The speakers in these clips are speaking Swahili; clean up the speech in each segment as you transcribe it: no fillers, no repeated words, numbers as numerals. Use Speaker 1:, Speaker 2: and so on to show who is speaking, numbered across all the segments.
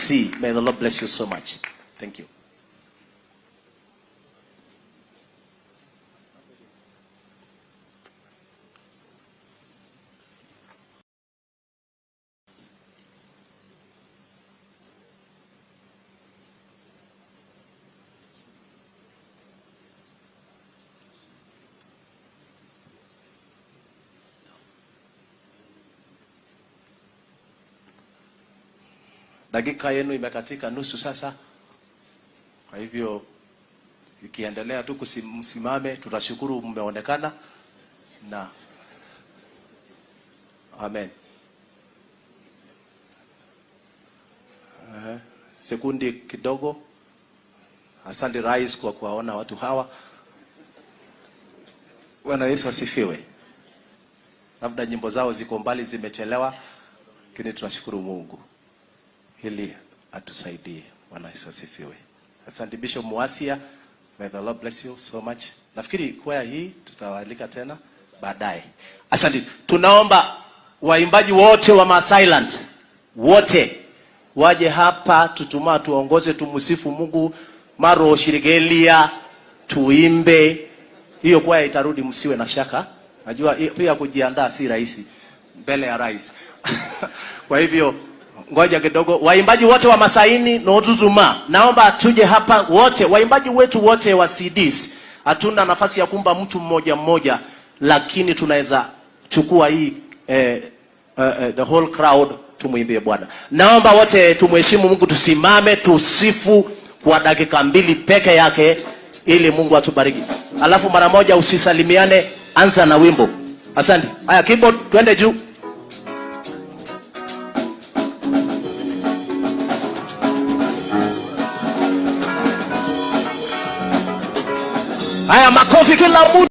Speaker 1: AIC. May the Lord bless you so much. Thank you. Dakika yenu imekatika nusu sasa. Kwa hivyo ikiendelea tu msimame, tutashukuru mmeonekana na amen. Sekundi kidogo. Asante Rais kwa kuwaona watu hawa. Bwana Yesu asifiwe. Labda nyimbo zao ziko mbali, zimechelewa, lakini tunashukuru Mungu ili atusaidie. Bwana Yesu asifiwe. Asante Bishop Muasia. May the Lord bless you so much. Nafikiri kwaya hii tutawaalika tena baadaye. Asante. Tunaomba waimbaji wote wa Maasailand wote waje hapa, tutumaa tuongoze, tumsifu Mungu, maro shirigelia, tuimbe. Hiyo kwaya itarudi, msiwe na shaka. Najua pia kujiandaa si rahisi mbele ya rais. Kwa hivyo ngoja kidogo, waimbaji wote wa Masaini na Otuzuma, naomba tuje hapa wote, waimbaji wetu wote wa CDs. Hatuna nafasi ya kumba mtu mmoja mmoja, lakini tunaweza chukua hii the whole crowd tumuimbie Bwana. Naomba wote tumheshimu Mungu, tusimame tusifu kwa dakika mbili peke yake ili Mungu atubariki. Alafu mara moja usisalimiane, anza na wimbo. Asante. Haya, keyboard twende juu. Haya, makofi kila mtu.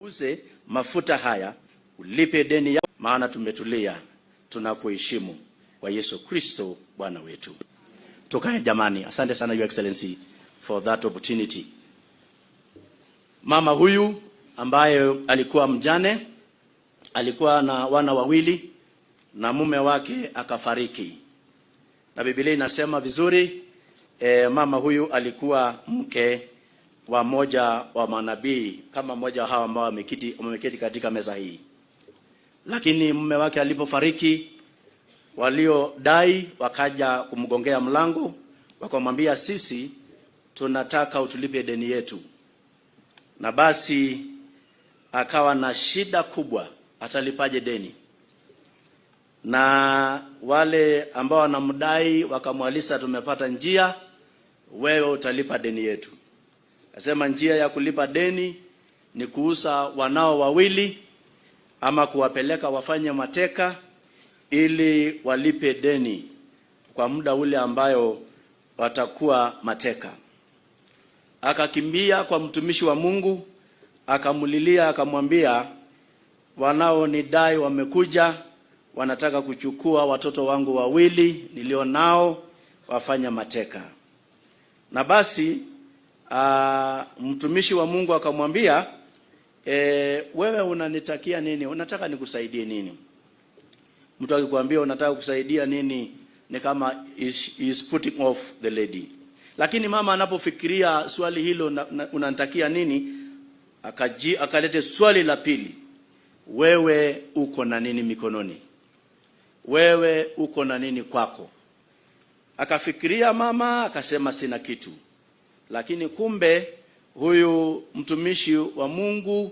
Speaker 2: Uze mafuta haya ulipe deni ya, maana tumetulia, tunakuheshimu kwa Yesu Kristo Bwana wetu. Tukae jamani. Asante sana, Your Excellency, for that opportunity. Mama huyu ambaye alikuwa mjane alikuwa na wana wawili na mume wake akafariki, na Biblia inasema vizuri mama huyu alikuwa mke wa mmoja wa manabii kama mmoja wa hawa ambao wameketi katika meza hii, lakini mume wake alipofariki, waliodai wakaja kumgongea mlango, wakamwambia, "Sisi tunataka utulipe deni yetu." Na basi akawa na shida kubwa, atalipaje deni? Na wale ambao wanamdai wakamwalisa, "Tumepata njia, wewe utalipa deni yetu." Akasema njia ya kulipa deni ni kuuza wanao wawili ama kuwapeleka wafanye mateka ili walipe deni kwa muda ule ambayo watakuwa mateka. Akakimbia kwa mtumishi wa Mungu, akamlilia, akamwambia, "Wanaonidai wamekuja, wanataka kuchukua watoto wangu wawili nilio nao wafanya mateka." Na basi mtumishi wa Mungu akamwambia, "Wewe unanitakia nini? Unataka nikusaidie nini?" Mtu akikwambia unataka kusaidia nini ni kama is putting off the lady. Lakini mama anapofikiria swali hilo, "Unanitakia nini?" Akalete swali la pili, "Wewe uko na nini mikononi? Wewe uko na nini kwako?" Akafikiria mama, akasema, "Sina kitu." Lakini kumbe huyu mtumishi wa Mungu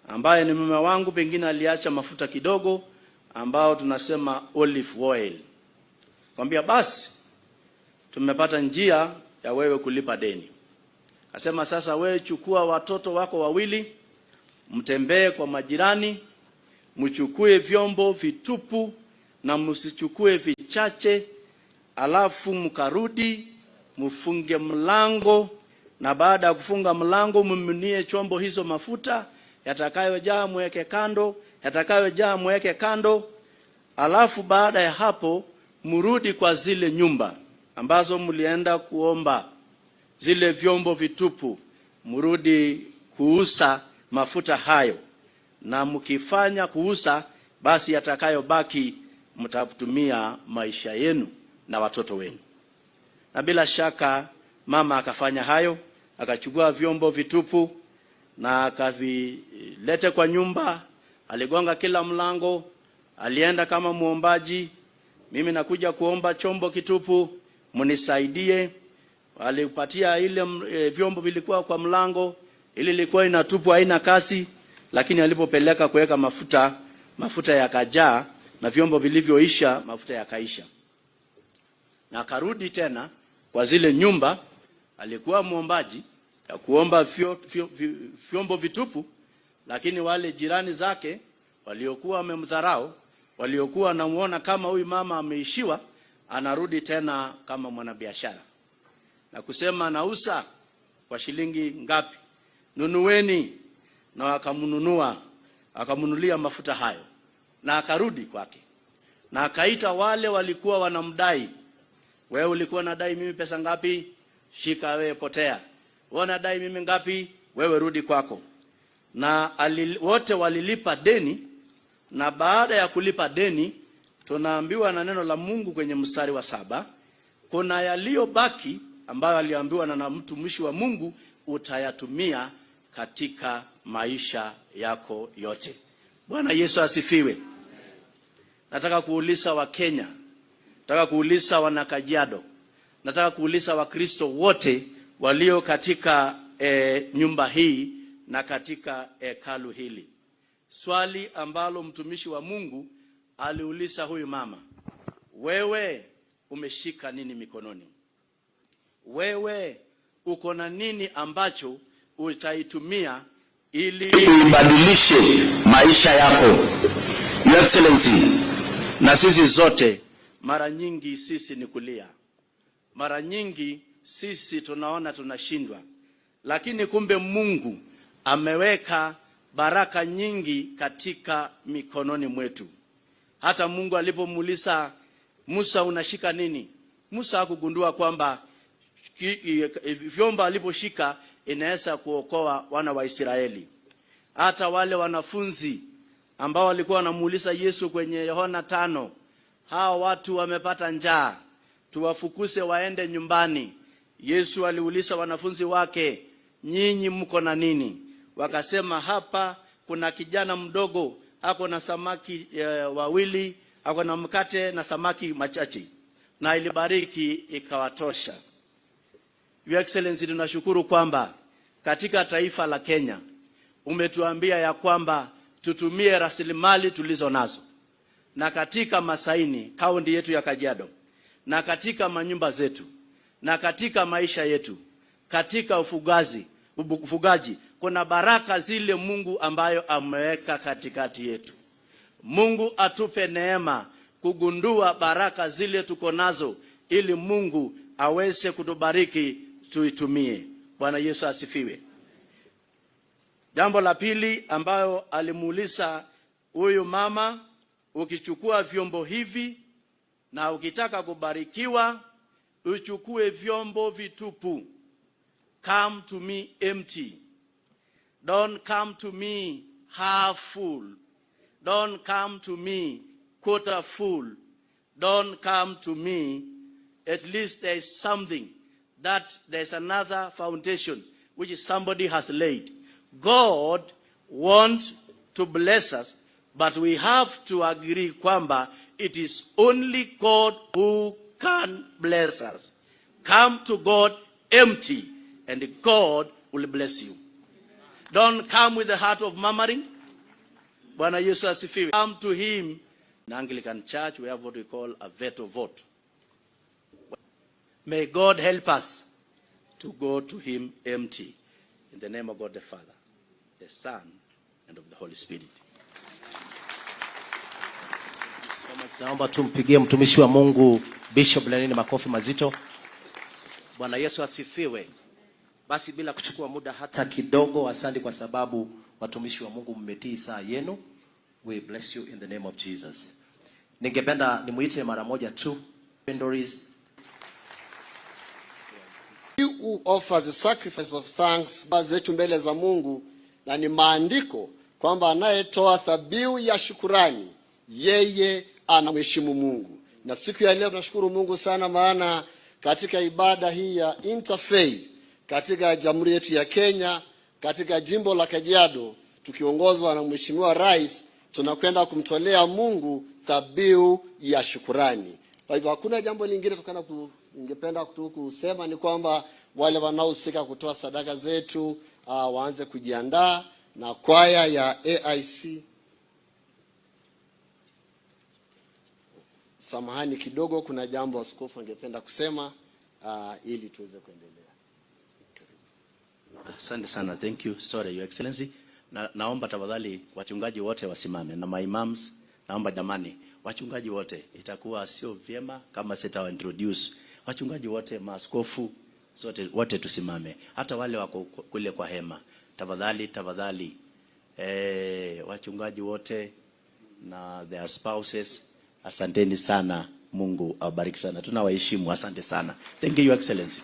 Speaker 2: ambaye ni mume wangu pengine aliacha mafuta kidogo ambao tunasema olive oil. Kwambia, "Basi tumepata njia ya wewe kulipa deni." Akasema, "Sasa wewe chukua watoto wako wawili, mtembee kwa majirani, mchukue vyombo vitupu na msichukue vichache, alafu mkarudi mfunge mlango, na baada ya kufunga mlango miminie chombo hizo mafuta, yatakayojaa mweke kando, yatakayojaa mweke kando, alafu baada ya hapo mrudi kwa zile nyumba ambazo mlienda kuomba zile vyombo vitupu, mrudi kuuza mafuta hayo, na mkifanya kuuza, basi yatakayobaki mtatumia maisha yenu na watoto wenu." Na bila shaka mama akafanya hayo, akachukua vyombo vitupu na akavilete kwa nyumba. Aligonga kila mlango, alienda kama muombaji, "Mimi nakuja kuomba chombo kitupu, mnisaidie." Alipatia ile vyombo vilikuwa kwa mlango, ili ilikuwa inatupwa, haina kasi, lakini alipopeleka kuweka mafuta, mafuta yakajaa, na vyombo vilivyoisha, mafuta yakaisha. Na akarudi tena kwa zile nyumba, alikuwa mwombaji ya kuomba vyombo vitupu, lakini wale jirani zake waliokuwa wamemdharau, waliokuwa wanamuona kama huyu mama ameishiwa, anarudi tena kama mwanabiashara na kusema, "Nauza kwa shilingi ngapi? Nunueni." Na wakamnunua, akamnunulia mafuta hayo, na akarudi kwake na akaita wale walikuwa wanamdai. "Wewe ulikuwa unadai mimi pesa ngapi? Shika wewe, potea. Wewe unadai mimi ngapi? Wewe rudi kwako." Na wote walilipa deni, na baada ya kulipa deni, tunaambiwa na neno la Mungu kwenye mstari wa 7, kuna yaliyobaki ambayo aliambiwa na mtumishi wa Mungu, "Utayatumia katika maisha yako yote." Bwana Yesu asifiwe. Nataka kuuliza Wakenya, nataka kuuliza wana Kajiado, nataka kuuliza Wakristo wote walio katika nyumba hii na katika hekalu hili. Swali ambalo mtumishi wa Mungu aliuliza huyu mama, "Wewe umeshika nini mikononi? Wewe uko na nini ambacho utaitumia ili
Speaker 3: uibadilishe maisha yako?" Your Excellency,
Speaker 2: Na sisi zote mara nyingi sisi ni kulia, mara nyingi sisi tunaona tunashindwa, lakini kumbe Mungu ameweka baraka nyingi katika mikononi mwetu. Hata Mungu alipomuuliza Musa, unashika nini? Musa hakugundua kwamba vyombo aliposhika inaweza kuokoa wana wa Israeli. Hata wale wanafunzi ambao walikuwa wanamuuliza Yesu kwenye Yohana 5, hawa watu wamepata njaa, tuwafukuse waende nyumbani. Yesu aliuliza wanafunzi wake, nyinyi mko na nini? Wakasema, hapa kuna kijana mdogo ako na samaki wawili, ako na mkate na samaki machache, na ilibariki ikawatosha. Your Excellency, tunashukuru kwamba katika taifa la Kenya umetuambia ya kwamba tutumie rasilimali tulizo nazo, na katika Masaini kaunti yetu ya Kajiado, na katika manyumba zetu, na katika maisha yetu, katika ufugaji, kuna baraka zile Mungu ambayo ameweka katikati yetu. Mungu atupe neema kugundua baraka zile tuko nazo, ili Mungu aweze kutubariki tuitumie. Bwana Yesu asifiwe. Jambo la pili ambayo alimuuliza huyu mama, ukichukua vyombo hivi na ukitaka kubarikiwa, uchukue vyombo vitupu. Come to me empty. Don't come to me half full. Don't come to me quarter full. Don't come to me. At least there is something, that there's another foundation which somebody has laid. God wants to bless us, but we have to agree kwamba it is only God who can bless us. Come to God empty, and God will bless you. Don't come with the heart of murmuring. Bwana Yesu asifiwe. Come to him. In Anglican Church, we have what we call a veto vote. May God help us to go to him empty. In the name of God the Father, the Son, and of the Holy Spirit.
Speaker 1: Naomba tumpigie mtumishi wa Mungu Bishop Lenini makofi mazito. Bwana Yesu asifiwe. Basi bila kuchukua muda hata kidogo, asante kwa sababu watumishi wa Mungu mmetii saa yenu. We bless you in the name of Jesus. Ningependa nimuite mara moja tu Doris.
Speaker 4: Who offers a sacrifice of thanks zetu mbele za Mungu, na ni maandiko kwamba anayetoa dhabihu ya shukurani yeye anamheshimu Mungu. Na siku ya leo tunashukuru Mungu sana, maana katika ibada hii ya interfaith katika jamhuri yetu ya Kenya, katika jimbo la Kajiado, tukiongozwa na Mheshimiwa Rais, tunakwenda kumtolea Mungu dhabihu ya shukurani. Kwa hivyo hakuna jambo lingine tukana ningependa tu kusema ni kwamba wale wanaohusika kutoa sadaka zetu waanze kujiandaa na kwaya ya AIC. Samahani kidogo, kuna jambo askofu angependa kusema ili tuweze kuendelea.
Speaker 2: Asante sana, thank you. Sorry, Your Excellency. Naomba tafadhali wachungaji wote wasimame na maimams, naomba jamani, wachungaji wote, itakuwa sio vyema kama sitawa introduce wachungaji wote, maaskofu zote, wote tusimame, hata wale wako kule kwa hema, tafadhali, tafadhali. Wachungaji wote na their spouses, asanteni sana. Mungu awabariki sana, tunawaheshimu, asante sana. Thank you, Your Excellency.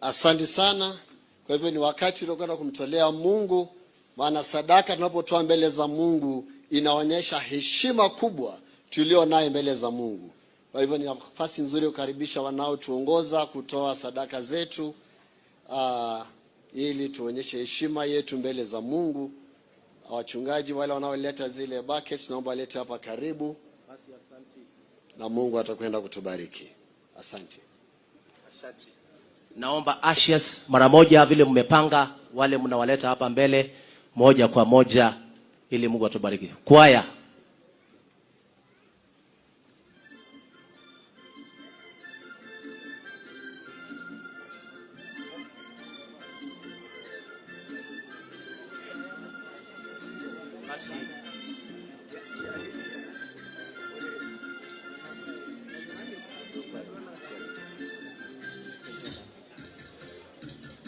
Speaker 4: Asante sana. Kwa hivyo ni wakati tuliokwenda kumtolea Mungu, maana sadaka tunapotoa mbele za Mungu inaonyesha heshima kubwa tulio naye mbele za Mungu. Kwa hivyo ni nafasi nzuri kukaribisha wanaotuongoza kutoa sadaka zetu, ili tuonyeshe heshima yetu mbele za Mungu. Wachungaji wale wanaoleta zile buckets, naomba walete hapa karibu, na Mungu atakwenda kutubariki. Asante.
Speaker 1: Asante. Naomba ashes mara moja, vile mmepanga, wale mnawaleta hapa mbele moja kwa moja, ili Mungu atubariki. Kwaya.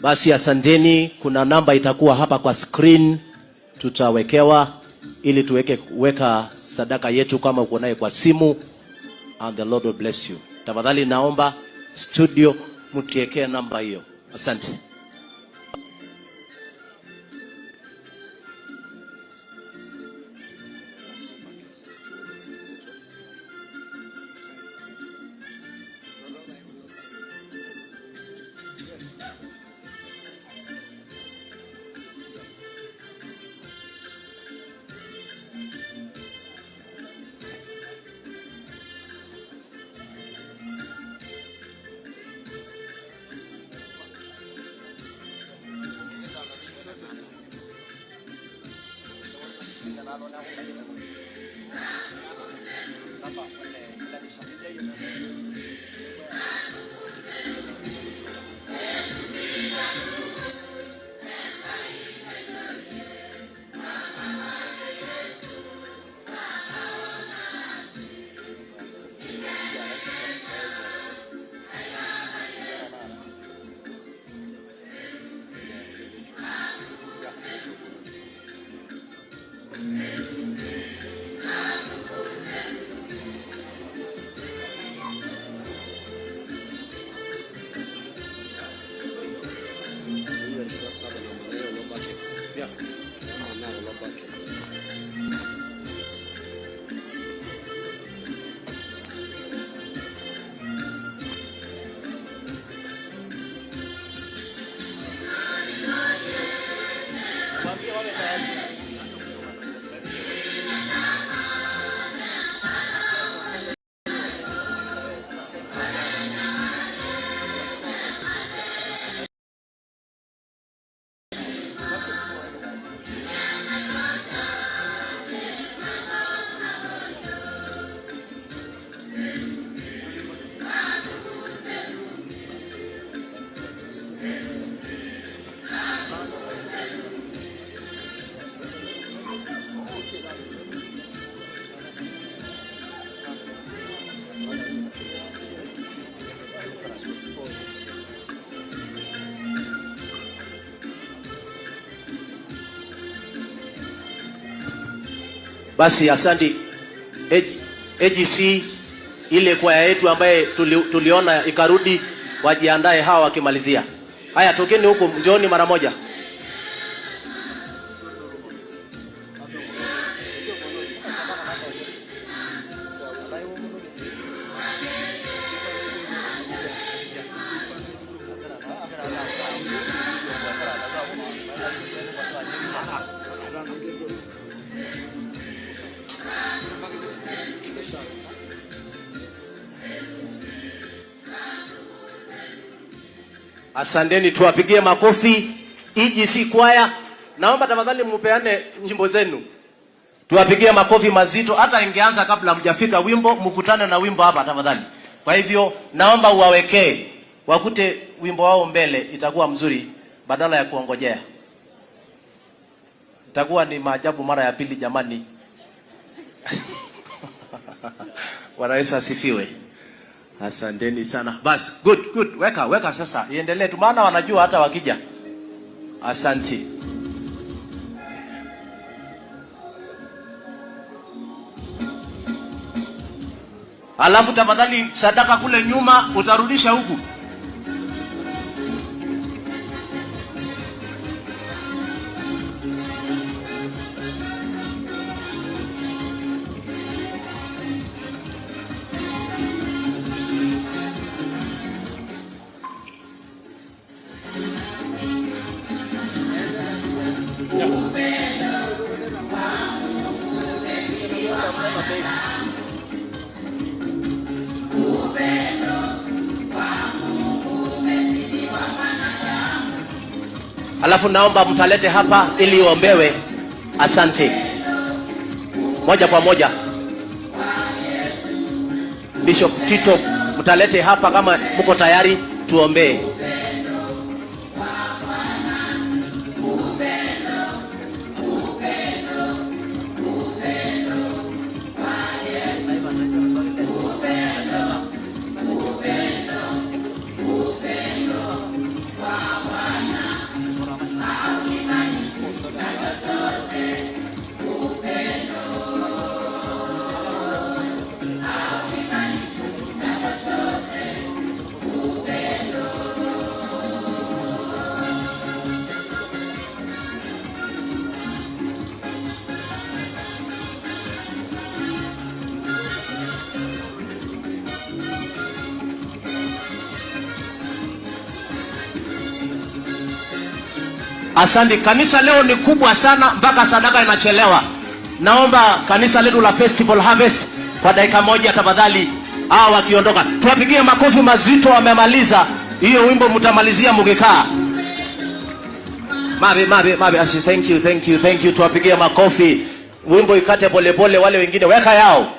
Speaker 1: Basi asanteni, kuna namba itakuwa hapa kwa screen tutawekewa ili tuweke weka sadaka yetu kama uko naye kwa simu, and the Lord will bless you. Tafadhali naomba studio mtiekee namba hiyo. Asante. Basi asante AGC, ile kwaya yetu ambaye tuliona ikarudi, wajiandae hawa wakimalizia. Haya, tokeni huku, njooni mara moja. Asanteni, tuwapigie makofi EGC kwaya. Naomba tafadhali mpeane nyimbo zenu, tuwapigie makofi mazito. Hata ingeanza kabla mjafika wimbo, mkutane na wimbo hapa tafadhali. Kwa hivyo naomba uwawekee wakute wimbo wao mbele, itakuwa mzuri badala ya kuongojea. Itakuwa ni maajabu mara ya pili jamani. Bwana Yesu asifiwe. Asanteni sana. Bas, good, good. Weka, weka sasa. Iendelee tu maana wanajua hata wakija. Asante. Alafu tafadhali sadaka kule nyuma utarudisha huku. Alafu naomba mtalete hapa ili iombewe. Asante. Moja kwa moja. Bishop Tito, mtalete hapa kama mko tayari tuombee. Asante. Kanisa leo ni kubwa sana mpaka sadaka inachelewa. Naomba kanisa letu la Festival Harvest kwa dakika moja tafadhali, hao wakiondoka tuwapigie makofi mazito. Wamemaliza hiyo wimbo, mtamalizia mkikaa. Mabe, mabe, mabe, asi, thank you, thank you, thank you. Tuwapigie makofi. Wimbo ikate polepole, wale wengine weka yao.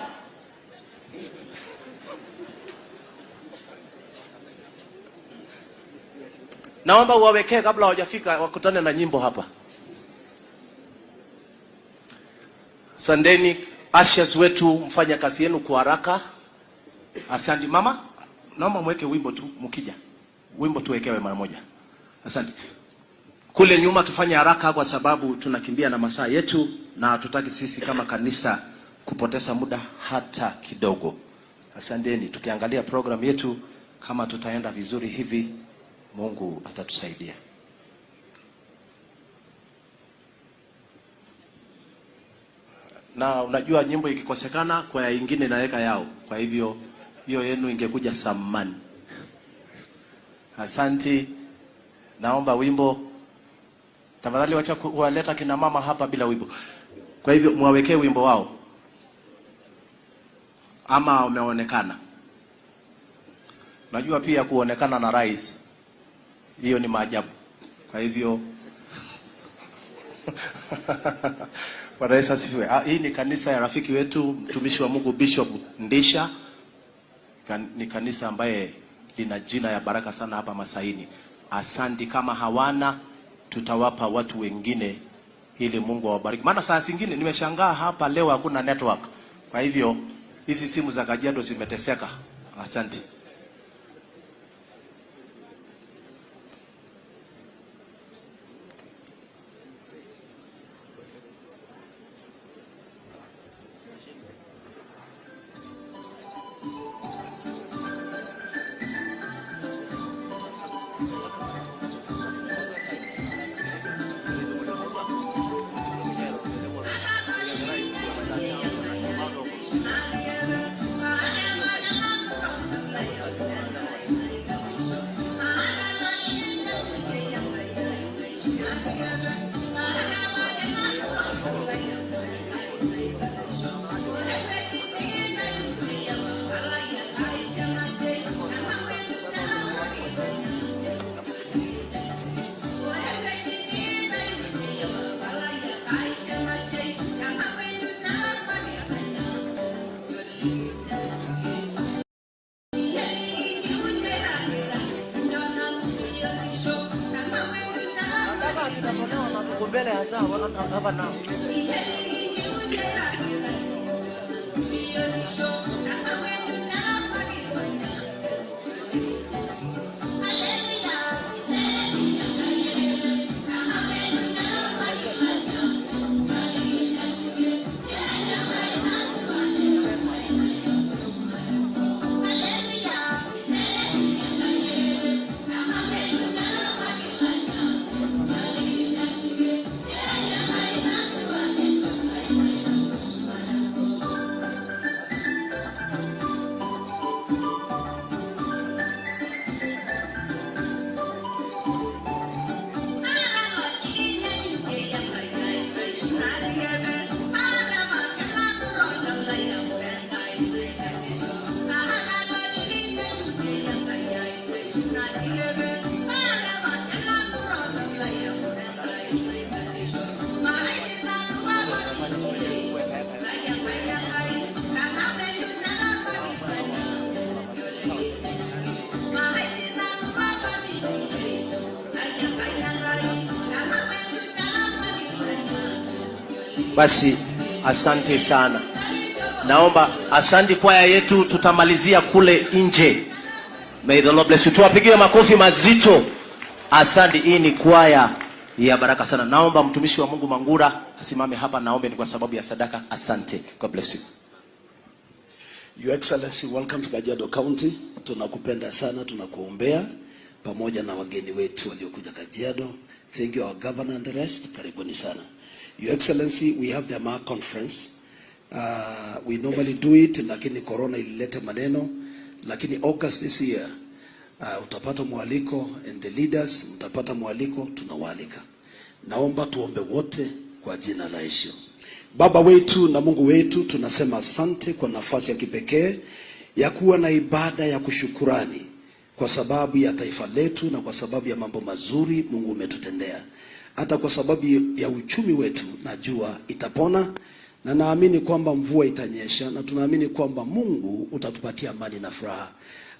Speaker 1: Naomba uwawekee kabla hawajafika wakutane na nyimbo hapa. Sandeni ushers wetu, mfanye kazi yenu kwa haraka. Asante mama, naomba mweke wimbo tu mkija. Wimbo tuwekewe mara moja. Asante. Kule nyuma tufanye haraka kwa sababu tunakimbia na masaa yetu na hatutaki sisi kama kanisa kupoteza muda hata kidogo. Asanteni. Tukiangalia program yetu kama tutaenda vizuri hivi, Mungu atatusaidia. Na unajua nyimbo ikikosekana kwa ingine inaweka yao. Kwa hivyo hiyo yenu ingekuja samani. Asanti. Naomba wimbo. Tafadhali wacha kuwaleta kina mama hapa bila wimbo. Kwa hivyo mwawekee wimbo wao. Ama umeonekana. Najua pia kuonekana na rais hiyo ni maajabu. Kwa hivyo Bwana Yesu asifiwe. Hii ni kanisa ya rafiki wetu mtumishi wa Mungu Bishop Ndisha. Ni kanisa ambaye lina jina ya baraka sana hapa Masaini. Asanti. Kama hawana tutawapa watu wengine ili Mungu awabariki. Maana saa zingine nimeshangaa hapa leo hakuna network. Kwa hivyo hizi simu za Kajiado zimeteseka. Asante. Mbele hasa hapa na Basi asante sana. Naomba asante kwaya yetu, tutamalizia kule nje. May the Lord bless you. Tuwapigie makofi mazito. Asante, hii ni kwaya ya baraka sana. Naomba mtumishi wa Mungu Mangura asimame hapa, naombe ni kwa sababu ya sadaka. Asante. God bless you.
Speaker 5: Your Excellency, welcome to Kajiado County. Tunakupenda sana, tunakuombea pamoja na wageni wetu waliokuja Kajiado. Thank you our governor and the rest. Karibuni sana. Your Excellency, we have the AMAR conference. We normally do it, lakini corona ilileta maneno, lakini August this year utapata mwaliko and the leaders mtapata mwaliko, tunawaalika. Naomba tuombe wote kwa jina la Yesu. Baba wetu na Mungu wetu, tunasema asante kwa nafasi ya kipekee ya kuwa na ibada ya kushukurani kwa sababu ya taifa letu na kwa sababu ya mambo mazuri Mungu umetutendea, hata kwa sababu ya uchumi wetu, najua itapona na naamini kwamba mvua itanyesha, na tunaamini kwamba Mungu utatupatia amani na furaha.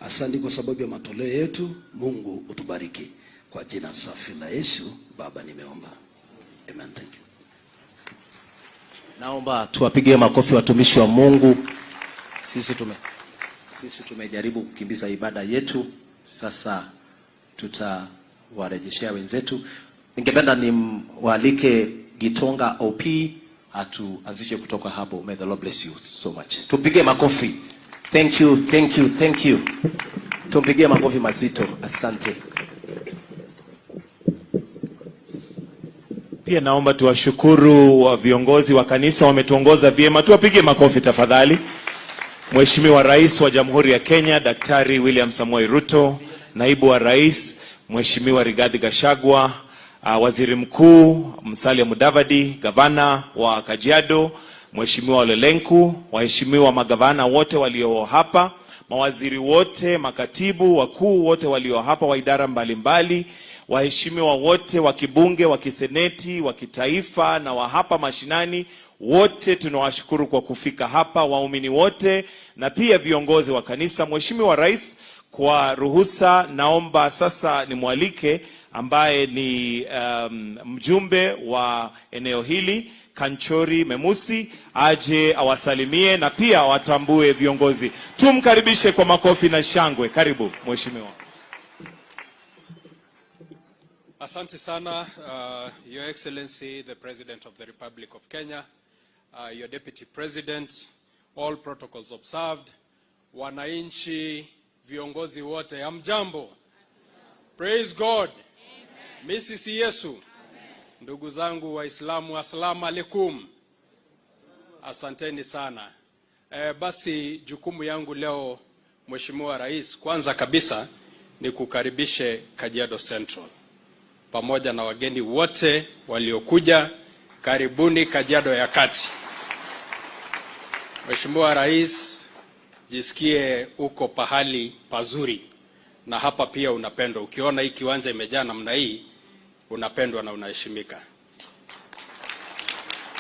Speaker 5: Asante kwa sababu ya matoleo yetu. Mungu utubariki kwa jina safi la Yesu. Baba, nimeomba, amen. Thank you.
Speaker 1: Naomba tuwapigie makofi watumishi wa Mungu. Sisi tumejaribu kukimbiza ibada yetu, sasa tutawarejeshea wenzetu. Ningependa nimwalike Gitonga OP atuanzishe kutoka hapo. May the Lord bless you so much. Tupige makofi. Thank you, thank you, thank you. Tumpigie makofi mazito. Asante.
Speaker 6: Pia naomba tuwashukuru wa viongozi wa kanisa, wametuongoza vyema. Tuwapigie makofi tafadhali. Mheshimiwa Rais wa Jamhuri ya Kenya Daktari William Samoei Ruto, Naibu wa Rais Mheshimiwa Rigathi Gachagua, Waziri Mkuu Musalia Mudavadi, Gavana wa Kajiado Mheshimiwa Ole Lenku, waheshimiwa magavana wote walio hapa, mawaziri wote, makatibu wakuu wote walio hapa wa idara mbalimbali, waheshimiwa wote wa kibunge, wa kiseneti, wa kitaifa na wa hapa mashinani, wote tunawashukuru kwa kufika hapa, waumini wote na pia viongozi wa kanisa. Mheshimiwa Rais, kwa ruhusa, naomba sasa nimwalike ambaye ni mjumbe wa eneo hili Kanchori Memusi aje awasalimie na pia watambue viongozi. Tumkaribishe kwa makofi na shangwe. Karibu mheshimiwa.
Speaker 7: Asante sana, Your Excellency, the President of the Republic of Kenya, your Deputy President, all protocols observed, wananchi, viongozi wote, hamjambo? Praise God. Mrs. Yesu. Ndugu zangu Waislamu, assalamu alaikum. Asanteni sana. Basi jukumu yangu leo Mheshimiwa Rais, kwanza kabisa ni kukaribishe Kajiado Central pamoja na wageni wote waliokuja. Karibuni Kajiado ya Kati. Mheshimiwa Rais, jisikie uko pahali pazuri na hapa pia unapendwa. Ukiona hii kiwanja imejaa namna hii, unapendwa na unaheshimika,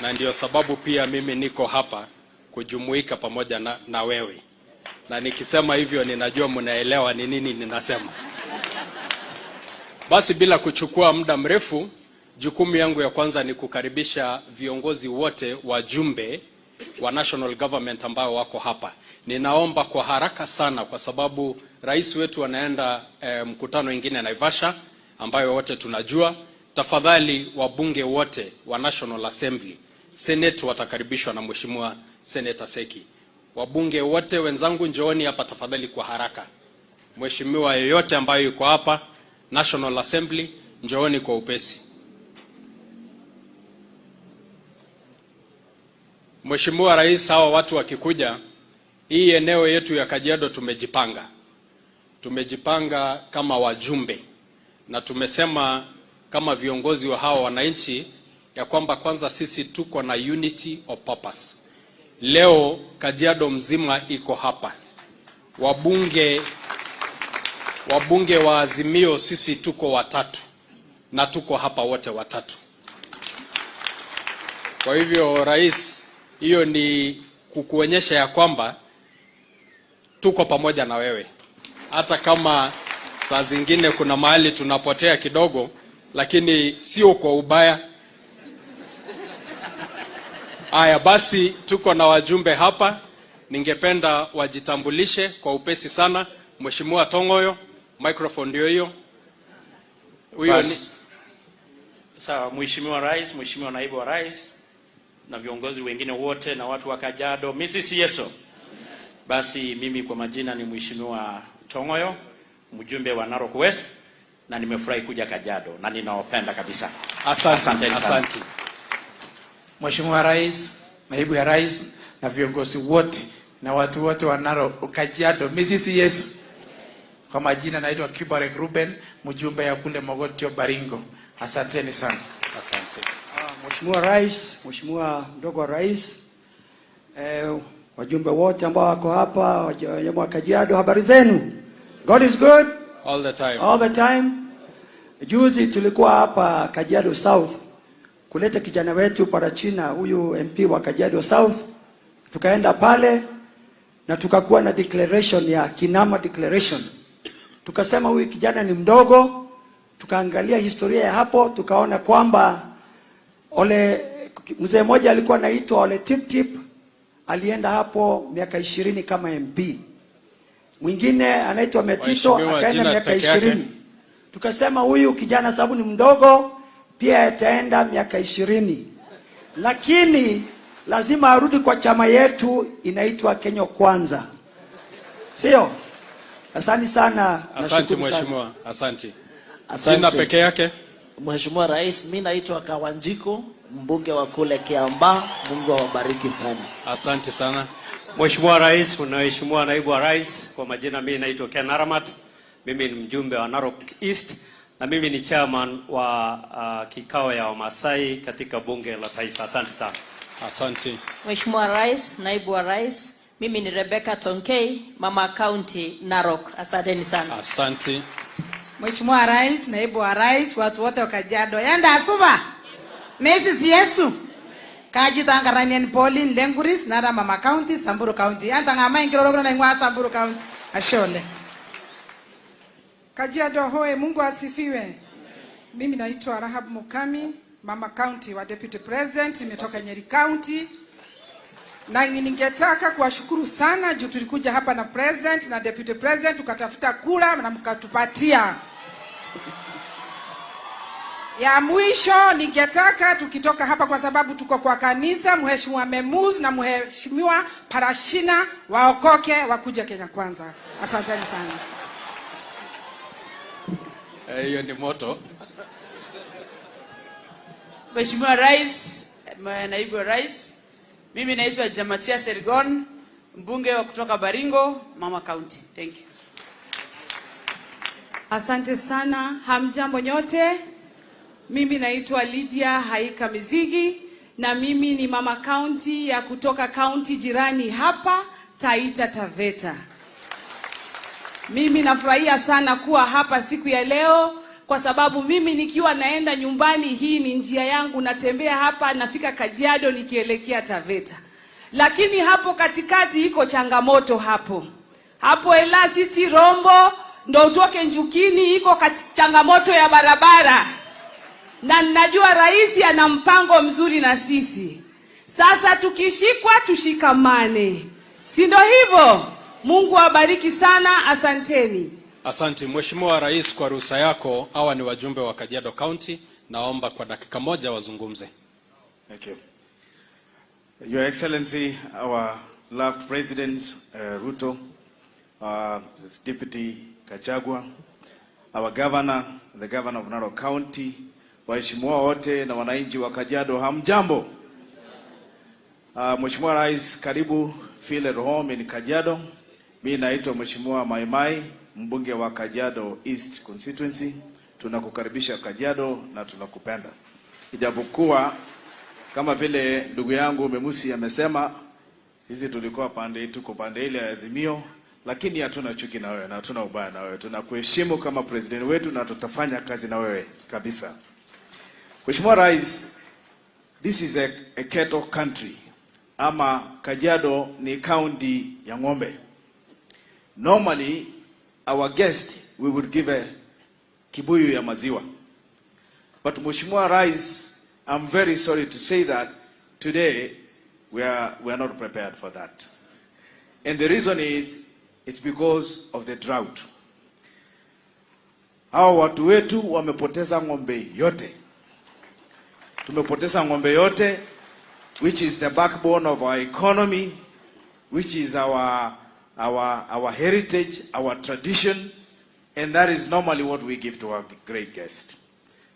Speaker 7: na ndio sababu pia mimi niko hapa kujumuika pamoja na wewe, na nikisema hivyo ninajua mnaelewa ni nini ninasema. Basi bila kuchukua muda mrefu, jukumu yangu ya kwanza ni kukaribisha viongozi wote, wajumbe wa national government ambao wako hapa. Ninaomba kwa haraka sana, kwa sababu rais wetu anaenda mkutano ingine Naivasha, ambayo wote tunajua. Tafadhali wabunge wote wa National Assembly, Senate watakaribishwa na Mheshimiwa Senator Seki. Wabunge wote wenzangu, njooni hapa tafadhali kwa haraka. Mheshimiwa yeyote ambayo yuko hapa National Assembly, njooni kwa upesi. Mheshimiwa Rais, hawa watu wakikuja, hii eneo yetu ya Kajiado tumejipanga. Tumejipanga kama wajumbe na tumesema kama viongozi wa hawa wananchi ya kwamba kwanza sisi tuko na unity of purpose. Leo Kajiado mzima iko hapa. Wabunge wa Azimio sisi tuko watatu na tuko hapa wote watatu. Kwa hivyo Rais, hiyo ni kukuonyesha ya kwamba tuko pamoja na wewe, hata kama saa zingine kuna mahali tunapotea kidogo, lakini sio kwa ubaya. Haya basi, tuko na wajumbe hapa, ningependa wajitambulishe kwa upesi sana. Mheshimiwa Tongoyo, microphone ndio hiyo. Huyo ni
Speaker 2: Sawa, Mheshimiwa Rais, Mheshimiwa Naibu wa Rais na viongozi wengine wote na watu wa Kajiado, Mrs. Yeso. Basi mimi kwa majina ni Mheshimiwa Tongoyo, mjumbe wa Narok West, na nimefurahi kuja Kajiado na ninawapenda kabisa.
Speaker 7: Asante,
Speaker 2: Asanteni sana.
Speaker 7: asante.
Speaker 8: Mheshimiwa Rais, Naibu ya Rais na viongozi wote na watu wote wa Narok Kajiado, Mrs. Yesu. Kwa majina naitwa Kibarek Ruben, mjumbe ya kule Mogotio Baringo. Asanteni sana.
Speaker 7: Asante.
Speaker 9: Mheshimiwa Rais, Mheshimiwa mdogo wa Rais, wajumbe wote ambao wako hapa, wajumbe wa Kajiado, habari zenu? God is good
Speaker 7: All the time.
Speaker 9: All the time. Juzi tulikuwa hapa Kajiado South kuleta kijana wetu Parashina, huyu MP wa Kajiado South, tukaenda pale na tukakuwa na declaration ya Kinama Declaration. Tukasema huyu kijana ni mdogo, tukaangalia historia ya hapo, tukaona kwamba Ole mzee mmoja alikuwa anaitwa Ole Tip Tip alienda hapo miaka 20 kama MP. Mwingine anaitwa Metito
Speaker 7: Waheshimiwa,
Speaker 9: akaenda
Speaker 7: jina
Speaker 9: miaka
Speaker 7: peke yake.
Speaker 9: 20. Tukasema huyu kijana sababu ni mdogo pia ataenda miaka 20, lakini lazima arudi kwa chama yetu inaitwa Kenya Kwanza, sio? Asante sana.
Speaker 7: Asante,
Speaker 9: Nashukuru sana.
Speaker 7: mheshimiwa, asante.
Speaker 5: Asante.
Speaker 7: Jina peke yake.
Speaker 5: Mheshimiwa Rais, mi naitwa Kawanjiku, mbunge wa kule Kiambaa. Mungu awabariki sana.
Speaker 7: Asante sana.
Speaker 10: Mheshimiwa Rais, Mheshimiwa Naibu wa Rais, kwa majina mimi naitwa Ken Aramat. Mimi ni mjumbe wa Narok East na mimi ni chairman wa kikao ya Wamasai katika bunge la taifa. Asante sana.
Speaker 7: Asante.
Speaker 11: Mheshimiwa Rais, Naibu wa Rais, mimi ni Rebecca Tonkei, Mama County, Narok. Asanteni sana.
Speaker 7: Asante.
Speaker 12: Mheshimiwa Rais, Naibu wa Rais, watu wote wa Kajiado. Yanda supa. Messi Yesu. Kaji tangaranian Pauline Lenguris nara Mama County, Samburu County. Anta ngama inkirorokino naing'ua Samburu County. Ashe oleng.
Speaker 13: Kajiado hoe, Mungu asifiwe. Mimi naitwa Rahab Mukami, Mama County wa Deputy President, nimetoka Nyeri County. Na ningetaka kuwashukuru sana juu tulikuja hapa na President na Deputy President, tukatafuta kura na mkatupatia. Ya mwisho ningetaka tukitoka hapa, kwa sababu tuko kwa kanisa, Mheshimiwa Memuz na Mheshimiwa Parashina waokoke wakuja Kenya Kwanza. Asanteni sana.
Speaker 7: Hiyo ni moto.
Speaker 8: Mheshimiwa Rais, Naibu wa Rais, mimi naitwa Jamatia Sergon, mbunge wa kutoka Baringo, Mama County. Thank you.
Speaker 13: Asante sana. Hamjambo nyote. Mimi naitwa Lydia Haika Mizigi na mimi ni mama county ya kutoka county jirani hapa Taita Taveta. Mimi nafurahia sana kuwa hapa siku ya leo kwa sababu mimi nikiwa naenda nyumbani, hii ni njia yangu, natembea hapa nafika Kajiado nikielekea Taveta. Lakini hapo katikati iko changamoto hapo. Hapo Elasiti Rombo ndo utoke Njukini, iko changamoto ya barabara, na najua rais ana mpango mzuri na sisi. Sasa tukishikwa tushikamane, si ndio hivyo? Mungu awabariki sana, asanteni.
Speaker 7: Asante Mheshimiwa Rais, kwa ruhusa yako, hawa ni wajumbe wa Kajiado County, naomba kwa dakika moja wazungumze.
Speaker 14: Thank you. Your Excellency, our loved President Ruto, his Deputy Gachagua, our Governor, the Governor of Narok County, waheshimiwa wote na wananchi wa Kajiado, hamjambo? Mheshimiwa Rais, karibu, feel at home in Kajiado. Mimi naitwa Mheshimiwa Maimai, mbunge wa Kajiado East Constituency. Tunakukaribisha Kajiado na tunakupenda. Ijapokuwa kama vile ndugu yangu Memusi amesema, sisi tulikuwa pande, tuko pande ile ya Azimio, lakini hatuna chuki na wewe na hatuna ubaya na wewe. Tunakuheshimu kama president wetu na tutafanya kazi na wewe kabisa. Mheshimiwa Rais, this is a cattle country, ama Kajiado ni county ya ng'ombe. Normally our guest, we would give a kibuyu ya maziwa. But Mheshimiwa Rais, I'm very sorry to say that today we are not prepared for that. And the reason is it's because of the drought. Hawa watu wetu wamepoteza ng'ombe yote. Tumepoteza ng'ombe yote, which is the backbone of our economy, which is our heritage, our tradition, and that is normally what we give to our great guest.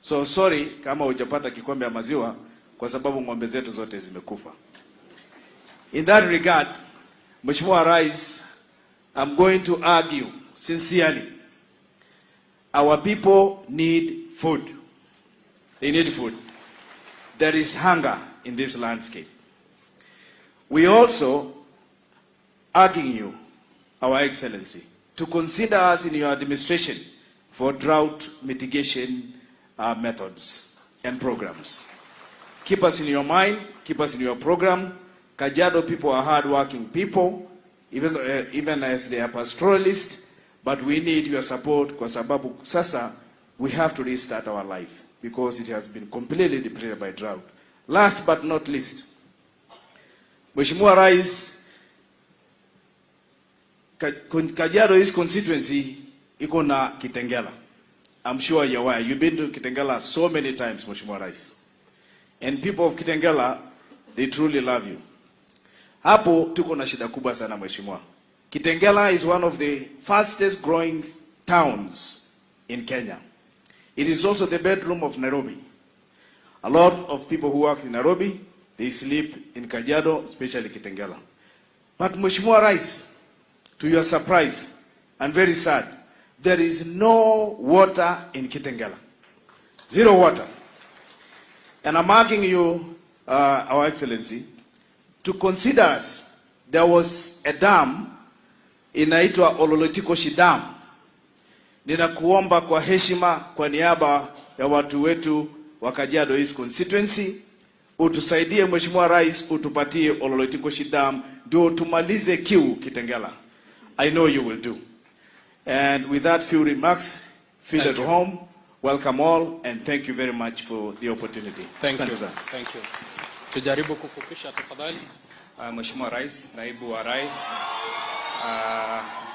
Speaker 14: So sorry kama hujapata kikombe ya maziwa kwa sababu ng'ombe zetu zote zimekufa. In that regard, Mheshimiwa Rais, I'm going to argue sincerely. Our people need food. They need food. There is hunger in this landscape. We also urging you, Our Excellency, to consider us in your administration for drought mitigation methods and programs. Keep us in your mind, keep us in your program. Kajiado people are hardworking people, even as they are pastoralists, but we need your support kwa sababu sasa we have to restart our life because it has been completely depleted by drought. Last but not least, Mheshimiwa Rais, Kajiado East constituency iko na Kitengela. I'm sure you're aware. You've been to Kitengela so many times, Mheshimiwa Rais. And people of Kitengela, they truly love you. Hapo tuko na shida kubwa sana, Mheshimiwa. Kitengela is one of the fastest growing towns in Kenya. It is also the bedroom of Nairobi. A lot of people who work in Nairobi, they sleep in Kajiado, especially Kitengela. But Mheshimiwa Rais, to your surprise and very sad, there is no water in Kitengela. Zero water. And I'm asking you, Our Excellency, to consider us. There was a dam inaitwa Ololotikoshi Dam. Ninakuomba kwa heshima, kwa niaba ya watu wetu wa Kajiado East constituency, utusaidie, Mheshimiwa Rais, utupatie Ololotikoshi Dam ndio tumalize kiu Kitengela. I know you will do. And with that few remarks, feel
Speaker 7: Thank
Speaker 14: at
Speaker 7: you.
Speaker 14: Home, welcome all, and thank you very much for the opportunity.
Speaker 7: Thank
Speaker 14: Asante
Speaker 7: you.
Speaker 14: sana.
Speaker 7: Thank you. Tujaribu kufupisha, tafadhali.
Speaker 15: Mheshimiwa Rais, Naibu wa Rais,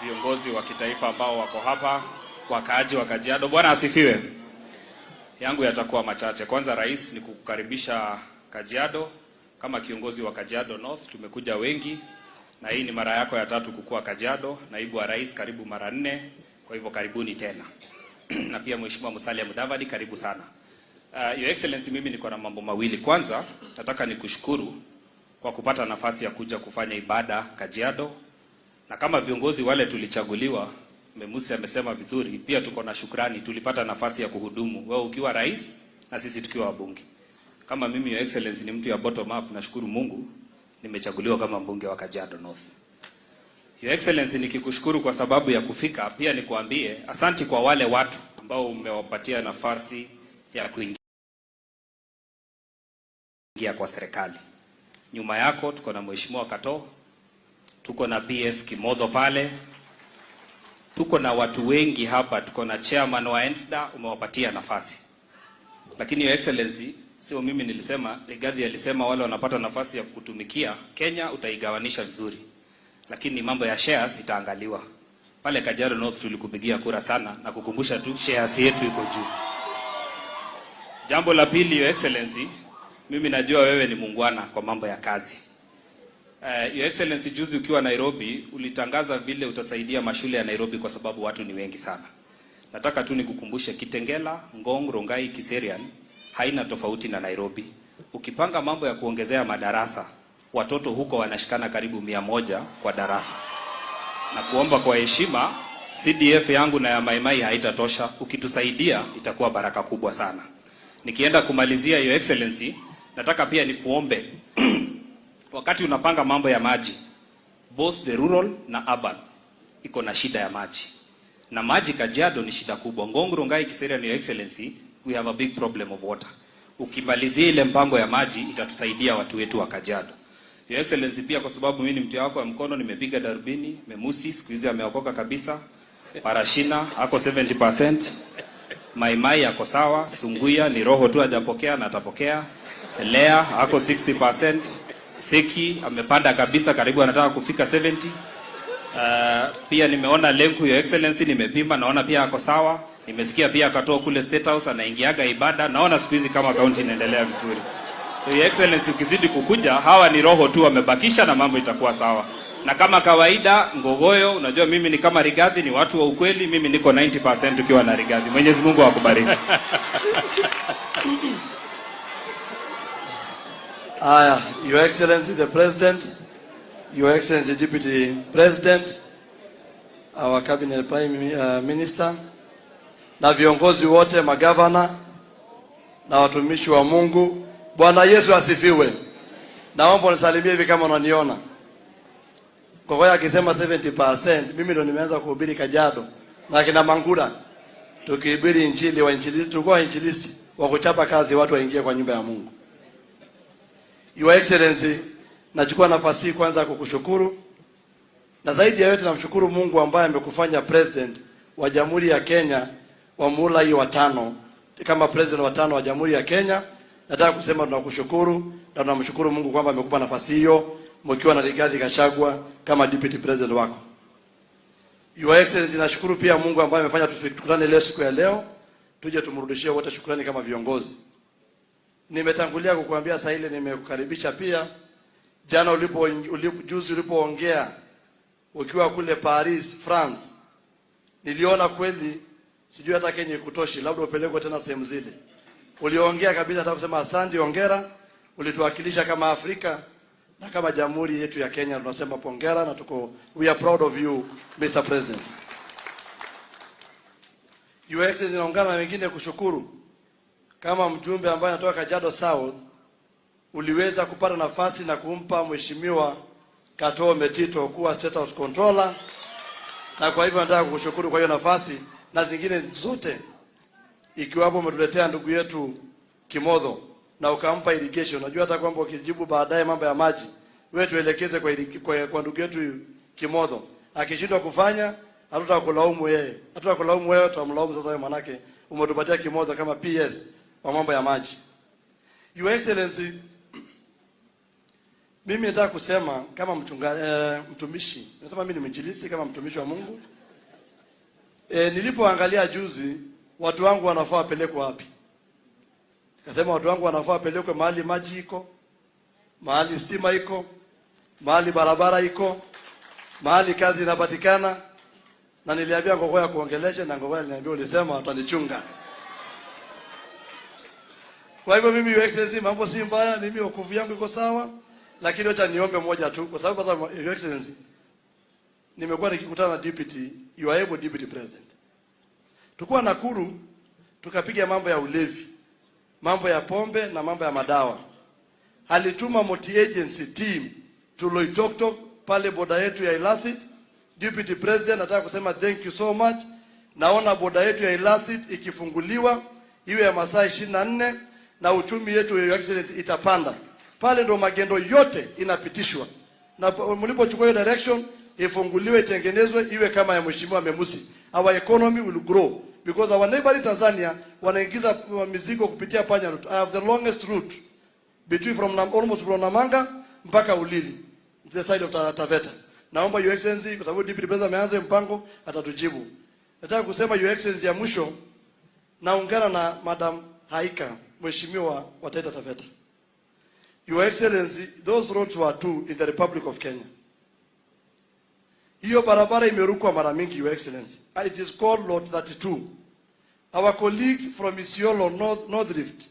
Speaker 15: viongozi wa kitaifa ambao wako hapa, wakaaji wa Kajiado, Bwana asifiwe. Yangu yatakuwa machache. Kwanza Rais, ni kukukaribisha Kajiado kama kiongozi wa Kajiado North. Tumekuja wengi na hii ni mara yako ya tatu kukua Kajiado. Naibu wa Rais karibu mara nne, kwa hivyo karibuni tena. Na pia Mheshimiwa Musalia Mudavadi, karibu sana. Your Excellency, mimi niko na mambo mawili. Kwanza nataka nikushukuru kwa kupata nafasi ya kuja kufanya ibada Kajiado, na kama viongozi wale tulichaguliwa, Memusi amesema vizuri, pia tuko na shukrani, tulipata nafasi ya kuhudumu, wewe ukiwa rais na sisi tukiwa wabunge. Kama mimi, Your Excellency, ni mtu ya bottom up, nashukuru Mungu nimechaguliwa kama mbunge wa Kajiado North. Your Excellency, nikikushukuru kwa sababu ya kufika, pia nikuambie asanti kwa wale watu ambao umewapatia nafasi ya kuingia kwa serikali. Nyuma yako tuko na Mheshimiwa Kato, tuko na PS Kimotho pale, tuko na watu wengi hapa, tuko na chairman wa ENSDA, umewapatia nafasi. Lakini Your Excellency, sio mimi nilisema, Rigathi alisema wale wanapata nafasi ya kutumikia Kenya utaigawanisha vizuri, lakini mambo ya shares itaangaliwa. Pale Kajiado North tulikupigia kura sana na kukumbusha tu shares yetu iko juu. Jambo la pili, Your Excellency, mimi najua wewe ni muungwana kwa mambo ya kazi. Your Excellency, juzi ukiwa Nairobi ulitangaza vile utasaidia mashule ya Nairobi kwa sababu watu ni wengi sana. Nataka tu nikukumbushe Kitengela, Ngong, Rongai, Kiserian haina tofauti na Nairobi. Ukipanga mambo ya kuongezea madarasa, watoto huko wanashikana karibu 100 kwa darasa. Na kuomba kwa heshima, CDF yangu na ya Maimai haitatosha. Ukitusaidia itakuwa baraka kubwa sana. Nikienda kumalizia, Your Excellency, nataka pia nikuombe wakati unapanga mambo ya maji, both the rural na urban iko na shida ya maji, na maji Kajiado ni shida kubwa. Ngong, Rongai, Kiserian, Your Excellency, we have a big problem of water. Ukimalizia ile mpango ya maji itatusaidia watu wetu wa Kajiado. Your Excellency, pia kwa sababu mimi ni mtu wako wa mkono, nimepiga darubini. Memusi siku hizi ameokoka kabisa, Parashina ako 70%, Maimai ako sawa, Sunguya ni roho tu hajapokea na atapokea, Lea ako 60%, Seki amepanda kabisa, karibu anataka kufika 70. Pia nimeona Lenku, Your Excellency, nimepima naona pia ako sawa. Nimesikia pia akatoa kule State House anaingiaga ibada, naona siku hizi kama kaunti inaendelea vizuri. So Your Excellency, ukizidi kukuja, hawa ni roho tu wamebakisha na mambo itakuwa sawa. Na kama kawaida, Ngogoyo, unajua mimi ni kama Rigathi, ni watu wa ukweli, mimi niko 90% ukiwa na Rigathi. Mwenyezi Mungu akubariki.
Speaker 4: Aya, Your Excellency the President, Your Excellency Deputy President, our Cabinet Prime Minister, na viongozi wote, magavana na watumishi wa Mungu.
Speaker 16: Bwana Yesu asifiwe. Naomba unisalimie hivi kama unaniona. Kwa akisema 70%, mimi ndo nimeanza kuhubiri Kajiado na kina Mangura, tukihubiri Injili wa injili, tulikuwa injilisti wa kuchapa kazi, watu waingie kwa nyumba ya Mungu. Your Excellency, nachukua nafasi hii kwanza kukushukuru na zaidi ya yote namshukuru Mungu ambaye amekufanya president wa Jamhuri ya Kenya wa muhula hii wa tano, kama president wa tano wa Jamhuri ya Kenya. Nataka kusema tunakushukuru na tunamshukuru Mungu kwamba amekupa nafasi hiyo mkiwa na Rigathi Gachagua kama deputy president wako. Your Excellency, nashukuru pia Mungu ambaye amefanya tukutane leo, siku ya leo, tuje tumrudishie wote shukrani kama viongozi. Nimetangulia kukuambia saa ile nimekukaribisha pia jana ulipo juzi ulipoongea ukiwa kule Paris, France, niliona kweli, sijui hata Kenya ikutoshi, labda upelekwe tena sehemu zile. Uliongea kabisa, nataka kusema asante, hongera, ulituwakilisha kama Afrika na kama jamhuri yetu ya Kenya, tunasema pongera na tuko, we are proud of you, Mr. President. Your Excellency, naungana na wengine kushukuru kama mjumbe ambaye anatoka Kajiado South, uliweza kupata nafasi na kumpa Mheshimiwa Katoo Metito kuwa State House Controller, na kwa hivyo nataka kukushukuru kwa hiyo nafasi na zingine zote, ikiwapo umetuletea ndugu yetu Kimotho na ukampa irrigation. Najua hata kwamba ukijibu baadaye mambo ya maji, wewe tuelekeze kwa ndugu yetu Kimotho. Akishindwa kufanya, hatutakulaumu yeye, hatutakulaumu wewe, tutamlaumu sasa wewe, manake umetupatia Kimotho kama PS wa mambo ya maji. Your Excellency, mimi nataka kusema kama mtumishi, nasema mimi ni mwinjilisti kama mtumishi wa Mungu. Nilipoangalia juzi watu wangu wanafaa wapelekwe wapi? Nikasema watu wangu wanafaa wapelekwe mahali maji iko, mahali stima iko, mahali barabara iko, mahali kazi inapatikana. Na niliambia Ngogoya kuongelesha, na Ngogoya aliniambia ulisema utanichunga. Kwa hivyo mimi, Your Excellency, mambo si mbaya, mimi wokovu yangu iko sawa, lakini wacha niombe moja tu, kwa sababu sasa, Your Excellency, nimekuwa nikikutana na deputy, your able deputy president. Tukuwa Nakuru tukapiga mambo ya ulevi, mambo ya pombe na mambo ya madawa. Alituma multi agency team to Loitoktok pale boda yetu ya Ilasit. Deputy President, nataka kusema thank you so much. Naona boda yetu ya Ilasit ikifunguliwa iwe ya masaa 24 na uchumi yetu, Your Excellency, itapanda. Pale ndo magendo yote inapitishwa, na mlipochukua hiyo direction ifunguliwe, itengenezwe iwe kama ya Mheshimiwa Memusi. Our economy will grow because our neighboring Tanzania wanaingiza mizigo kupitia panya route. I have the longest route between almost from Namanga mpaka Ulili, the side of Taveta. Naomba, Your Excellency, kwa sababu Deputy President ameanza mpango, atatujibu. Nataka kusema, Your Excellency, ya mwisho, naungana na Madam Haika, Mheshimiwa wa Taita Taveta. Your Excellency, those roads were two in the Republic of Kenya. Hiyo barabara imerukwa mara mingi, Your Excellency. It is called Lot 32. Our colleagues from Isiolo, North Rift,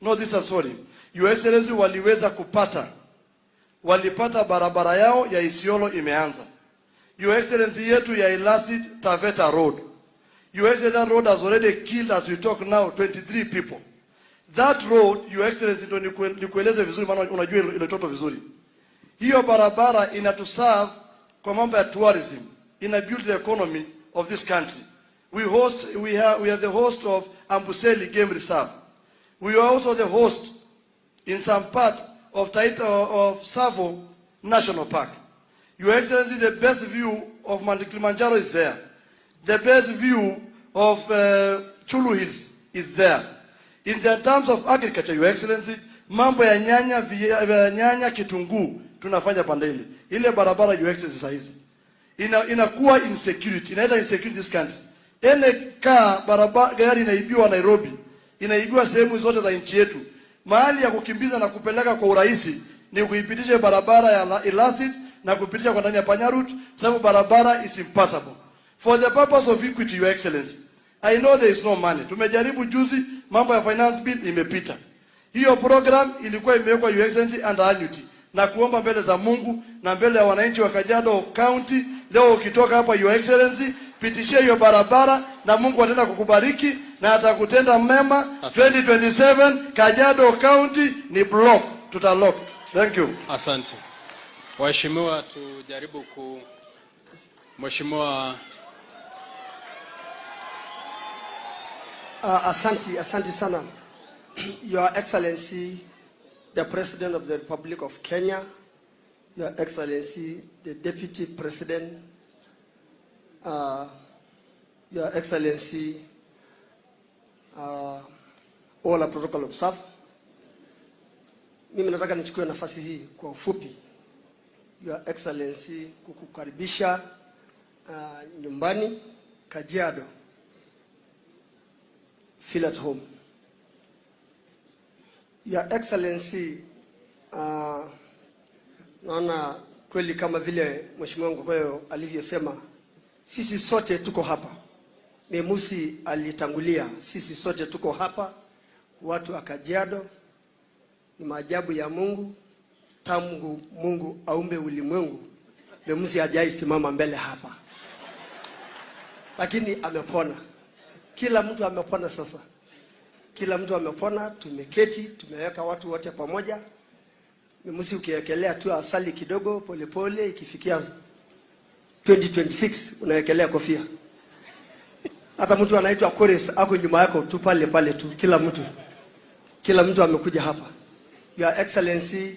Speaker 16: North Eastern, sorry, Your Excellency, waliweza kupata, walipata barabara yao ya Isiolo imeanza. Your Excellency, yetu ya Ilasit Taveta Road. Your Excellency, that road has already killed, as we talk now, 23 people. That road, Your Excellency, ndio nikueleze vizuri, maana unajua ile toto vizuri. Hiyo barabara inatuserve kwa mambo ya tourism, ina build the economy of this country. We are the host of Amboseli Game Reserve. We are also the host in some part of Taita of Tsavo National Park. Your Excellency, the best view of Mount Kilimanjaro is there. The best view of Chulu Hills is there. In the terms of agriculture, Your Excellency, mambo ya nyanya, nyanya, kitunguu tunafanya pande ile. Ile barabara, Your Excellency, saa hizi inakuwa insecurity, inaita insecurity this country. Any car, barabara, gari inaibiwa Nairobi, inaibiwa sehemu zote za nchi yetu. Mahali ya kukimbiza na kupeleka kwa urahisi ni kuipitisha barabara ya Ilasit na kupitisha kwa ndani ya Panya Route, sababu barabara is impassable. For the purpose of equity, Your Excellency, I know there is no money. Tumejaribu juzi mambo ya finance bill imepita. Hiyo program ilikuwa imewekwa, Your Excellency, under annuity, na kuomba mbele za Mungu na mbele ya wananchi wa Kajiado County, leo ukitoka hapa, Your Excellency, pitishia hiyo barabara na Mungu ataenda kukubariki na na atakutenda mema. 2027 Kajiado County ni block, tutalock. Thank you.
Speaker 7: Asante. Waheshimiwa, tujaribu ku Mheshimiwa.
Speaker 17: Asante, asante sana. Your Excellency, the President of the Republic of Kenya, Your Excellency, the Deputy President, Your Excellency, all our protocol observed. Mimi nataka nichukue nafasi hii kwa ufupi, Your Excellency, kukukaribisha nyumbani Kajiado. Feel at home. Your Excellency, naona kweli kama vile Mheshimiwa Ngogoyo alivyosema, sisi sote tuko hapa. Memusi alitangulia, sisi sote tuko hapa, watu wa Kajiado. Ni maajabu ya Mungu, tangu Mungu aumbe ulimwengu, Memusi hajai simama mbele hapa, lakini amepona. Kila mtu amepona sasa. Kila mtu amepona, tumeketi, tumeweka watu wote pamoja. Memusi ukiekelea tu asali kidogo polepole, ikifikia 2026 unawekelea kofia. Hata mtu anaitwa Kores ako nyuma yako tu pale pale tu, kila mtu. Kila mtu amekuja hapa. Your Excellency,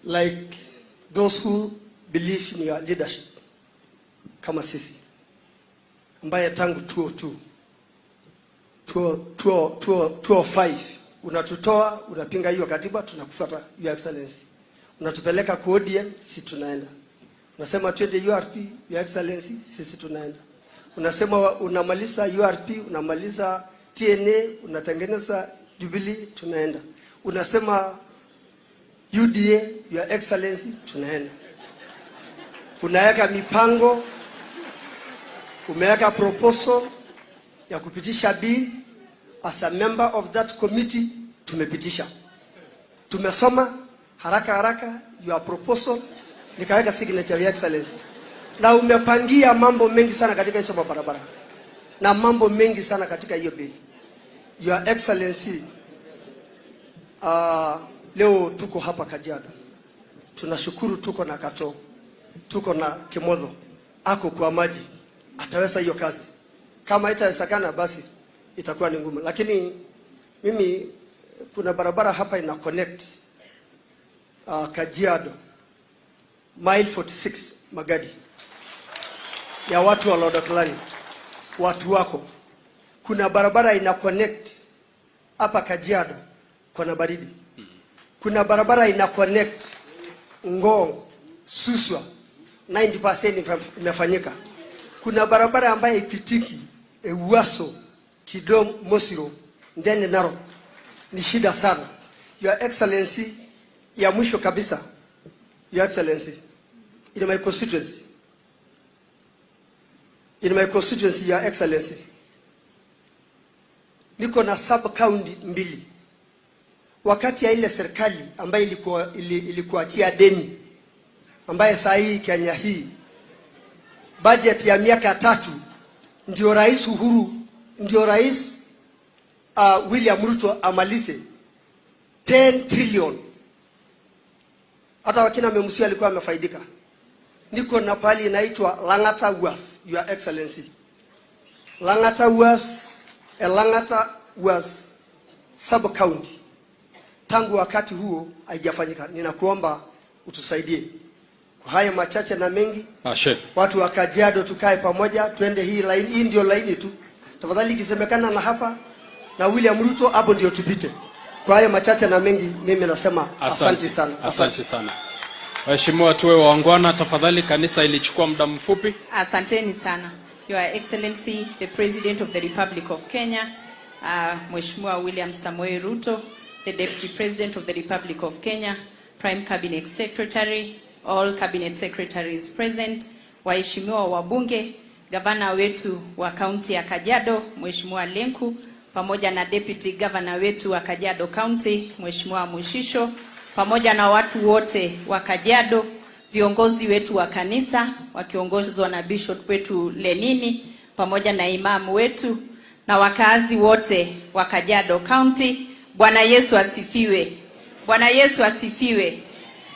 Speaker 17: like those who believe in your leadership, kama sisi ambaye tangu 202 205 unatutoa, unapinga hiyo katiba, tunakufuata Your Excellency. Unatupeleka kwa ODM, sisi tunaenda. Unasema twende URP, Your Excellency, sisi tunaenda. Unasema unamaliza URP, unamaliza TNA, unatengeneza Jubilee, tunaenda. Unasema UDA, Your Excellency, tunaenda. Unaweka mipango, umeweka proposal ya kupitisha bill. As a member of that committee, tumepitisha. Tumesoma haraka haraka your proposal, nikaweka signature, Your Excellency. Na umepangia mambo mengi sana katika hizo barabara na mambo mengi sana katika hiyo bill. Your Excellency, leo tuko hapa Kajiado. Tunashukuru tuko na Kato, tuko na Kimotho, ako kwa maji, ataweza hiyo kazi. Kama itawezekana basi itakuwa ni ngumu. Lakini mimi kuna barabara hapa ina connect Kajiado mile 46 Magadi ya watu wa Lodoklani, watu wako. Kuna barabara ina connect hapa Kajiado kona baridi. Kuna barabara ina connect Ngong, Suswa, 90% imefanyika. Kuna barabara ambayo ipitiki Ewaso, Kidom, Mosiro, ndani Narok. Ni shida sana. Your Excellency, ya mwisho kabisa, Your Excellency, in my constituency, in my constituency, Your Excellency, niko na sub county mbili. Wakati ya ile serikali ambayo ilikuachia deni, ambaye saa hii Kenya hii budget ya miaka 3 ndio Rais Uhuru, ndio Rais William Ruto amalize 10 trillion. Hata wakina Memusi alikuwa amefaidika. Niko na pali inaitwa Lang'ata Was, Your Excellency. Lang'ata Was, Lang'ata Was sub county. Tangu wakati huo haijafanyika. Ninakuomba utusaidie. Kwa haya machache na mengi,
Speaker 7: Ashe.
Speaker 17: watu wa Kajiado tukae pamoja, twende hii line, hii ndio line tu. Tafadhali ikisemekana na hapa na William Ruto, hapo ndio tupite. Kwa haya machache na mengi, mimi nasema asante sana.
Speaker 7: Asante sana. Waheshimiwa, tuwe waungwana tafadhali. Kanisa ilichukua muda mfupi.
Speaker 18: Asanteni sana. Your Excellency, the President of the Republic of Kenya, Mheshimiwa William Samoei Ruto, the Deputy President of the Republic of Kenya, Prime Cabinet Secretary, all Cabinet Secretaries present, waheshimiwa wabunge, gavana wetu wa kaunti ya Kajiado, Mheshimiwa Lenku, pamoja na Deputy Governor wetu wa Kajiado County, Mheshimiwa Mushisho, pamoja na watu wote wa Kajiado, viongozi wetu wa kanisa wakiongozwa na Bishop wetu Lenini, pamoja na imamu wetu na wakazi wote wa Kajiado County. Bwana Yesu asifiwe. Bwana Yesu asifiwe.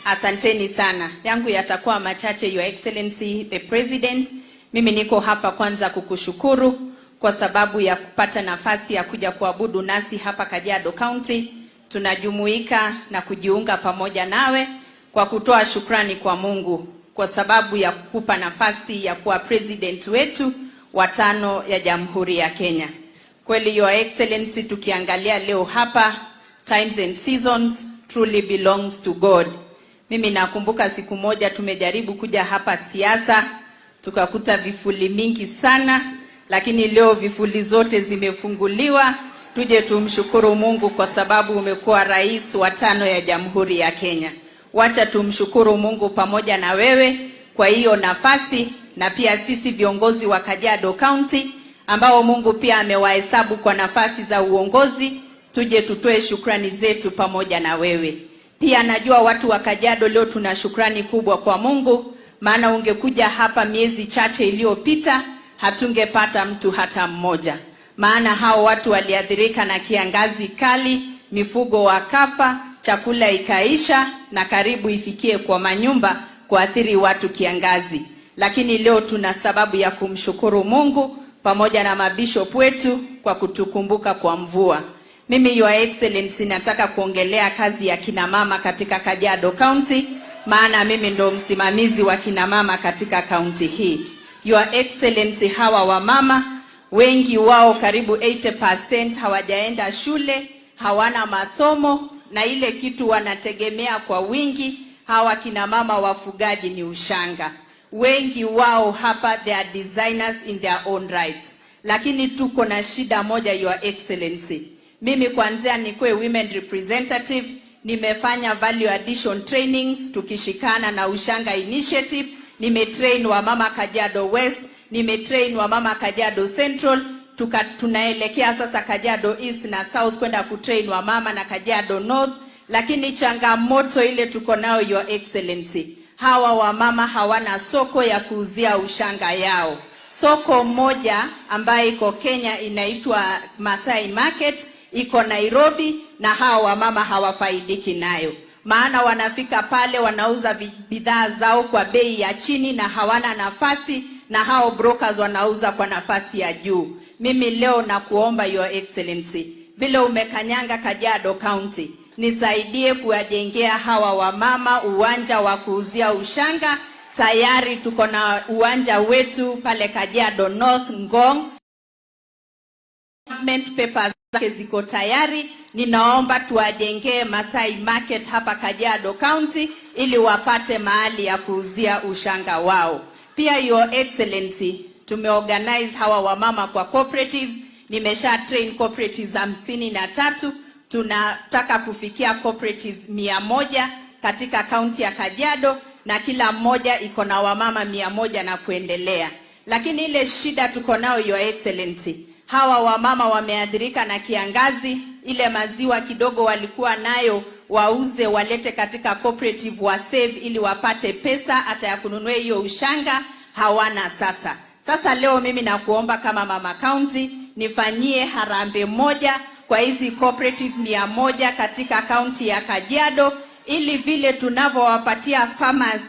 Speaker 18: Asanteni sana. Yangu yatakuwa machache, Your Excellency the President. Mimi niko hapa kwanza kukushukuru kwa sababu ya kupata nafasi ya kuja kuabudu nasi hapa Kajiado County. Tunajumuika na kujiunga pamoja nawe kwa kutoa shukrani kwa Mungu kwa sababu ya kukupa nafasi ya kuwa president wetu wa tano ya Jamhuri ya Kenya. Kweli, Your Excellency, tukiangalia leo hapa, times and seasons truly belongs to God. Mimi nakumbuka siku moja tumejaribu kuja hapa siasa, tukakuta vifuli mingi sana, lakini leo vifuli zote zimefunguliwa. Tuje tumshukuru Mungu kwa sababu umekuwa rais wa tano ya Jamhuri ya Kenya. Wacha tumshukuru Mungu pamoja na wewe kwa hiyo nafasi, na pia sisi viongozi wa Kajiado County ambao Mungu pia amewahesabu kwa nafasi za uongozi, tuje tutoe shukrani zetu pamoja na wewe. Pia najua watu wa Kajiado leo tuna shukrani kubwa kwa Mungu, maana ungekuja hapa miezi chache iliyopita hatungepata mtu hata mmoja, maana hao watu waliathirika na kiangazi kali, mifugo wakafa, chakula ikaisha, na karibu ifikie kwa manyumba kuathiri watu kiangazi. Lakini leo tuna sababu ya kumshukuru Mungu pamoja na mabishop wetu kwa kutukumbuka kwa mvua. Mimi, Your Excellency, nataka kuongelea kazi ya kina mama katika Kajiado County, maana mimi ndo msimamizi wa kina mama katika kaunti hii. Your Excellency, hawa wamama wengi wao karibu 80% hawajaenda shule, hawana masomo, na ile kitu wanategemea kwa wingi hawa kina mama wafugaji ni ushanga. Wengi wao hapa, they are designers in their own rights. Lakini tuko na shida moja, Your Excellency. Mimi kwanzia nikuwe women representative, nimefanya value addition trainings tukishikana na Ushanga Initiative, nimetrain wamama Kajiado West, nimetrain wamama Kajiado Central, tunaelekea sasa Kajiado East na South kwenda kutrain wamama na Kajiado North. Lakini changamoto ile tuko nayo, Your Excellency, hawa wamama hawana soko ya kuuzia ushanga yao. Soko moja ambayo iko Kenya inaitwa Masai Market, iko Nairobi, na hawa wamama hawafaidiki nayo, maana wanafika pale wanauza bidhaa zao kwa bei ya chini na hawana nafasi, na hao brokers wanauza kwa nafasi ya juu. Mimi leo nakuomba, Your Excellency, vile umekanyanga Kajiado County, nisaidie kuwajengea hawa wamama uwanja wa kuuzia ushanga. Tayari tuko na uwanja wetu pale Kajiado North Ngong. Government papers zake ziko tayari. Ninaomba tuwajengee Masai Market hapa Kajiado County ili wapate mahali ya kuuzia ushanga wao. Pia, Your Excellency, tumeorganize hawa wamama kwa cooperatives. Nimesha train cooperatives 53. Tunataka kufikia cooperatives 100 katika kaunti ya Kajiado, na kila mmoja iko na wamama 100 na kuendelea. Lakini ile shida tuko nayo, Your Excellency, hawa wamama wameathirika na kiangazi. Ile maziwa kidogo walikuwa nayo wauze walete katika cooperative wa save ili wapate pesa hata ya kununua hiyo ushanga, hawana sasa. Sasa leo mimi nakuomba kama mama county, nifanyie harambee moja kwa hizi cooperatives 100 katika kaunti ya Kajiado, ili vile tunavyowapatia farmers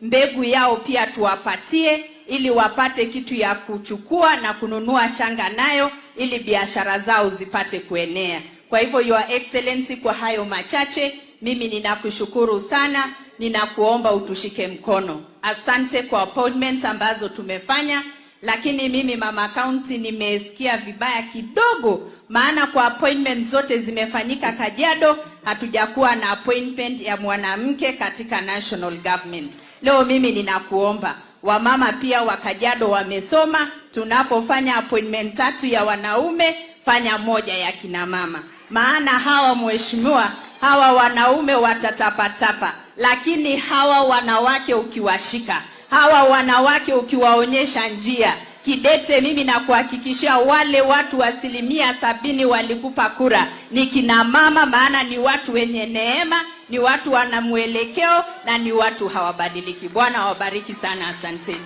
Speaker 18: mbegu yao pia tuwapatie ili wapate kitu ya kuchukua na kununua shanga nayo ili biashara zao zipate kuenea. Kwa hivyo, Your Excellency, kwa hayo machache, mimi ninakushukuru sana, ninakuomba utushike mkono. Asante kwa appointments ambazo tumefanya, lakini mimi mama county nimesikia vibaya kidogo, maana kwa appointment zote zimefanyika Kajiado, hatujakuwa na appointment ya mwanamke katika national government. Leo mimi ninakuomba, wamama pia wa Kajiado wamesoma, tunapofanya appointment tatu ya wanaume, fanya moja ya kina mama, maana hawa mheshimiwa, hawa wanaume watatapatapa, lakini hawa wanawake ukiwashika, hawa wanawake ukiwaonyesha njia kidete, mimi nakuhakikishia wale watu 70% walikupa kura ni kina mama, maana ni watu wenye neema, ni watu wana mwelekeo na ni watu hawabadiliki. Bwana awabariki sana, asanteni.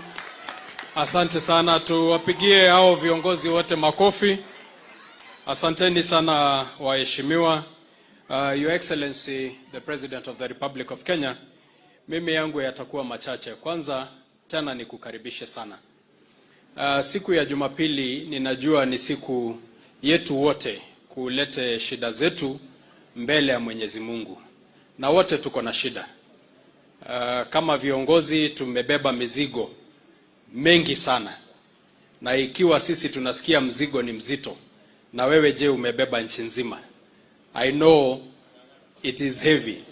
Speaker 7: Asante sana, tuwapigie hao viongozi wote makofi. Asanteni sana waheshimiwa. Your Excellency the President of the Republic of Kenya, mimi yangu yatakuwa machache. Kwanza tena nikukaribishe sana. Siku ya Jumapili ninajua ni siku yetu wote kulete shida zetu mbele ya Mwenyezi Mungu, na wote tuko na shida. Kama viongozi tumebeba mizigo mengi sana, na ikiwa sisi tunasikia mzigo ni mzito, na wewe je, umebeba nchi nzima? I know it is heavy.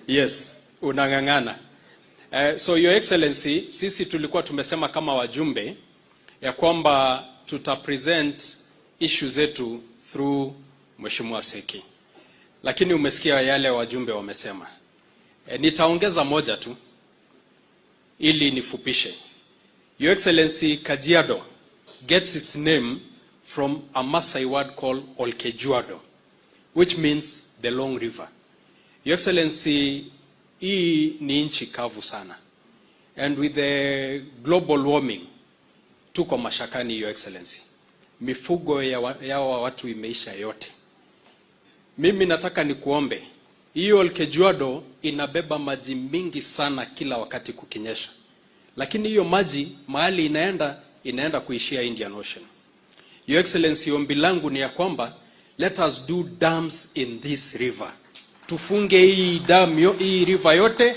Speaker 7: Yes, unang'ang'ana. So Your Excellency, sisi tulikuwa tumesema kama wajumbe ya kwamba tuta present issue zetu through Mheshimiwa Seki, lakini umesikia yale wajumbe wamesema. Nitaongeza moja tu ili nifupishe. Your Excellency, Kajiado gets its name from a Maasai word called Olkejuado, which means the long river. Your Excellency, hii ni nchi kavu sana. And with the global warming, tuko mashakani, Your Excellency. Mifugo ya watu imeisha yote. Mimi nataka nikuombe, hiyo Olkejuado inabeba maji mingi sana kila wakati kukinyesha. Lakini hiyo maji mahali inaenda, inaenda kuishia Indian Ocean. Your Excellency, ombi langu ni ya kwamba let us do dams in this river. Tufunge hii dam, hii river yote,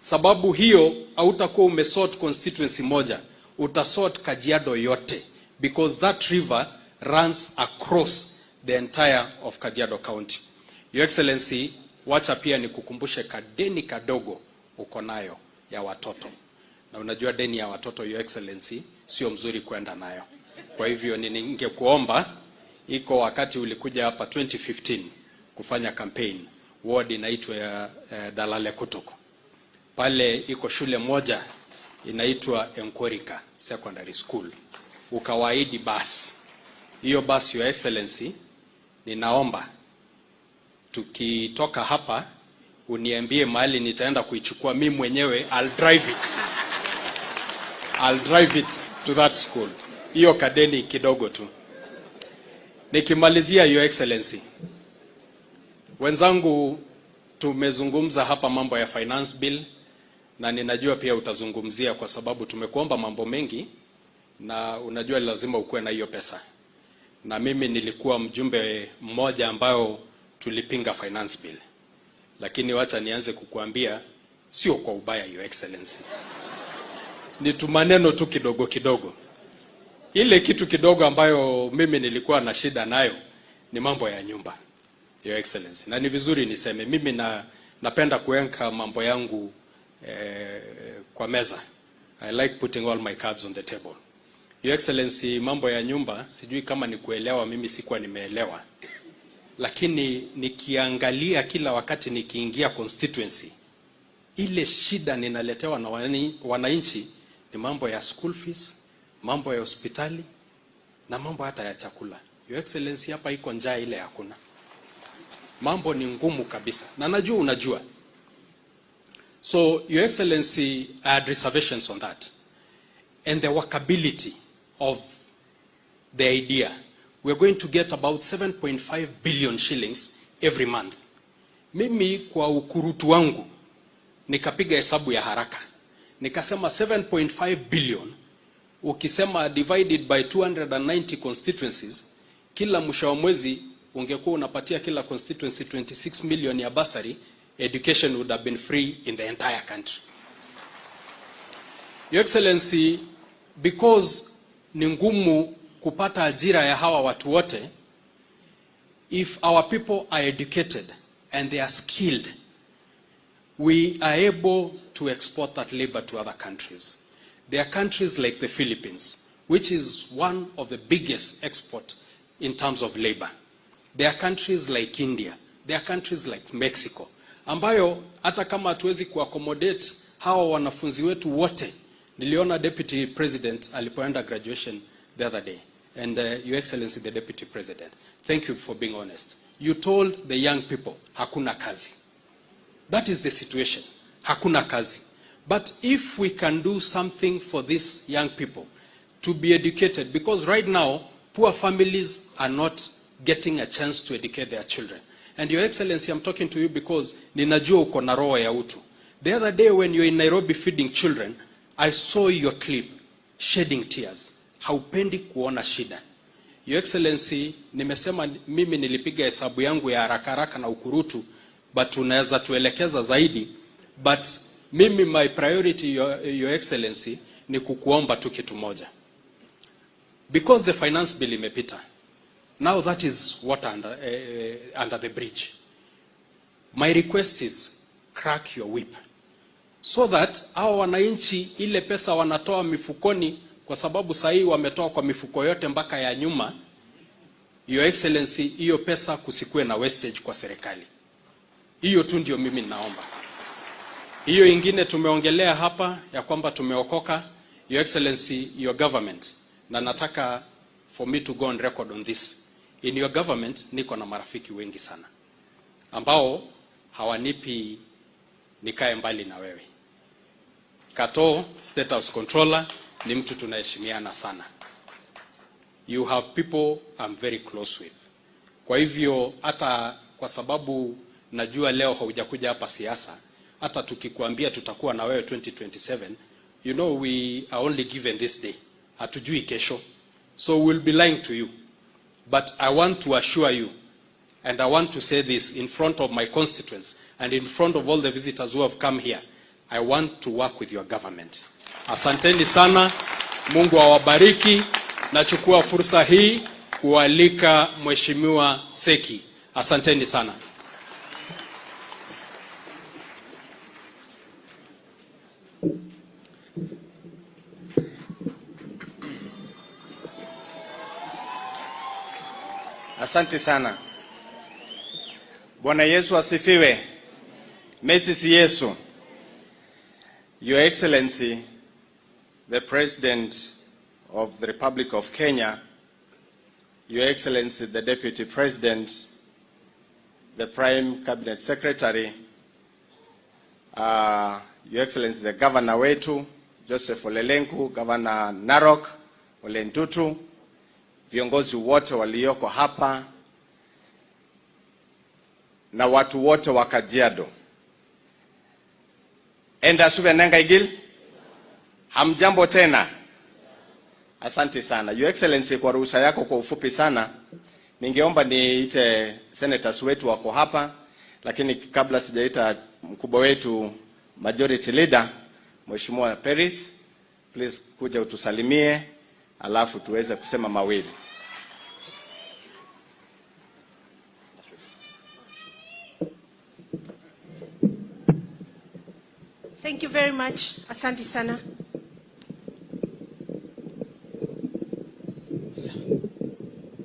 Speaker 7: sababu hiyo hautakuwa umesort constituency moja, utasort Kajiado yote because that river runs across the entire of Kajiado County. Your Excellency, wacha pia nikukumbushe kadeni kadogo uko nayo ya watoto. Na unajua deni ya watoto, Your Excellency, sio mzuri kwenda nayo. Kwa hivyo ningekuomba, iko wakati ulikuja hapa 2015 kufanya campaign, ward inaitwa ya Dalale Kutuku. Pale iko shule moja inaitwa Enkorika Secondary School. Ukawaahidi basi. Hiyo basi, Your Excellency, ninaomba tukitoka hapa uniambie mahali nitaenda kuichukua mimi mwenyewe. I'll drive it. I'll drive it to that school. Hiyo kadeni kidogo tu. Nikimalizia, Your Excellency, wenzangu tumezungumza hapa mambo ya finance bill, na ninajua pia utazungumzia kwa sababu tumekuomba mambo mengi na unajua lazima ukuwe na hiyo pesa. Na mimi nilikuwa mjumbe mmoja ambayo tulipinga finance bill. Lakini wacha nianze kukuambia, sio kwa ubaya, Your Excellency. Ni tu maneno tu kidogo kidogo. Ile kitu kidogo ambayo mimi nilikuwa na shida nayo ni mambo ya nyumba, Your Excellency. Na ni vizuri niseme, mimi napenda kuweka mambo yangu kwa meza. I like putting all my cards on the table. Your Excellency, mambo ya nyumba, sijui kama ni kuelewa, mimi sikuwa nimeelewa. Lakini nikiangalia kila wakati nikiingia constituency, ile shida ninaletewa na wananchi ni mambo ya school fees, mambo ya hospitali na mambo hata ya chakula. Your Excellency, hapa iko njaa ile hakuna. Mambo ni ngumu kabisa. Na najua unajua. So, Your Excellency, I had reservations on that. And the workability of the idea. We're going to get about 7.5 billion shillings every month. Mimi kwa ukurutu wangu nikapiga hesabu ya haraka. Nikasema 7.5 billion ukisema divided by 290 constituencies, kila mwisho wa mwezi ungekuwa unapatia kila constituency 26 million ya bursary, education would have been free in the entire country. Your Excellency, because ni ngumu kupata ajira ya hawa watu wote, if our people are educated and they are skilled, we are able to export that labor to other countries. There are countries like the Philippines, which is one of the biggest export in terms of labor. There are countries like India. There are countries like Mexico, ambayo hata kama hatuwezi kuaccommodate hawa wanafunzi wetu wote. Niliona Deputy President alipoenda graduation the other day. And Your Excellency the Deputy President, thank you for being honest. You told the young people, hakuna kazi. That is the situation. Hakuna kazi. But if we can do something for these young people, to be educated, because right now poor families are not getting a chance to educate their children. And Your Excellency, I'm talking to you because ninajua uko na roho ya utu. The other day when you're in Nairobi feeding children, I saw your clip shedding tears. Haupendi kuona shida. Your Excellency, nimesema mimi nilipiga hesabu yangu ya haraka haraka na ukurutu, but unaweza tuelekeza zaidi. But mimi my priority, Your Excellency, ni kukuomba tu kitu moja. Because the finance bill imepita. Now that is water under the bridge. My request is crack your whip, so that hao wananchi ile pesa wanatoa mifukoni, kwa sababu sahii wametoa kwa mifuko yote mpaka ya nyuma. Your Excellency, hiyo pesa kusikue na wastage kwa serikali. Hiyo tu ndio mimi naomba. Hiyo ingine tumeongelea hapa ya kwamba tumeokoka. Your Excellency, your government, na nataka for me to go on record on this. In your government niko na marafiki wengi sana ambao hawanipi nikae mbali na wewe. Kato, State House Controller, ni mtu tunaheshimiana sana. You have people I'm very close with. Kwa hivyo hata kwa sababu najua leo haujakuja hapa siasa, hata tukikuambia tutakuwa na wewe 2027, you know we are only given this day. Hatujui kesho. So we'll be lying to you. But I want to assure you, and I want to say this in front of my constituents and in front of all the visitors who have come here, I want to work with your government. Asanteni sana, Mungu awabariki. Nachukua fursa hii kualika Mheshimiwa Seki. Asanteni sana.
Speaker 19: Asante sana. Bwana Yesu asifiwe. Mrs. Yesu. Your Excellency, the President of the Republic of Kenya, Your Excellency, the Deputy President, the Prime Cabinet Secretary, Your Excellency, the Governor wetu, Joseph Ole Lenku, Governor Narok, Ole Ntutu, viongozi wote walioko hapa na watu wote wa Kajiado. Enda sube nenga igil. Hamjambo tena. Asante sana. Your Excellency, kwa ruhusa yako kwa ufupi sana, ningeomba niite senators wetu wako hapa, lakini kabla sijaita mkubwa wetu Majority Leader, Mheshimiwa Peris, please kuja utusalimie, alafu tuweze kusema mawili.
Speaker 20: Thank you very much. Asante sana.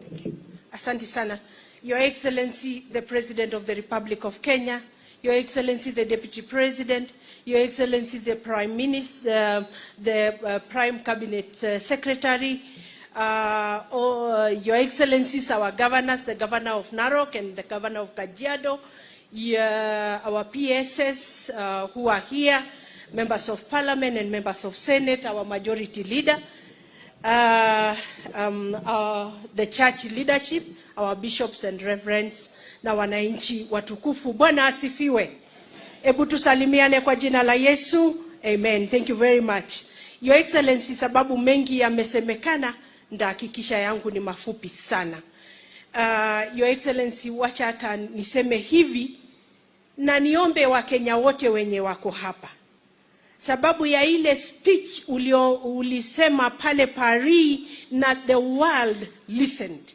Speaker 20: Thank you. Asante sana. Your Excellency, the President of the Republic of Kenya, Your Excellency, the Deputy President, Your Excellency, the Prime Minister, the Prime Cabinet Secretary, Your Excellencies, our governors, the Governor of Narok and the Governor of Kajiado, our PSS who are here, members of Parliament and members of Senate, our Majority Leader, the church leadership, our bishops and reverends, na wananchi watukufu. Bwana asifiwe. Ebu tusalimiane kwa jina la Yesu. Amen. Thank you very much. Your Excellency, sababu mengi yamesemekana, ndahakikisha yangu ni mafupi sana. Your Excellency, wacha hata niseme hivi na niombe Wakenya wote wenye wako hapa. Sababu ya ile speech ulisema pale Paris na the world listened.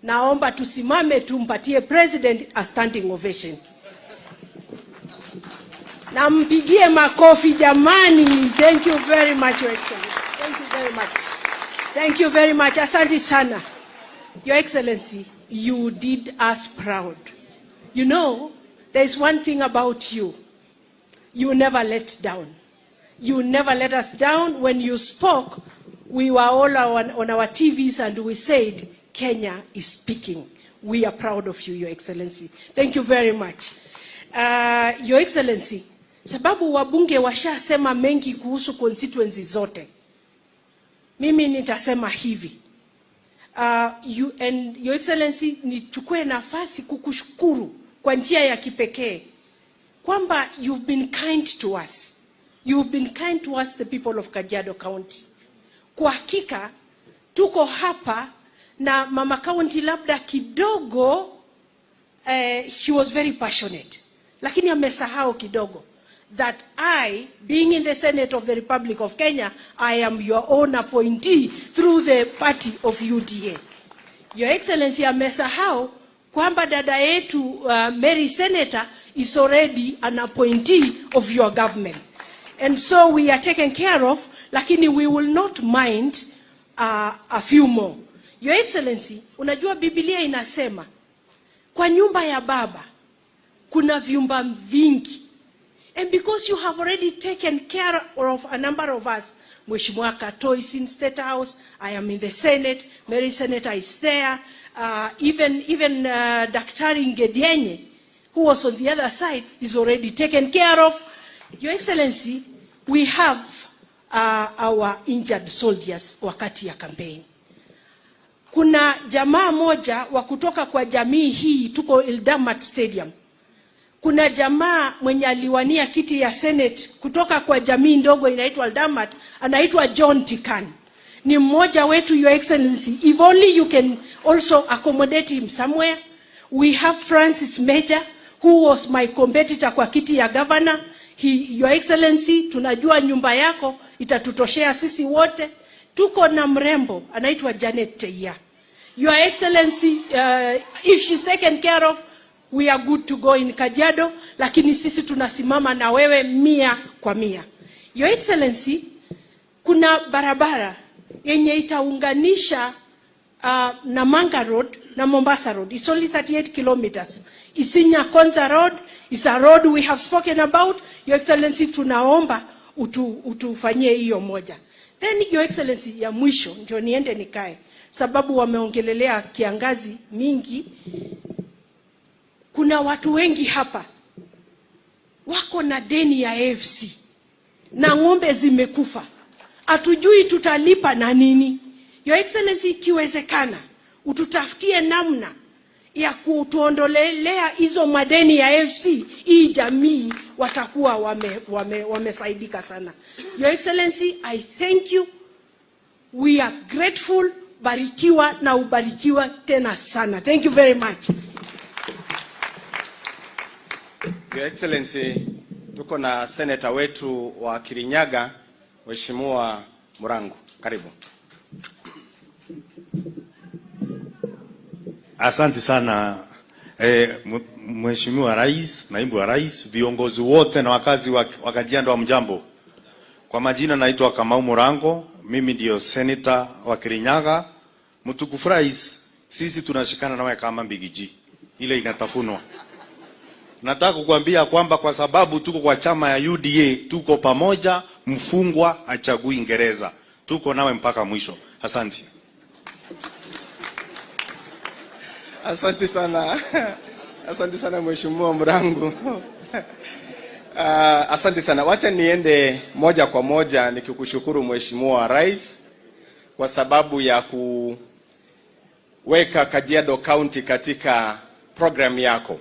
Speaker 20: Naomba tusimame tumpatie President a standing ovation. Na mpigie makofi jamani. Thank you very much, Your Excellency. Thank you very much. Thank you very much. Asante sana. Your Excellency, you did us proud. You know, there is one thing about you. You never let down. You never let us down. When you spoke, we were all on our TVs and we said, Kenya is speaking. We are proud of you, Your Excellency. Thank you very much. Your Excellency, sababu wabunge washasema mengi kuhusu constituency zote. Mimi nitasema hivi. You and Your Excellency, nichukue nafasi kukushukuru kwa njia ya kipekee kwamba you've been kind to us. You've been kind to us, the people of Kajiado County. Kwa hakika tuko hapa na Mama County, labda kidogo she was very passionate, lakini amesahau kidogo that I, being in the Senate of the Republic of Kenya, I am your own appointee through the party of UDA. Your Excellency amesahau kwamba dada yetu Mary Senator is already an appointee of your government. And so we are taken care of, lakini we will not mind a few more. Your Excellency, unajua Biblia inasema kwa nyumba ya Baba kuna vyumba vingi. And because you have already taken care of a number of us, Mheshimiwa Katoo is in State House, I am in the Senate, Mary Senator is there, even Daktari Ngedienye, who was on the other side, is already taken care of. Your Excellency, we have our injured soldiers wakati ya campaign. Kuna jamaa moja wa kutoka kwa jamii hii, tuko Ildamat Stadium. Kuna jamaa mwenye aliwania kiti ya Senate kutoka kwa jamii ndogo inaitwa Ildamat, anaitwa John Tikan. Ni mmoja wetu, Your Excellency. If only you can also accommodate him somewhere. We have Francis Major, who was my competitor kwa kiti ya governor. Your Excellency, tunajua nyumba yako itatutoshea sisi wote. Tuko na mrembo anaitwa Janet Teia. Your Excellency, if she's taken care of, we are good to go in Kajiado, lakini sisi tunasimama na wewe 100 kwa 100. Your Excellency, kuna barabara yenye itaunganisha Namanga Road na Mombasa Road. It's only 38 kilometers. Isinya Konza Road is a road we have spoken about. Your Excellency, tunaomba utufanyie hiyo moja. Then Your Excellency, ya mwisho ndio niende nikae, sababu wameongelelea kiangazi mingi. Kuna watu wengi hapa wako na deni ya AFC na ng'ombe zimekufa, hatujui tutalipa na nini. Your Excellency, ikiwezekana ututafutie namna ya kutuondolelea hizo madeni ya AFC, hii jamii watakuwa wamesaidika sana. Your Excellency, I thank you. We are grateful. Barikiwa na ubarikiwa tena sana. Thank you very much.
Speaker 19: Your Excellency, tuko na seneta wetu wa Kirinyaga, Mheshimiwa Murangu. Karibu.
Speaker 21: Asante sana Mheshimiwa Rais, Naibu wa Rais, viongozi wote na wakazi wa Kajiado, hamjambo. Kwa majina naitwa Kamau Murango, mimi ndio seneta wa Kirinyaga. Mtukufu Rais, sisi tunashikana nawe kama mbigiji ile inatafunwa. Nataka kukuambia kwamba kwa sababu tuko kwa chama ya UDA, tuko pamoja, mfungwa achagui Ingereza. Tuko nawe mpaka mwisho. Asante.
Speaker 19: Asante sana. Asante sana Mheshimiwa Murangu. Asante sana. Wacha niende moja kwa moja nikikushukuru Mheshimiwa Rais kwa sababu ya kuweka Kajiado County katika program yako.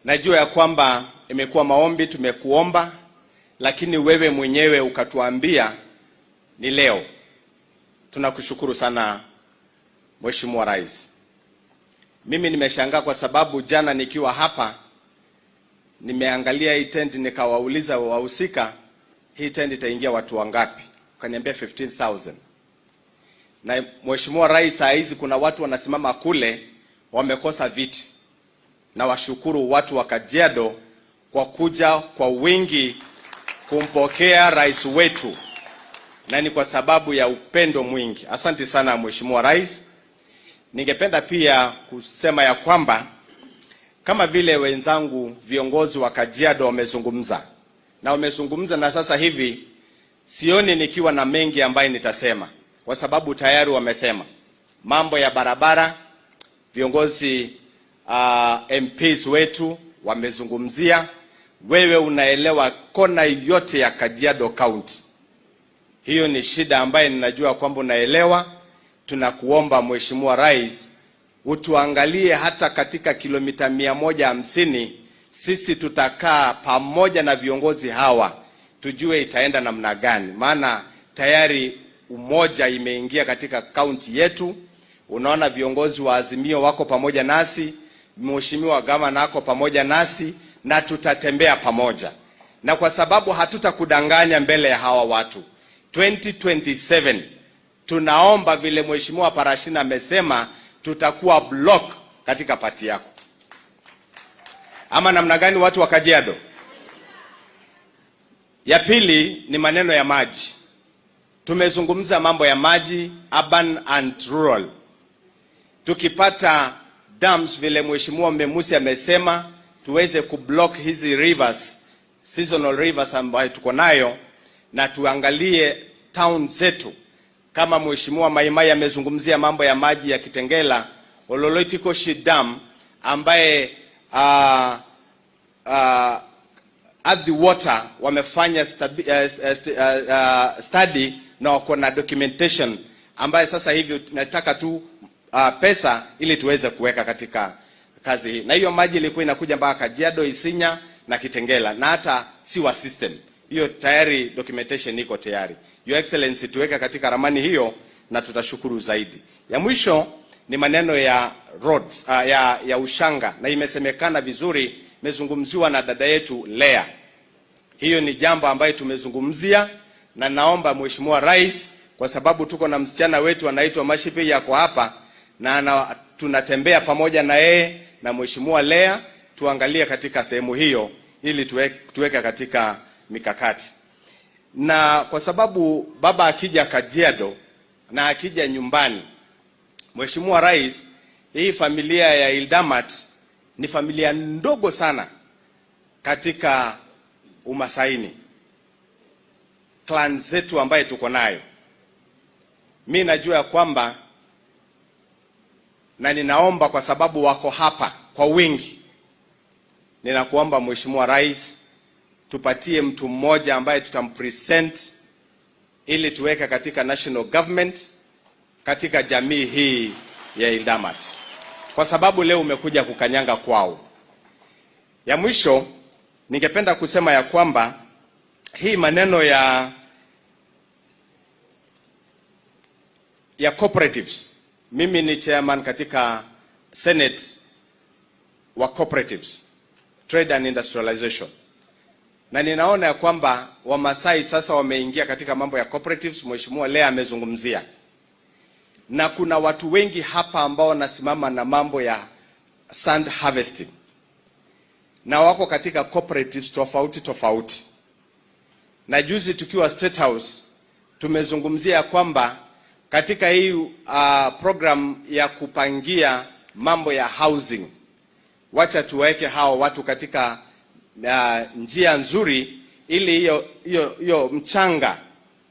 Speaker 19: Najua ya kwamba imekuwa maombi tumekuomba, lakini wewe mwenyewe ukatuambia ni leo. Tunakushukuru sana Mheshimiwa Rais. Mimi nimeshangaa kwa sababu jana nikiwa hapa nimeangalia hii tent, nikawauliza wahusika, hii tent itaingia watu wangapi? Ukaniambia 15,000. Na Mheshimiwa Rais, saa hizi kuna watu wanasimama kule wamekosa viti. Na washukuru watu wa Kajiado kwa kuja kwa wingi kumpokea rais wetu, na ni kwa sababu ya upendo mwingi. Asante sana Mheshimiwa Rais. Ningependa pia kusema ya kwamba kama vile wenzangu viongozi wa Kajiado wamezungumza na wamezungumza, na sasa hivi sioni nikiwa na mengi ambayo nitasema, kwa sababu tayari wamesema mambo ya barabara. Viongozi MPs wetu wamezungumzia. Wewe unaelewa kona yote ya Kajiado County. Hiyo ni shida ambaye ninajua kwamba unaelewa. Tunakuomba Mheshimiwa Rais utuangalie hata katika kilomita 150, sisi tutakaa pamoja na viongozi hawa tujue itaenda namna gani, maana tayari umoja imeingia katika kaunti yetu. Unaona viongozi wa Azimio wako pamoja nasi, Mheshimiwa Gavana ako pamoja nasi, na tutatembea pamoja, na kwa sababu hatutakudanganya mbele ya hawa watu, 2027 tunaomba vile Mheshimiwa Parashina amesema, tutakuwa block katika party yako, ama namna gani, watu wa Kajiado? Ya pili ni maneno ya maji. Tumezungumza mambo ya maji urban and rural. Tukipata dams vile Mheshimiwa Memusi amesema, tuweze kublock hizi rivers, seasonal rivers ambayo tuko nayo, na tuangalie town zetu kama Mheshimiwa Maimai amezungumzia mambo ya maji ya Kitengela, Ololositokoshi Dam ambaye Athi Water wamefanya study na wako na documentation ambaye sasa hivi nataka tu pesa ili tuweze kuweka katika kazi hii, na hiyo maji ilikuwa inakuja mpaka Kajiado, Isinya na Kitengela na hata sewer system hiyo tayari documentation iko tayari. Your Excellency, tuweke katika ramani hiyo na tutashukuru zaidi. Ya mwisho ni maneno ya roads, ya ushanga, na imesemekana vizuri, imezungumziwa na dada yetu Lea. Hiyo ni jambo ambayo tumezungumzia, na naomba Mheshimiwa Rais, kwa sababu tuko na msichana wetu anaitwa Mashipi yako hapa na tunatembea pamoja na yeye na Mheshimiwa Lea, tuangalie katika sehemu hiyo ili tuweke katika mikakati. Na kwa sababu baba akija Kajiado na akija nyumbani, Mheshimiwa Rais, hii familia ya Ildamat ni familia ndogo sana katika Umasaini, clan zetu ambaye tuko nayo. Mi najua ya kwamba na ninaomba kwa sababu wako hapa kwa wingi, ninakuomba Mheshimiwa Rais, tupatie mtu mmoja ambaye tutampresent ili tuweke katika national government katika jamii hii ya Ildamat, kwa sababu leo umekuja kukanyanga kwao. Ya mwisho ningependa kusema ya kwamba hii maneno ya cooperatives, mimi ni chairman katika Senate wa cooperatives, trade and industrialization, na ninaona ya kwamba Wamasai sasa wameingia katika mambo ya cooperatives. Mheshimiwa Lea amezungumzia, na kuna watu wengi hapa ambao wanasimama na mambo ya sand harvesting na wako katika cooperatives tofauti tofauti. Na juzi tukiwa State House tumezungumzia kwamba katika hii program ya kupangia mambo ya housing, wacha tuweke hao watu katika njia nzuri, ili hiyo mchanga,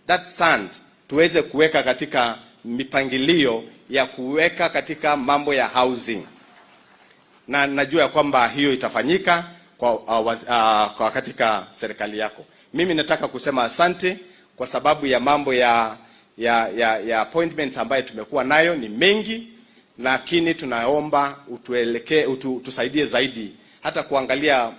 Speaker 19: that sand, tuweze kuweka katika mipangilio ya kuweka katika mambo ya housing, na najua ya kwamba hiyo itafanyika kwa katika serikali yako. Mimi nataka kusema asante kwa sababu ya mambo ya appointments ambayo tumekuwa nayo ni mengi, lakini tunaomba utuelekee, tusaidie zaidi hata kuangalia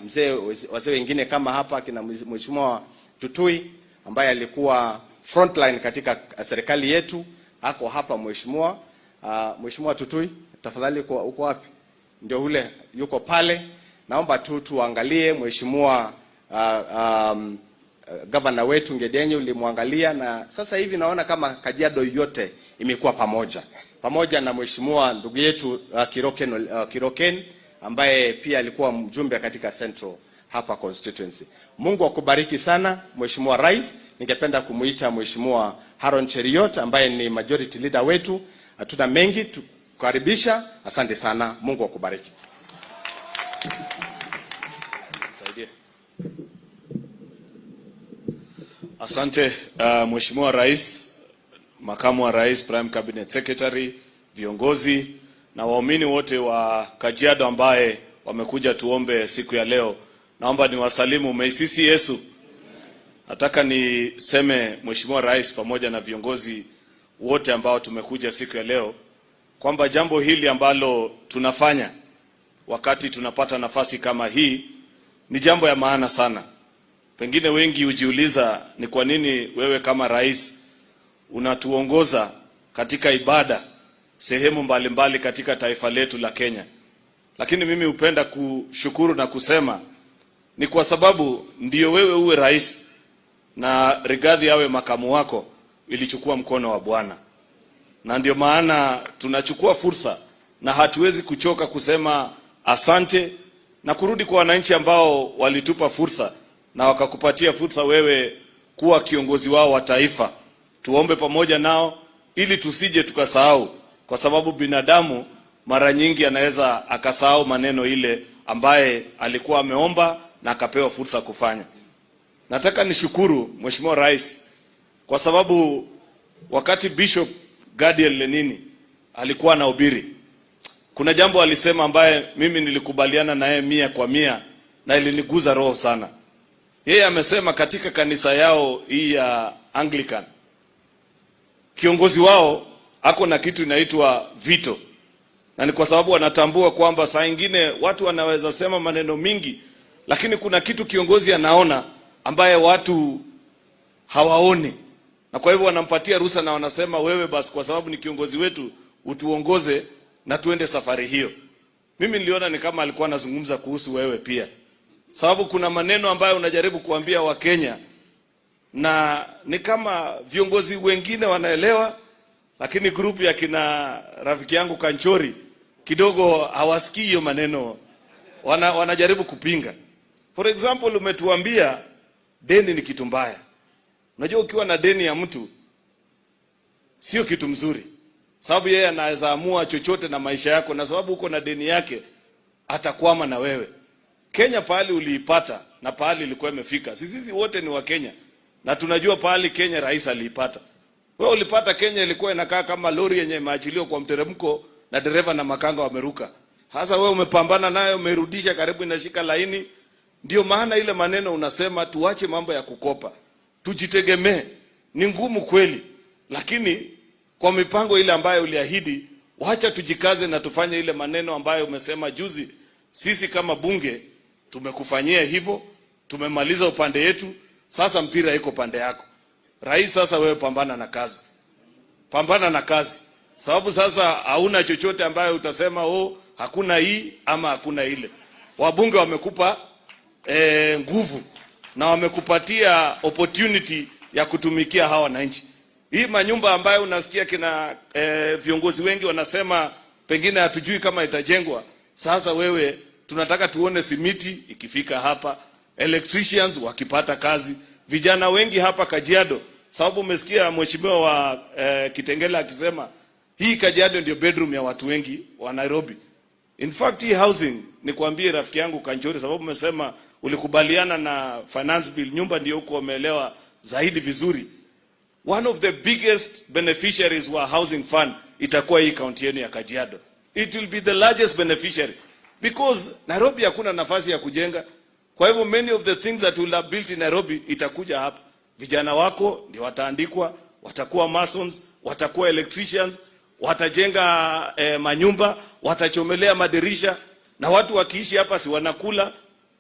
Speaker 19: wazee wengine kama hapa kina Mheshimiwa Tutui ambaye alikuwa frontline katika serikali yetu, ako hapa Mheshimiwa. Mheshimiwa Tutui, tafadhali uko wapi? Ndio ule yuko pale. Naomba tu tuangalie Mheshimiwa gavana wetu Ngedenye ulimwangalia, na sasa hivi naona kama Kajiado yote imekuwa pamoja na Mheshimiwa ndugu yetu Kiroken ambaye pia alikuwa mjumbe katika Central hapa constituency. Mungu akubariki sana Mheshimiwa Rais. Ningependa kumuita Mheshimiwa Haron Cheriot ambaye ni majority leader wetu. Hatuna mengi, tukaribisha. Asante sana, Mungu akubariki. Saidie.
Speaker 6: Asante Mheshimiwa Rais, Makamu wa Rais, Prime Cabinet Secretary, viongozi na waumini wote wa Kajiado ambaye wamekuja tuombe siku ya leo. Naomba niwasalimu meisisi Yesu.
Speaker 3: Nataka niseme Mheshimiwa Rais pamoja na viongozi wote ambao tumekuja siku ya leo kwamba jambo hili ambalo tunafanya wakati tunapata nafasi kama hii ni jambo ya maana sana. Pengine wengi hujiuliza ni kwa nini wewe kama rais unatuongoza katika ibada sehemu mbalimbali katika taifa letu la Kenya. Lakini mimi hupenda kushukuru na kusema ni kwa sababu ndio wewe uwe rais na Rigathi awe makamu wako, ilichukua mkono wa Bwana. Na ndio maana tunachukua fursa na hatuwezi kuchoka kusema asante na kurudi kwa wananchi ambao walitupa fursa na wakakupatia fursa wewe kuwa kiongozi wao wa taifa. Tuombe pamoja nao ili tusije tukasahau, kwa sababu binadamu mara nyingi anaweza akasahau maneno ile ambaye alikuwa ameomba na akapewa fursa kufanya. Nataka nishukuru Mheshimiwa Rais kwa sababu wakati Bishop Gadiel Lenini alikuwa anahubiri, kuna jambo alisema ambaye mimi nilikubaliana naye 100% na iliniguza roho sana. Yeye amesema katika kanisa yao hii ya Anglican, kiongozi wao ako na kitu inaitwa veto. Na ni kwa sababu wanatambua kwamba saa ingine watu wanaweza sema maneno mingi, lakini kuna kitu kiongozi anaona ambaye watu hawaoni. Na kwa hivyo wanampatia ruhusa na wanasema wewe basi, kwa sababu ni kiongozi wetu, utuongoze na tuende safari hiyo. Mimi niliona ni kama alikuwa anazungumza kuhusu wewe pia, sababu kuna maneno ambayo unajaribu kuambia Wakenya na ni kama viongozi wengine wanaelewa, lakini grupu ya kina rafiki yangu Kanchori kidogo hawasikii hiyo maneno, wanajaribu kupinga. For example, umetuambia deni ni kitu mbaya. Unajua ukiwa na deni ya mtu sio kitu mzuri, sababu yeye anaweza amua chochote na maisha yako, na sababu uko na deni yake atakwama na wewe. Kenya pahali uliipata na pahali ilikuwa imefika. Sisi wote ni wa Kenya na tunajua pahali Kenya rais aliipata. Wewe ulipata Kenya ilikuwa inakaa kama lori yenye imeachiliwa kwa mteremko na dereva na makanga wameruka. Hasa wewe umepambana nayo, umerudisha karibu inashika laini. Ndio maana ile maneno unasema tuache mambo ya kukopa, tujitegemee. Ni ngumu kweli, lakini kwa mipango ile ambayo uliahidi, wacha tujikaze na tufanye ile maneno ambayo umesema juzi. Sisi kama bunge tumekufanyia hivyo, tumemaliza upande yetu, sasa mpira iko pande yako. Rais, sasa wewe pambana na kazi. Pambana na kazi. Sababu sasa hauna chochote ambayo utasema oh, hakuna hii ama hakuna ile. Wabunge wamekupa nguvu na wamekupatia opportunity ya kutumikia hawa wananchi. Hii manyumba ambayo unasikia kina viongozi wengi wanasema pengine hatujui kama itajengwa. Sasa wewe tunataka tuone simiti ikifika hapa, electricians wakipata kazi, vijana wengi hapa Kajiado, sababu umesikia mheshimiwa wa Kitengela akisema hii Kajiado ndio bedroom ya watu wengi wa Nairobi. In fact hii housing, nikwambie rafiki yangu Kanchori, sababu umesema ulikubaliana na finance bill, nyumba ndio huko umeelewa zaidi vizuri. One of the biggest beneficiaries wa housing fund itakuwa hii county yenu ya Kajiado. It will be the largest beneficiary because Nairobi hakuna nafasi ya kujenga. Kwa hivyo many of the things that will have built in Nairobi itakuja hapa. Vijana wako ndio wataandikwa, watakuwa masons, watakuwa electricians, watajenga manyumba, watachomelea madirisha, na watu wakiishi hapa si wanakula,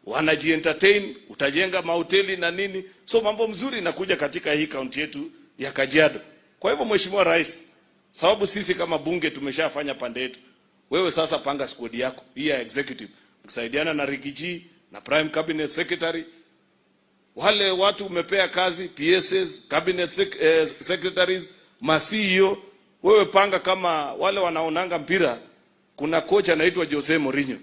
Speaker 3: wanajientertain, utajenga mahoteli na nini. So mambo mzuri inakuja katika hii kaunti yetu ya Kajiado. Kwa hivyo Mheshimiwa Rais, sababu sisi kama bunge tumeshafanya pande yetu, wewe sasa panga squad yako hii ya executive, mkisaidiana na Riggy G na Prime Cabinet Secretary, wale watu umepea kazi PSs, cabinet secretaries, ma CEO, wewe panga kama wale wanaonanga mpira. Kuna kocha anaitwa Jose Mourinho.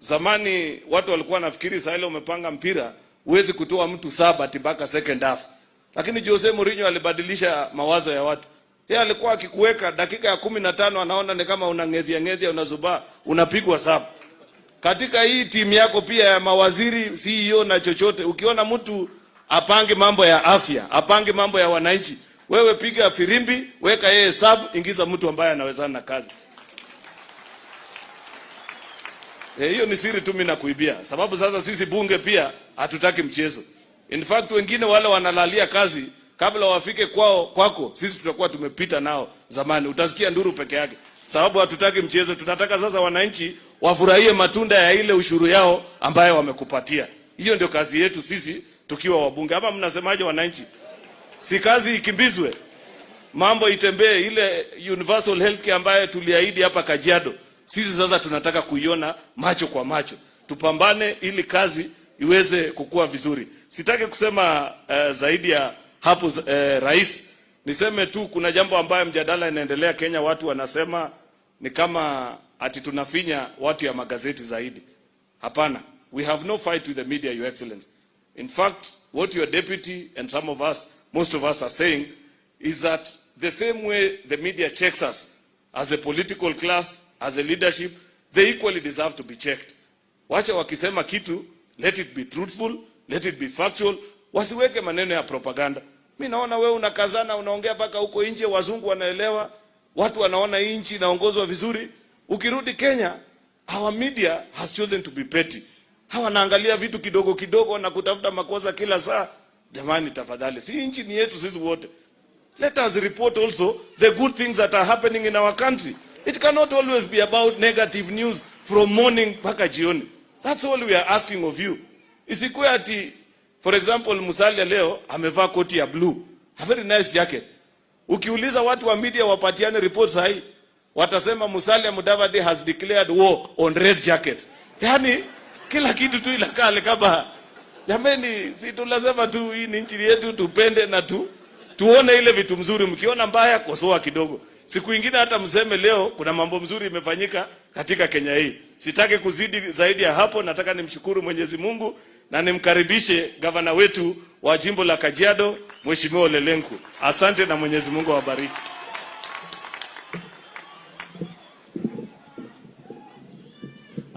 Speaker 3: Zamani watu walikuwa nafikiri saa ile umepanga mpira huwezi kutoa mtu saba mpaka second half. Lakini Jose Mourinho alibadilisha mawazo ya watu. Yeye alikuwa akikuweka dakika ya 15 anaona ni kama unang'ethia ng'ethia, unazubaa, unapigwa saba. Katika hii timu yako pia ya mawaziri, CEO na chochote, ukiona mtu apange mambo ya afya, apange mambo ya wananchi, wewe piga firimbi, weka yeye sub, ingiza mtu ambaye anawezana na kazi. Hiyo ni siri tu mimi nakuibia. Sababu sasa sisi bunge pia hatutaki mchezo. In fact, wengine wale wanalalia kazi kabla wafike kwao kwako, sisi tutakuwa tumepita nao zamani. Utasikia nduru peke yake, sababu hatutaki mchezo. Tunataka sasa wananchi wafurahie matunda ya ile ushuru yao ambayo wamekupatia. Hiyo ndio kazi yetu sisi tukiwa wabunge. Ama mnasemaje wananchi? Si kazi ikimbizwe, mambo itembee. Ile universal healthcare ambayo tuliahidi hapa Kajiado, sisi sasa tunataka kuiona macho kwa macho. Tupambane ili kazi iweze kukua vizuri. Sitaki kusema zaidi ya hapo Rais. Niseme tu kuna jambo ambayo mjadala inaendelea Kenya, watu wanasema ni kama ati tunafinya watu ya magazeti zaidi. Hapana, we have no fight with the media, Your Excellency. In fact, what your deputy and some of us, most of us are saying is that the same way the media checks us as a political class, as a leadership, they equally deserve to be checked. Wacha wakisema kitu, let it be truthful, let it be factual, wasiweke maneno ya propaganda. Mi naona wewe unakazana, unaongea mpaka huko nje, wazungu wanaelewa, watu wanaona hii nchi inaongozwa vizuri. Ukirudi Kenya, our media has chosen to be petty. Hawa wanaangalia vitu kidogo kidogo na kutafuta makosa kila saa. Jamani, tafadhali, si nchi ni yetu sisi wote. Let us report also the good things that are happening in our country. It cannot always be about negative news from morning mpaka jioni. That's all we are asking of you. Isikuwe ati, for example, Musalia leo amevaa koti ya blue, a very nice jacket. Ukiuliza watu wa media wapatiane report sahi, watasema Musalia Mudavadi has declared war on red jackets. Yani kila kitu tu inakaa kama, jameni, si tunasema tu hii ni nchi yetu, tupende na tuone ile vitu mzuri. Mkiona mbaya, kosoa kidogo. Siku ingine hata mseme leo kuna mambo mzuri imefanyika katika Kenya hii. Sitaki kuzidi zaidi ya hapo. Nataka nimshukuru Mwenyezi Mungu na nimkaribishe gavana wetu wa jimbo la Kajiado, Mheshimiwa Ole Lenku. Asante na Mwenyezi Mungu awabariki.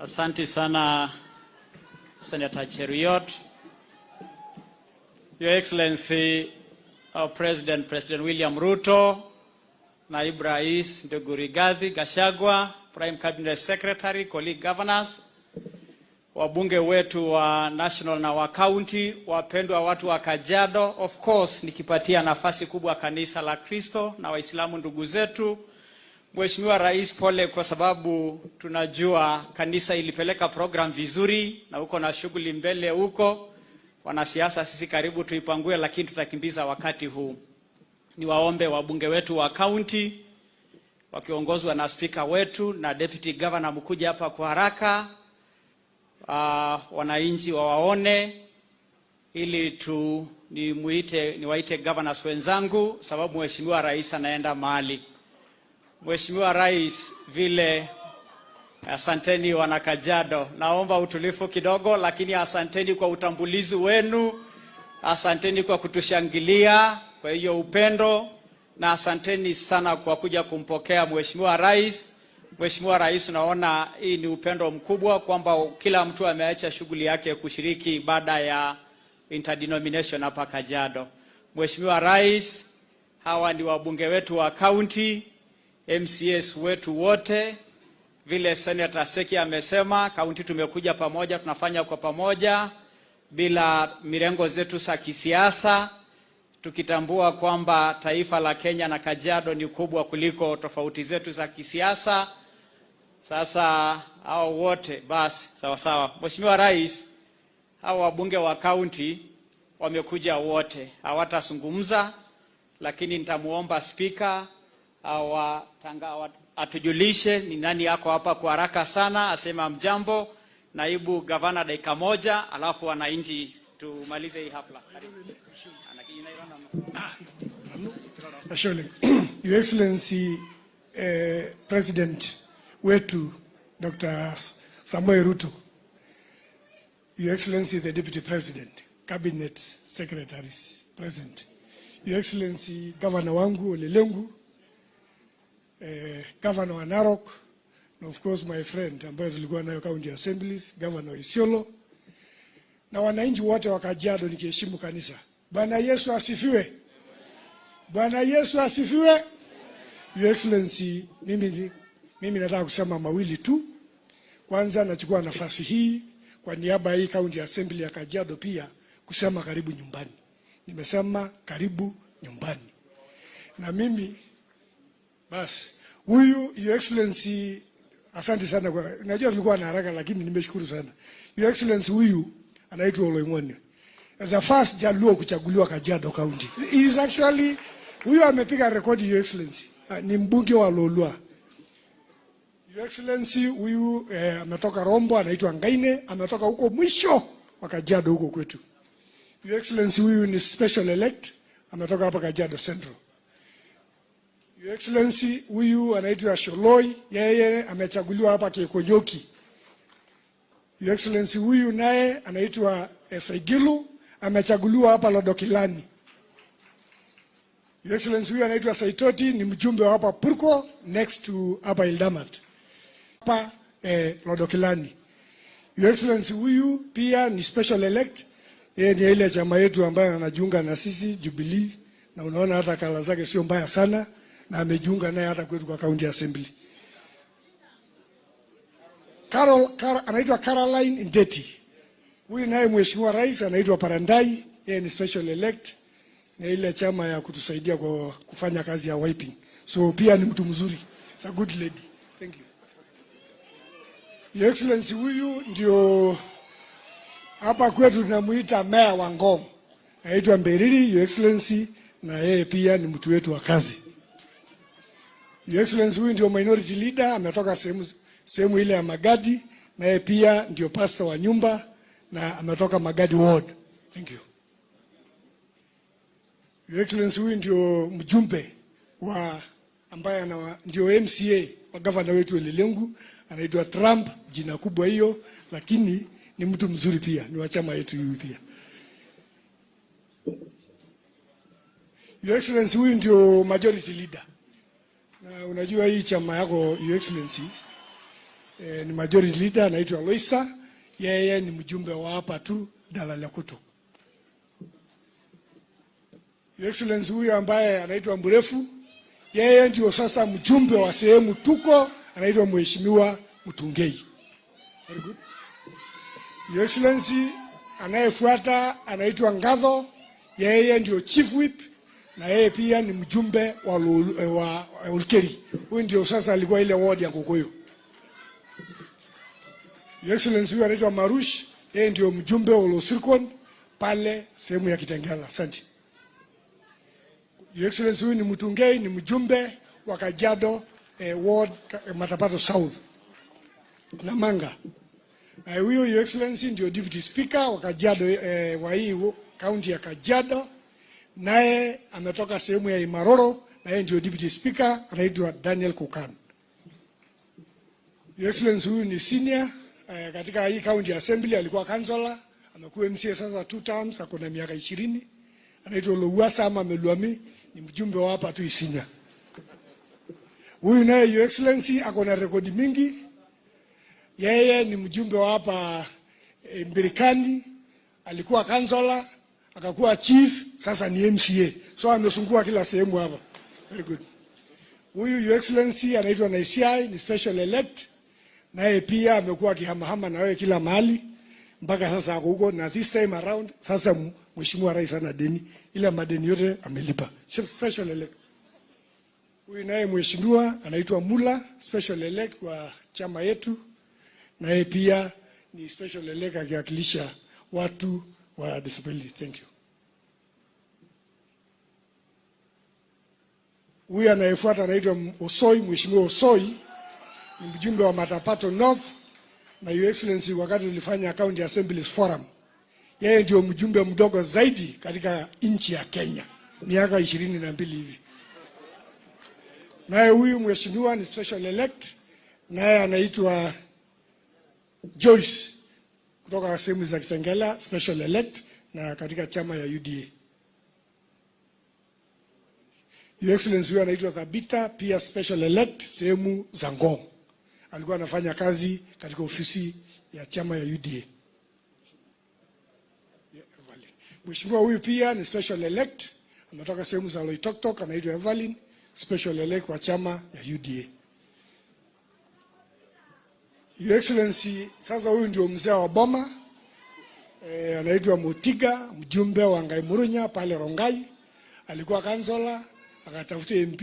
Speaker 1: Asante sana, Senator Cheruiyot. Your Excellency, our President, President William Ruto, Naibu Rais Ndugu Rigathi Gachagua, Prime Cabinet Secretary, colleague governors, wabunge wetu wa national na wa county, wapendwa watu wa Kajiado, of course nikipatia nafasi kubwa kanisa la Kristo na Waislamu ndugu zetu. Mheshimiwa Rais, pole kwa sababu tunajua kanisa ilipeleka program vizuri na uko na shughuli mbele huko. Wanasiasa sisi karibu tuipangue, lakini tutakimbiza wakati huu. Niwaombe wabunge wetu wa county wakiongozwa na speaker wetu na deputy governor mkuje hapa kwa haraka, wananchi wawaone ili tu niwaite governors wenzangu, sababu Mheshimiwa Rais anaenda mahali. Mheshimiwa Rais, vile asanteni wana Kajiado, naomba utulivu kidogo, lakini asanteni kwa utambulizi wenu, asanteni kwa kutushangilia kwa hiyo upendo, na asanteni sana kwa kuja kumpokea Mheshimiwa Rais. Mheshimiwa Rais, unaona hii ni upendo mkubwa kwamba kila mtu ameacha shughuli yake kushiriki ibada ya interdenomination hapa Kajiado. Mheshimiwa Rais, hawa ni wabunge wetu wa county, MCAs wetu wote. Vile Senator Seki amesema, county tumekuja pamoja, tunafanya kwa pamoja bila mirengo zetu za kisiasa, tukitambua kwamba taifa la Kenya na Kajiado ni kubwa kuliko tofauti zetu za kisiasa. Sasa hao wote basi sawa sawa. Mheshimiwa Rais, hao wabunge wa county wamekuja wote, hawatazungumza, lakini nitamuomba speaker atujulishe ni nani yako hapa kwa haraka sana, asema mjambo, naibu gavana dakika moja, alafu wananchi tumalize hii hafla.
Speaker 22: Surely. Your Excellency, President wetu Dr. Samoei Ruto, Your Excellency the Deputy President, Cabinet Secretaries present, Your Excellency Governor wangu Ole Lenku, Governor wa Narok, na of course my friend ambaye tulikuwa nayo County Assemblies, Governor wa Isiolo, na wananchi wote wa Kajiado, nikiheshimu kanisa. Bwana Yesu asifiwe. Bwana Yesu asifiwe. Your Excellency, mimi nataka kusema mawili tu. Kwanza nachukua nafasi hii kwa niaba ya hii County Assembly ya Kajiado pia kusema karibu nyumbani. Nimesema karibu nyumbani. Na mimi basi huyu Your Excellency, asante sana kwa, najua nilikuwa na haraka lakini nimeshukuru sana. Your Excellency, huyu anaitwa Oloing'oni. The first Jaluo kuchaguliwa Kajiado County. He is actually, huyu amepiga rekodi, Your Excellency. Ni mbunge wa Lolwa. Your Excellency, huyu ametoka Rombo, anaitwa Ngaine, ametoka huko mwisho wa Kajiado huko kwetu. Your Excellency, huyu ni special elect, ametoka hapa Kajiado Central. Your Excellency, huyu anaitwa Sholoi, yeye amechaguliwa hapa Keekonyokie. Your Excellency, huyu naye anaitwa Saigilu, amechaguliwa hapa Lodokilani. Your Excellency, huyu anaitwa Saitoti, ni mjumbe wa hapa Purko, next to hapa Ildamat. Hapa Lodokilani. Your Excellency, huyu pia ni special elect, yeye ni ile chama yetu ambayo anajiunga na sisi Jubilee, na unaona hata color zake sio mbaya sana, na amejiunga naye hata kwetu kwa County Assembly. Anaitwa Caroline Ndeti. Huyu naye Mheshimiwa Rais anaitwa Parandai, yeye ni special elect na ile chama ya kutusaidia kwa kufanya kazi ya wiping. So pia ni mtu mzuri. It's a good lady. Thank you. Your Excellency, huyu ndio hapa kwetu tunamuita Meya wa Ngong. Anaitwa Mberiri, Your Excellency, na yeye pia ni mtu wetu wa kazi. Your Excellency, huyu ndio minority leader, ametoka sehemu ile ya Magadi, na yeye pia ndio pastor wa nyumba na ametoka Magadi Ward. Thank you. Your Excellency, huyu ndio mjumbe wa ambaye ndio MCA wa governor wetu Ole Lenku, anaitwa Trump, jina kubwa hiyo, lakini ni mtu mzuri pia, ni wa chama yetu huyu pia. Your Excellency, huyu ndio majority leader. Na unajua hii chama yako, Your Excellency, ni majority leader anaitwa Loisa, yeye ni mjumbe wa hapa tu Dalala Kutu. Your Excellency, huyu ambaye anaitwa Mrefu, yeye ndio sasa mjumbe wa sehemu tuko, anaitwa Mheshimiwa Mutungei. Very good. Your Excellency, anayefuata anaitwa Ngatho, yeye ndio chief whip na yeye pia ni mjumbe wa Olkeri. Huyu ndio sasa alikuwa ile ward ya Kokoyo. Your Excellency, huyu anaitwa Marush, yeye ndio mjumbe wa Olosirkon pale sehemu ya Kitengela. Asante. Your Excellency, huyu ni Mutungei, ni mjumbe wa Kajiado ward Matapato South na Manga. Huyo Your Excellency ndio deputy speaker wa Kajiado, wa hii county ya Kajiado, naye ametoka sehemu ya Imaroro, na yeye ndio deputy speaker, anaitwa Daniel Kukan. Your Excellency, huyu ni senior katika hii county assembly, alikuwa councillor, amekuwa MCA sasa 2 terms, ako na miaka 20. Anaitwa Lowassa ama Meluami, ni mjumbe wa hapa tu Isinya. Huyu naye Your Excellency ako na rekodi mingi. Yeye ni mjumbe wa hapa Mbirikani, alikuwa councillor, akakuwa chief, sasa ni MCA. So amesungua kila sehemu hapa. Very good. Huyu Your Excellency anaitwa Naisiai, ni special elect. Naye pia amekuwa akihamahama na wewe kila mahali mpaka sasa ako huko, na this time around sasa Mheshimiwa Rais ana deni, ila madeni yote amelipa. Special elect. Huyu naye mheshimiwa anaitwa Mula, special elect kwa chama yetu, naye pia ni special elect akiwakilisha watu wa disability. Thank you. Huyu anayefuata anaitwa Osoi, Mheshimiwa Osoi ni mjumbe wa Matapato North, na Your Excellency wakati tulifanya County Assemblies Forum, yeye ndio mjumbe mdogo zaidi katika nchi ya Kenya, miaka 22 hivi. Naye huyu mheshimiwa ni special elect, naye anaitwa Joyce kutoka sehemu za Kitengela, special elect na katika chama ya UDA. Your Excellency huyu anaitwa Thabita, pia special elect sehemu za Ngong. Alikuwa anafanya kazi katika ofisi ya chama ya UDA. Mheshimiwa huyu pia ni special elect, anatoka sehemu za Loitoktok, anaitwa Evelyn, special elect wa chama ya UDA. Your Excellency, sasa huyu ndio mzee wa boma, Anaitwa Mutiga, mjumbe wa Ngaimurunya pale Rongai. Alikuwa kansela, akatafuta MP,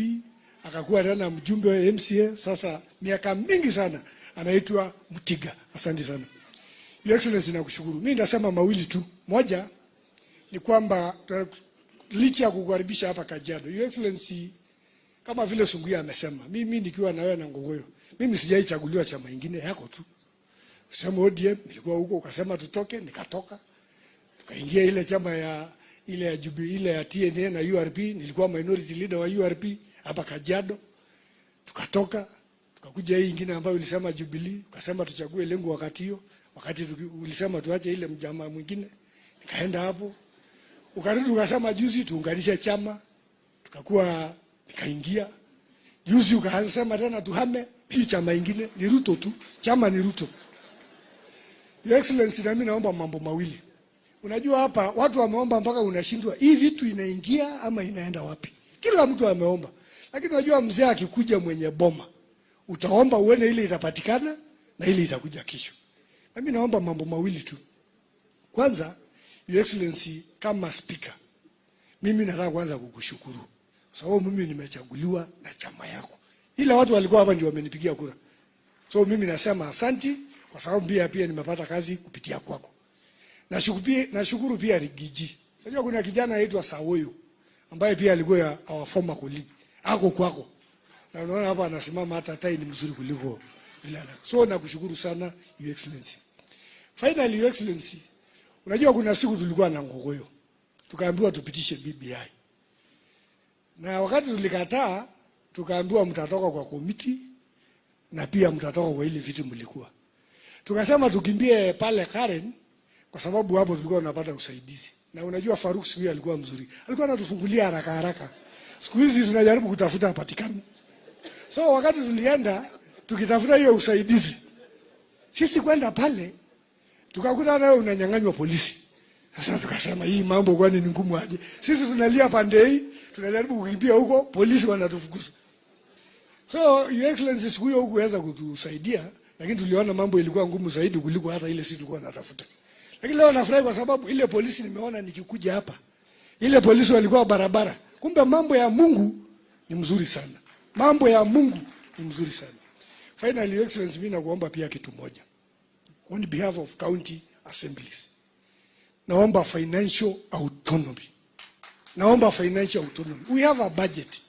Speaker 22: akakuwa tena mjumbe wa MCA. Sasa miaka mingi sana anaitwa Mutiga. Asante sana. Your Excellency, nakushukuru. Mimi nitasema mawili tu. Moja ni kwamba licha ya kukukaribisha hapa Kajiado, Your Excellency, kama vile Sunguya amesema, mimi nikiwa na wewe na Ngongoyo, mimi sijaichaguliwa chama ingine yako tu. Sema ODM, nilikuwa huko, ukasema tutoke, nikatoka. Tukaingia ile chama ya ile ya Jubilee, ile ya TNA na URP, nilikuwa minority leader wa URP hapa Kajiado. Tukatoka, tukakuja hii ingine ambayo ulisema Jubilee, ukasema tuchague Lenku wakati hiyo, wakati ulisema tuache ile mjamaa mwingine, nikaenda hapo. Ukarudi ukasema juzi tuunganishe chama, tukakuwa nikaingia. Juzi ukasema tena tuhame hii chama ingine, ni Ruto tu, chama ni Ruto. Your Excellency, na mimi naomba mambo mawili. Unajua hapa watu wameomba mpaka unashindwa hii vitu inaingia ama inaenda wapi. Kila mtu ameomba. Lakini unajua mzee akikuja mwenye boma, utaomba uone ile itapatikana na ile itakuja kesho. Na mimi naomba mambo mawili tu. Kwanza, Your Excellency, kama speaker, mimi nataka kwanza kukushukuru. Kwa sababu mimi nimechaguliwa na chama yako. Ila watu walikuwa hapa ndio wamenipigia kura. So mimi nasema asanti kwa sababu pia nimepata kazi kupitia kwako. Nashukuru pia Riggy G. Unajua kuna kijana anaitwa Sawoyo ambaye pia alikuwa our former colleague. Ako kwako. Na unaona hapa anasimama hata tai ni mzuri kuliko vile. So nakushukuru sana Your Excellency. Finally, Your Excellency, unajua kuna siku tulikuwa na Ngogoyo. Tukaambiwa tupitishe BBI. Na wakati tulikataa, tukaambiwa mtatoka kwa komiti na pia mtatoka kwa ile vitu mlikuwa. Tukasema tukimbie pale Karen kwa sababu hapo tulikuwa tunapata usaidizi. Na unajua Faruk siku hiyo alikuwa mzuri. Alikuwa anatufungulia haraka haraka. Siku hizi tunajaribu kutafuta hapatikani. So wakati tulienda tukitafuta hiyo usaidizi, sisi kwenda pale tukakuta nawe unanyang'anywa polisi. Sasa tukasema hii mambo kwani ni ngumu aje? Sisi tunalia pande hii, tunajaribu kukimbia huko, polisi wanatufukuza. So Your Excellency, siku hiyo hukuweza kutusaidia, lakini tuliona mambo ilikuwa ngumu zaidi kuliko hata ile sisi tulikuwa tunatafuta. Lakini leo nafurahi kwa sababu ile polisi nimeona nikikuja hapa, ile polisi walikuwa barabara. Kumbe mambo ya Mungu ni mzuri sana. Mambo ya Mungu ni mzuri sana. Finally, Your Excellency, mimi nakuomba pia kitu moja. On behalf of county assemblies, naomba financial autonomy. Naomba financial autonomy. We have a budget.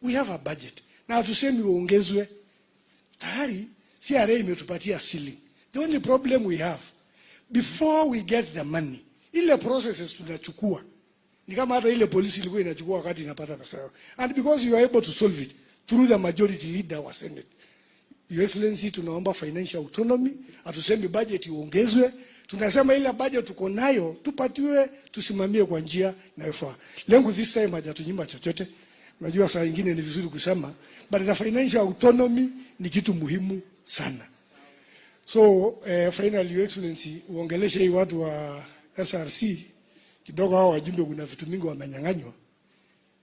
Speaker 22: We have a budget. Na hatusemi uongezwe. Tayari CRA imetupatia ceiling. The only problem we have, before we get the money, ile processes tunachukua ni kama hata ile polisi ilikuwa inachukua wakati inapata pesa yao. And because you are able to solve it through the majority leader wa Senate, Your Excellency, tunaomba financial autonomy. Hatusemi budget iongezwe. Tunasema ile budget tuko nayo tupatiwe, tusimamie kwa njia inayofaa. Lengo this time hajatunyima chochote. Unajua saa nyingine ni vizuri kusema, but the financial autonomy ni kitu muhimu sana. So finally, Your Excellency, uongeleshe hii watu wa SRC kidogo. Hao wajumbe kuna vitu mingi wamenyang'anywa.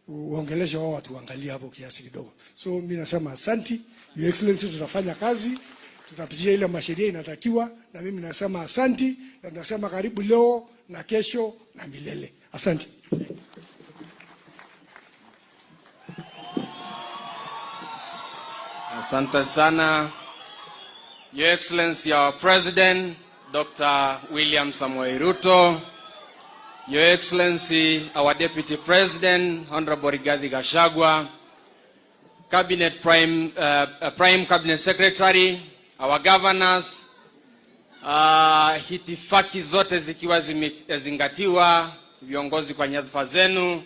Speaker 22: Uongeleshe hao watu, waangalie hapo kiasi kidogo. So mimi nasema asanti, Your Excellency, tutafanya kazi, tutapitia ile masheria inatakiwa, na mimi nasema asanti na nasema karibu leo na kesho na milele. Asante.
Speaker 8: Asante sana. Your Excellency, our President, Dr. William Samoei Ruto. Your Excellency, our Deputy President, Honorable Rigathi Gachagua, Cabinet Prime Cabinet Secretary, our governors, hitifaki zote zikiwa zimezingatiwa, viongozi kwa nyadhifa zenu,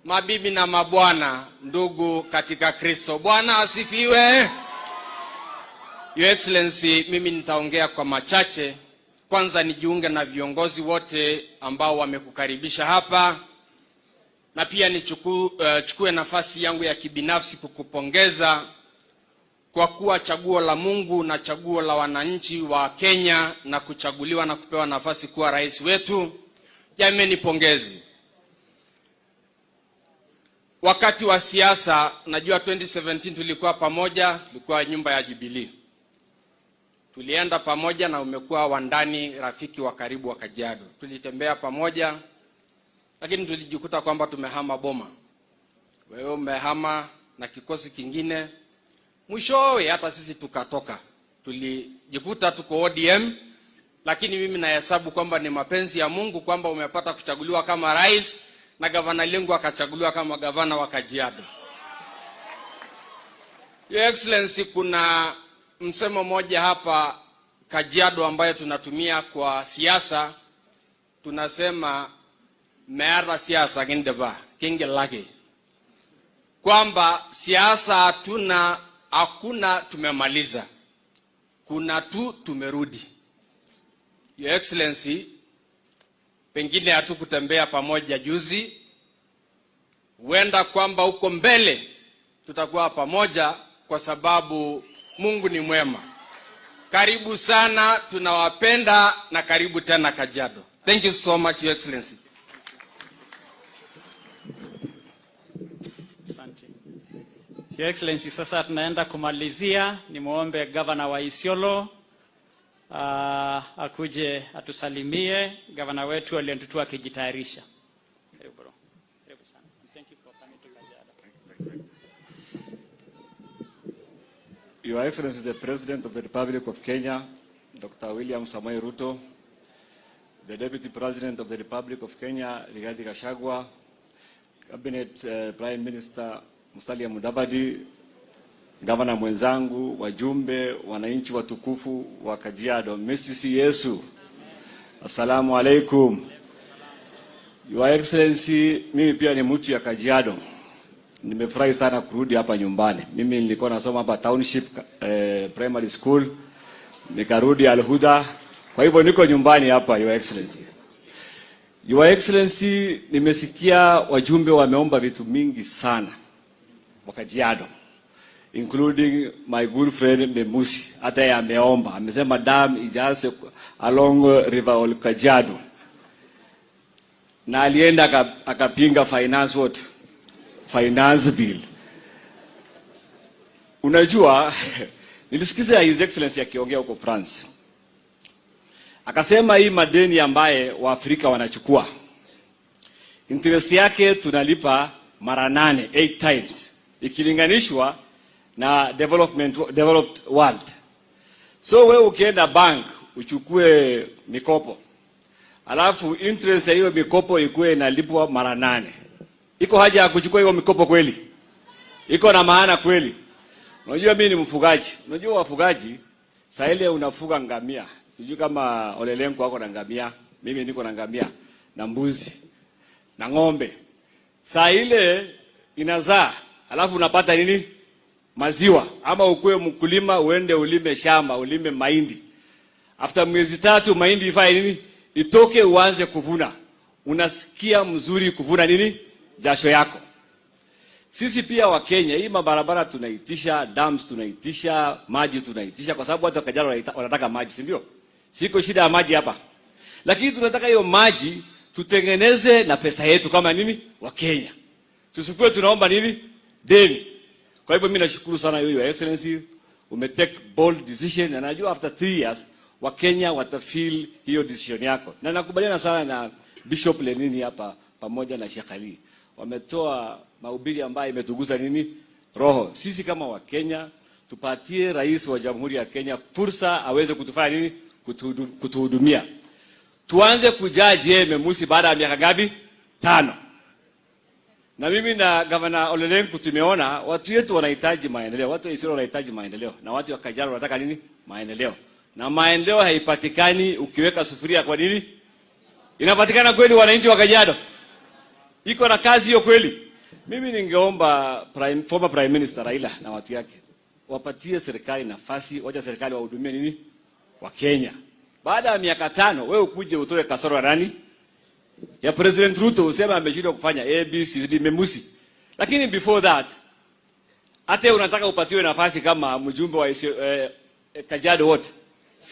Speaker 8: mabibi na mabwana, ndugu katika Kristo. Bwana asifiwe. Your Excellency, mimi nitaongea kwa machache. Kwanza nijiunge na viongozi wote ambao wamekukaribisha hapa, na pia nichukue nafasi yangu ya kibinafsi kukupongeza kwa kuwa chaguo la Mungu na chaguo la wananchi wa Kenya na kuchaguliwa na kupewa nafasi kuwa rais wetu. Jameni, pongezi. Wakati wa siasa, najua 2017 tulikuwa pamoja, tulikuwa nyumba ya Jubilee. Tulienda pamoja na umekuwa wandani, rafiki wa karibu wa Kajiado. Tulitembea pamoja, lakini tulijikuta kwamba tumehama boma. Wewe umehama na kikosi kingine, mwishowe hata sisi tukatoka, tulijikuta tuko ODM, lakini mimi nahesabu kwamba ni mapenzi ya Mungu kwamba umepata kuchaguliwa kama rais na Gavana Lenku akachaguliwa kama gavana wa Kajiado. Your Excellency, kuna msemo mmoja hapa Kajiado ambayo tunatumia kwa siasa, tunasema meata siasa kindipa kingilaki, kwamba siasa hatuna, hakuna tumemaliza, kuna tu tumerudi. Your Excellency, pengine hatukutembea pamoja juzi, huenda kwamba huko mbele tutakuwa pamoja kwa sababu Mungu ni mwema. Karibu sana, tunawapenda na karibu tena Kajiado. Thank you so much, Your Excellency.
Speaker 1: Asante. Your Excellency, sasa tunaenda kumalizia. Nimwombe gavana wa Isiolo akuje atusalimie, gavana wetu Ole Ntutu akijitayarisha. Karibu bro. Karibu sana. And thank you for coming to Kajiado.
Speaker 2: Your Excellency, the President of the Republic of Kenya, Dr. William Samoei Ruto, the Deputy President of the Republic of Kenya, Rigathi Gachagua, Cabinet Prime Minister Musalia Mudavadi, Gavana mwenzangu, wajumbe, wananchi watukufu wa Kajiado, Mesisi Yesu. Assalamu alaikum. Your Excellency, mimi pia ni mtu ya Kajiado. Nimefurahi sana kurudi hapa nyumbani. Mimi nilikuwa nasoma hapa Township Primary School, nikarudi Al-Huda. Kwa hivyo niko nyumbani hapa, Your Excellency. Your Excellency, nimesikia wajumbe wameomba vitu mingi sana wa Kajiado, including my good friend Memusi. Hata yeye ameomba, amesema dam ijaze along River Ol Kajiado, na alienda akapinga finance what? Finance bill. Unajua, nilisikiza His Excellency akiongea huko France, akasema hii madeni ambaye Waafrika wanachukua interest yake tunalipa mara 8, 8 times ikilinganishwa na developed world. So wewe ukienda bank uchukue mikopo, alafu interest ya hiyo mikopo ikuwe inalipwa mara 8, iko haja ya kuchukua hiyo mikopo kweli? Iko na maana kweli? Unajua mimi ni mfugaji. Unajua wafugaji, saa ile unafuga ngamia. Sijui kama Ole Lenku wako na ngamia, mimi niko na ngamia na mbuzi na ng'ombe. Saa ile inazaa, alafu unapata nini? Maziwa. Ama ukuwe mkulima uende ulime shamba, ulime mahindi. After miezi 3 mahindi ifanye nini? Itoke uanze kuvuna. Unasikia mzuri kuvuna nini? Jasho yako. Sisi pia wa Kenya, hii mabarabara tunaitisha, dams tunaitisha, maji tunaitisha, kwa sababu watu wa Kajiado wanataka maji, si ndio? Siko shida ya maji hapa. Lakini tunataka hiyo maji tutengeneze na pesa yetu kama nini? Wa Kenya. Tusikue tunaomba nini? Deni. Kwa hivyo mimi nashukuru sana Your Excellency, umetake bold decision, na najua after 3 years wa Kenya watafeel hiyo decision yako. Na nakubaliana sana na Bishop Lenini hapa pamoja na Sheikh Ali. Wametoa mahubiri ambayo imetugusa nini? Roho. Sisi kama wa Kenya tupatie rais wa Jamhuri ya Kenya fursa aweze kutufanya nini? Kutuhudumia. Tuanze kujaji yeye Memusi baada ya miaka ngapi? 5. Na mimi na Governor Ole Lenku tumeona watu wetu wanahitaji maendeleo, watu wa Isiolo wanahitaji maendeleo, na watu wa Kajiado wanataka nini? Maendeleo. Na maendeleo haipatikani ukiweka sufuria kwa nini? Inapatikana kweli wananchi wa Kajiado? Iko na kazi hiyo kweli? Mimi ningeomba former Prime Minister Raila na watu yake wapatie serikali nafasi, wacha serikali wahudumie nini? Wa Kenya. Baada ya miaka 5 wewe ukuje utoe kasoro ya nani? Ya President Ruto, useme ameshindwa kufanya A, B, C, D, Memusi. Lakini before that, hata unataka upatiwe nafasi kama mjumbe wa Kajiado wote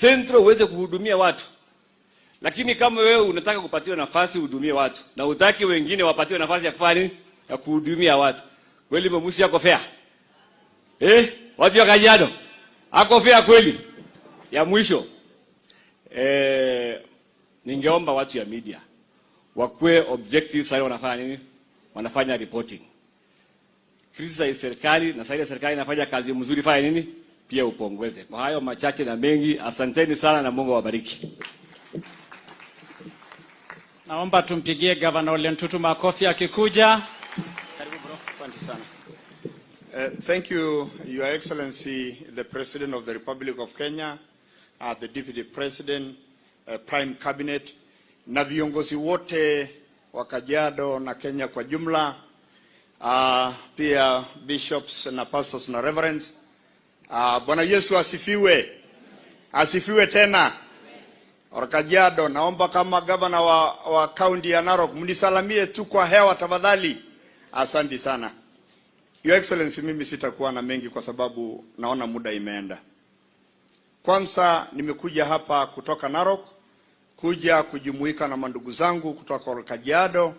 Speaker 2: Central uweze kuhudumia watu. Lakini kama wewe unataka kupatiwa nafasi uhudumie watu na utaki wengine wapatiwe nafasi ya kufanya nini? Ya kuhudumia watu. Kweli Memusi yako fair? Watu wa Kajiado ako fair kweli? Ya mwisho, ningeomba watu ya media wakuwe objective sana, wanafanya nini? Wanafanya reporting. Criticize serikali na sasa serikali inafanya kazi mzuri, fanya nini? Pia upongeze. Kwa hayo machache na mengi, asanteni sana na Mungu awabariki.
Speaker 1: Naomba tumpigie Gavana Ole Ntutu makofi akikuja. Karibu bro, asante sana.
Speaker 5: Thank you, Your Excellency, the President of the Republic of Kenya, the Deputy President, Prime Cabinet, na viongozi wote wa Kajiado na Kenya kwa jumla, pia bishops na pastors na reverends. Bwana Yesu asifiwe. Asifiwe tena. Kajiado, naomba kama gavana wa kaunti ya Narok mnisalamie tu kwa hewa tafadhali. Asante sana. Your Excellency, mimi sitakuwa na mengi kwa sababu naona muda imeenda. Kwanza nimekuja hapa kutoka Narok kuja kujumuika na mandugu zangu kutoka Kajiado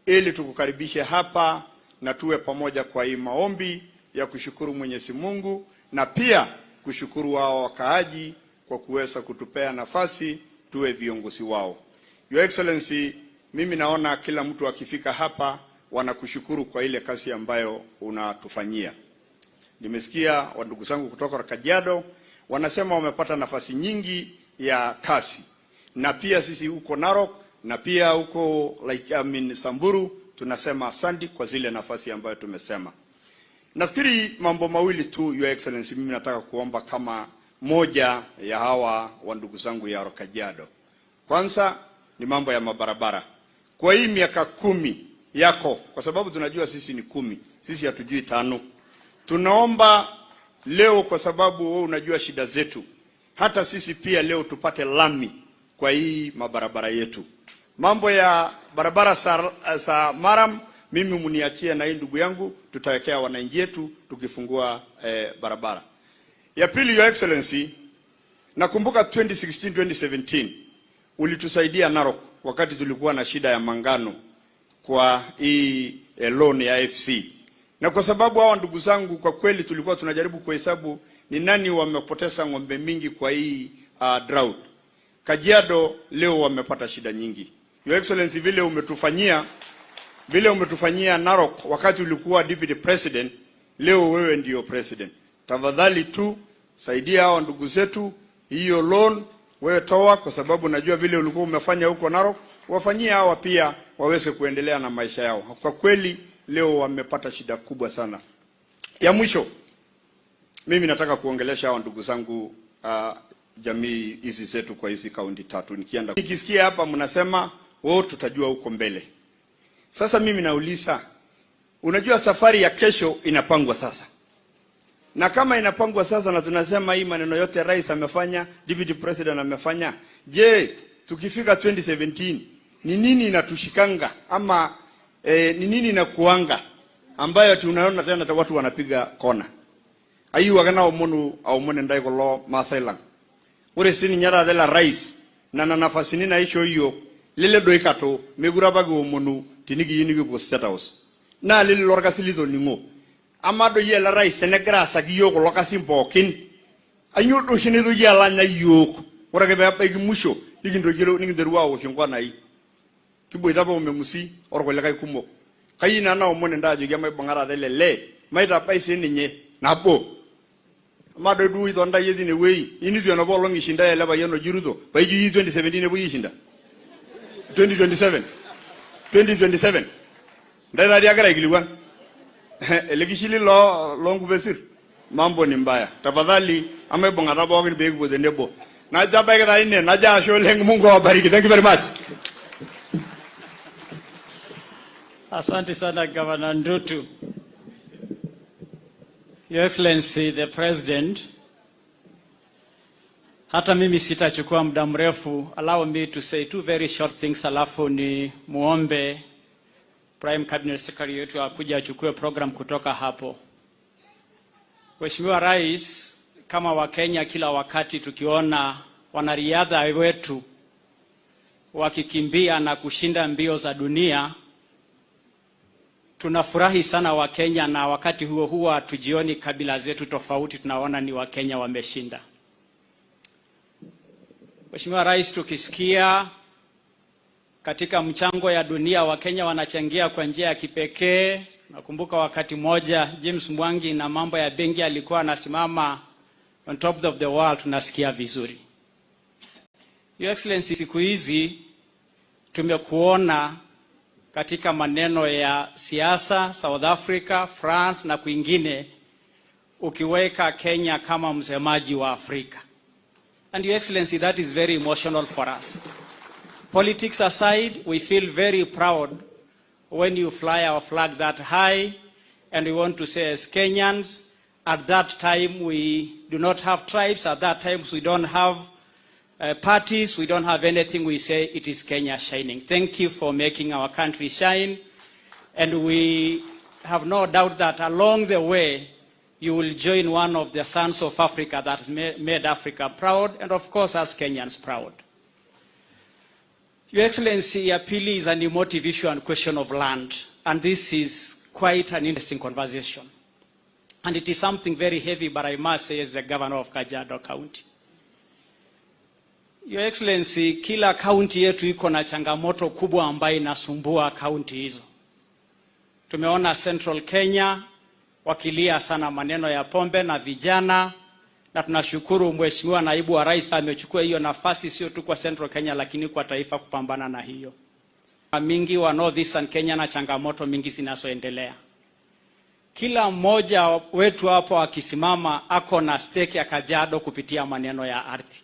Speaker 5: ili tukukaribishe hapa na tuwe pamoja kwa hii maombi ya kushukuru Mwenyezi Mungu na pia kushukuru wao wakaaji kwa kuweza kutupea nafasi tuwe viongozi wao. Your Excellency, mimi naona kila mtu akifika hapa wanakushukuru kwa ile kazi ambayo unatufanyia. Nimesikia wandugu zangu kutoka Kajiado wanasema wamepata nafasi nyingi ya kazi. Na pia sisi huko Narok na pia huko Samburu tunasema asante kwa zile nafasi ambayo tumesema. Nafikiri mambo mawili tu, Your Excellency, mimi nataka kuomba kama moja ya hawa wandugu zangu ya Kajiado. Kwanza ni mambo ya mabarabara. Kwa hii miaka 10 yako, kwa sababu tunajua sisi ni 10, sisi hatujui 5. Tunaomba leo kwa sababu wewe unajua shida zetu, hata sisi pia leo tupate lami kwa hii mabarabara yetu. Mambo ya barabara sa Maram, mimi muniachie na hii ndugu yangu, tutawekea wananchi yetu tukifungua barabara. Ya pili, Your Excellency, nakumbuka 2016-2017 ulitusaidia Narok wakati tulikuwa na shida ya mangano kwa hii loan ya FC. Na kwa sababu hawa ndugu zangu kwa kweli tulikuwa tunajaribu kuhesabu ni nani wamepoteza ng'ombe mingi kwa hii drought. Kajiado leo wamepata shida nyingi. Your Excellency, vile umetufanyia Narok wakati ulikuwa Deputy President, leo wewe ndio President. Tafadhali tu saidia hawa ndugu zetu hiyo loan wewe toa, kwa sababu najua vile ulikuwa umefanya huko Narok, wafanyie hawa pia waweze kuendelea na maisha yao. Kwa kweli leo wamepata shida kubwa sana. Ya mwisho, mimi nataka kuongelesha hawa ndugu zangu jamii hizi zetu kwa hizi kaunti 3. Nikienda nikisikia hapa mnasema wao tutajua huko mbele. Sasa mimi nauliza, unajua safari ya kesho inapangwa sasa. Na kama inapangwa sasa na tunasema hii maneno yote rais amefanya, deputy president amefanya, je, tukifika 2017 ni nini inatushikanga ama ni nini inakuanga ambayo tunaona tena watu wanapiga kona? Ayu wakana omonu aumone ndai kolo Maasai lang. Ore sini nyara dela rais na na nafasi nina isho hiyo lele doikato megura bagi omonu tiniki yiniki po State House. Na lele lorga silizo ningo. Amado ye la rais tenegra saki yoko lokasim pokin. Anyo do shinido ye la nya yok. Ore ke ba igi musho igindo jero ninginderwa o shingwa nai. Kibo idaba omemusi orko lekai kumo. Kayina na omone ndajo ya mai bangara dele le. Maida paisi ninye nabo. Amado du itonda yezi ne wei. Ini tu anabo longi shinda ya leba yeno jirudo. Ba iji 2017 ne buyi shinda. 2027. 2027. Ndaida diagara igiliwan. Elekishili lo longu besir. Mambo ni mbaya. Tafadhali amebonga rabo wageni begu boze nebo. Na jaba ikata ine na ja shole Mungu awabariki. Thank you very much.
Speaker 1: Asante sana Governor Ntutu. Your Excellency the President, hata mimi sitachukua muda mrefu. Allow me to say two very short things, alafu ni muombe Prime Cabinet Secretary wetu akuja achukue program kutoka hapo. Mheshimiwa Rais, kama Wakenya kila wakati tukiona wanariadha wetu wakikimbia na kushinda mbio za dunia, tunafurahi sana Wakenya, na wakati huo huo hatujioni kabila zetu tofauti, tunaona ni Wakenya wameshinda. Mheshimiwa Rais, tukisikia katika mchango ya dunia Wakenya wanachangia kwa njia ya kipekee. Nakumbuka wakati mmoja James Mwangi na mambo ya benki alikuwa anasimama on top of the world, tunasikia vizuri. Your Excellency, siku hizi tumekuona katika maneno ya siasa South Africa, France na kwingine, ukiweka Kenya kama msemaji wa Afrika. And Your Excellency, that is very emotional for us. Politics aside, we feel very proud when you fly our flag that high, and we want to say as Kenyans, at that time we do not have tribes, at that time we don't have parties, we don't have anything. We say it is Kenya shining. Thank you for making our country shine, and we have no doubt that along the way, you will join one of the sons of Africa that made Africa proud, and of course us Kenyans proud. Your Excellency, ya pili is an emotive issue and question of land, and this is quite an interesting conversation. And it is something very heavy, but I must say as the governor of Kajiado County. Your Excellency, kila kaunti yetu iko na changamoto kubwa ambayo inasumbua kaunti hizo. Tumeona Central Kenya wakilia sana maneno ya pombe na vijana, na tunashukuru Mheshimiwa Naibu wa Rais amechukua hiyo nafasi sio tu kwa Central Kenya lakini kwa taifa kupambana na hiyo. Mingi wa North Eastern Kenya na changamoto mingi zinazoendelea. Kila mmoja wetu hapo akisimama ako na stake ya Kajiado kupitia maneno ya ardhi.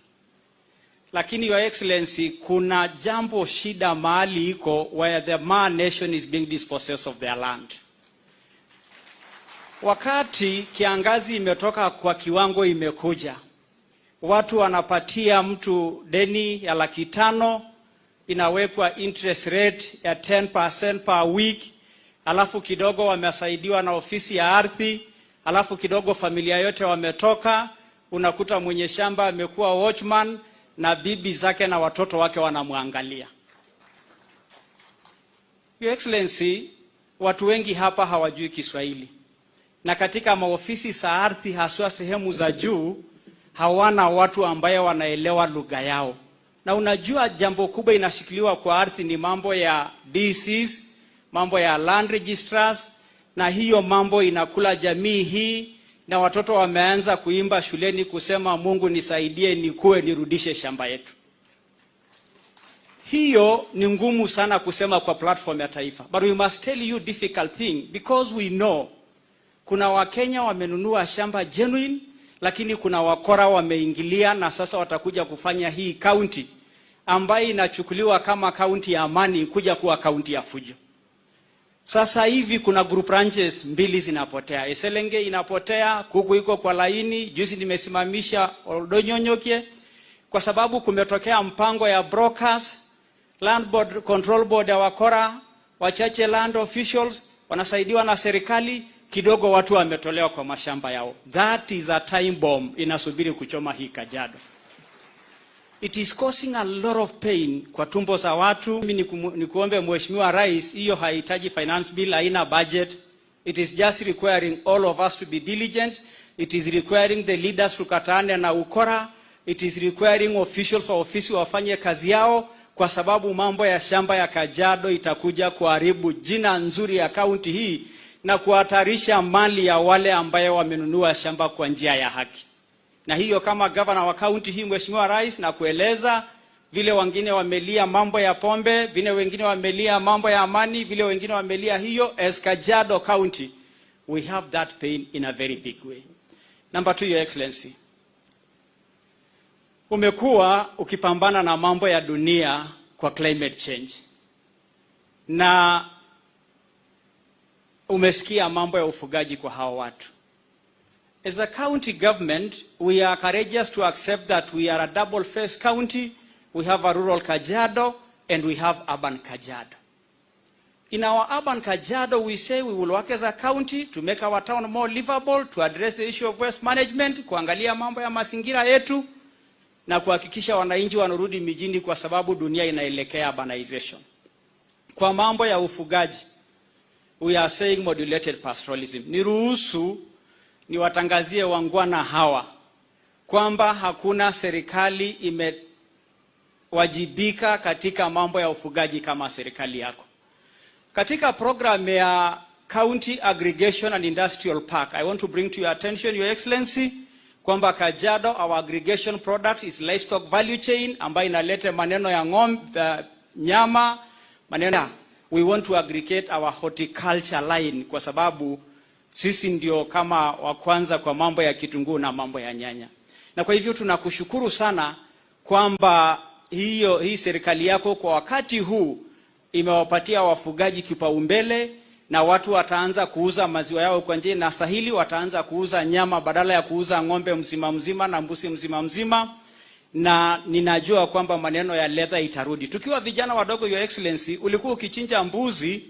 Speaker 1: Lakini Your Excellency, kuna jambo shida mahali iko where the Maa nation is being dispossessed of their land. Wakati kiangazi imetoka kwa kiwango imekuja, watu wanapatia mtu deni ya 500,000, inawekwa interest rate ya 10% per week, alafu kidogo wamesaidiwa na ofisi ya ardhi, alafu kidogo familia yote wametoka, unakuta mwenye shamba amekuwa watchman na bibi zake na watoto wake wanamwangalia. Your Excellency, watu wengi hapa hawajui Kiswahili, na katika maofisi za ardhi haswa sehemu za juu hawana watu ambaye wanaelewa lugha yao. Na unajua jambo kubwa inashikiliwa kwa ardhi ni mambo ya DCs, mambo ya land registrars, na hiyo mambo inakula jamii hii, na watoto wameanza kuimba shuleni kusema Mungu nisaidie nikue nirudishe shamba yetu. Hiyo ni ngumu sana kusema kwa platform ya taifa. But we must tell you difficult thing because we know kuna Wakenya wamenunua shamba genuine, lakini kuna wakora wameingilia na sasa watakuja kufanya hii county ambayo inachukuliwa kama county ya amani kuja kuwa county ya fujo. Sasa hivi kuna group ranches mbili zinapotea. Eselenge inapotea, kuku iko kwa laini, juzi nimesimamisha Oldonyonyokie kwa sababu kumetokea mpango ya brokers, land board, control board ya wakora, wachache land officials wanasaidiwa na serikali, kidogo watu wametolewa kwa mashamba yao. That is a time bomb inasubiri kuchoma hii Kajiado. It is causing a lot of pain kwa tumbo za watu. Mimi nikuombe Mheshimiwa Rais, hiyo haihitaji finance bill, haina budget. It is just requiring all of us to be diligent. It is requiring the leaders tukatane na ukora. It is requiring officials wa ofisi wafanye kazi yao, kwa sababu mambo ya shamba ya Kajiado itakuja kuharibu jina nzuri ya kaunti hii na kuhatarisha mali ya wale ambaye wamenunua shamba kwa njia ya haki. Na hiyo kama governor wa kaunti hii, Mheshimiwa Rais, na kueleza vile wengine wamelia mambo ya pombe, vile wengine wamelia mambo ya amani, vile wengine wamelia hiyo, as Kajiado County we have that pain in a very big way. Number two, Your Excellency, umekuwa ukipambana na mambo ya dunia kwa climate change, na umesikia mambo ya ufugaji kwa hawa watu. As a county government, we are courageous to accept that we are a double-faced county. We have a rural Kajiado and we have urban Kajiado. In our urban Kajiado, we say we will work as a county to make our town more livable, to address the issue of waste management, kuangalia mambo ya mazingira yetu na kuhakikisha wananchi wanarudi mijini kwa sababu dunia inaelekea urbanization. Kwa mambo ya ufugaji, we are saying modulated pastoralism. Niruhusu niwatangazie wangwana hawa kwamba hakuna serikali Wajibika katika mambo ya ufugaji kama serikali yako. Katika program ya County Aggregation and Industrial Park, I want to bring to your attention, Your Excellency, kwamba Kajiado, our aggregation product is livestock value chain ambayo inaleta maneno ya ng'ombe, nyama, maneno. We want to aggregate our horticulture line kwa sababu sisi ndio kama wa kwanza kwa mambo ya kitunguu na mambo ya nyanya. Na kwa hivyo tunakushukuru sana kwamba hii serikali yako kwa wakati huu imewapatia wafugaji kipaumbele na watu wataanza kuuza maziwa yao kwa njia inastahili, wataanza kuuza nyama badala ya kuuza ng'ombe mzima mzima na mbuzi mzima mzima, na ninajua kwamba maneno ya leather itarudi. Tukiwa vijana wadogo, Your Excellency, ulikuwa ukichinja mbuzi,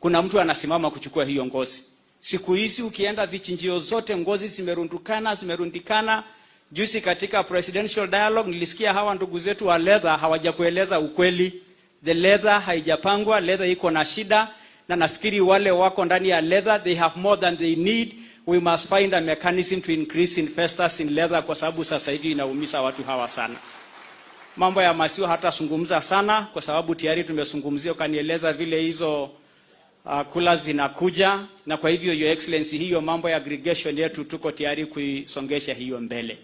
Speaker 1: kuna mtu anasimama kuchukua hiyo ngozi. Siku hizi ukienda vichinjio zote ngozi zimerundukana, zimerundikana. Juzi katika presidential dialogue nilisikia hawa ndugu zetu wa leather hawajakueleza ukweli. The leather haijapangwa, leather iko na shida, na nafikiri wale wako ndani ya leather, they have more than they need. We must find a mechanism to increase investors in leather, kwa sababu sasa hivi inaumiza watu hawa sana. Mambo ya maziwa hatazungumza sana kwa sababu tayari tumezungumzia, ukanieleza vile hizo kula zinakuja, na kwa hivyo, Your Excellency, hiyo mambo ya aggregation yetu tuko tayari kuisongesha hiyo mbele.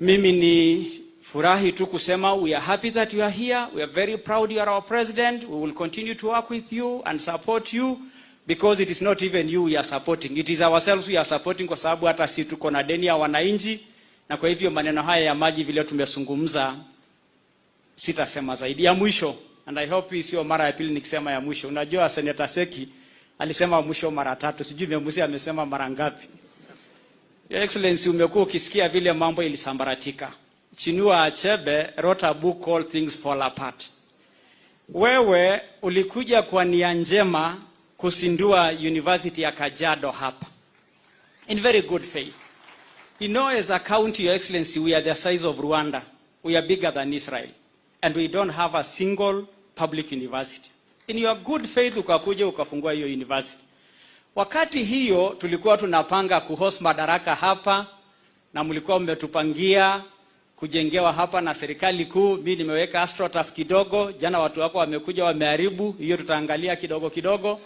Speaker 1: Mimi ni furahi tu kusema we are happy that you are here. We are very proud you are our president. We will continue to work with you and support you because it is not even you we are supporting. It is ourselves we are supporting kwa sababu hata si tuko na deni ya wananchi, na kwa hivyo maneno haya ya maji vile tumezungumza, sitasema zaidi. Ya mwisho, and I hope hii sio mara ya pili nikisema ya mwisho. Unajua Senator Seki alisema mwisho mara tatu, sijui Memusi amesema mara ngapi. Your Excellency, umekuwa ukisikia vile mambo ilisambaratika. Chinua Achebe wrote a book called Things Fall Apart. Wewe ulikuja kwa nia njema kuzindua University ya Kajiado hapa in very good faith. As a county, Your Excellency, we are the size of Rwanda. We are bigger than Israel. And we don't have a single public university. In your good faith, ukakuja ukafungua hiyo university. Wakati hiyo tulikuwa tunapanga kuhost Madaraka hapa na mlikuwa mmetupangia kujengewa hapa na serikali kuu. Mimi nimeweka astroturf kidogo, jana watu wako wamekuja wameharibu hiyo, tutaangalia kidogo kidogo.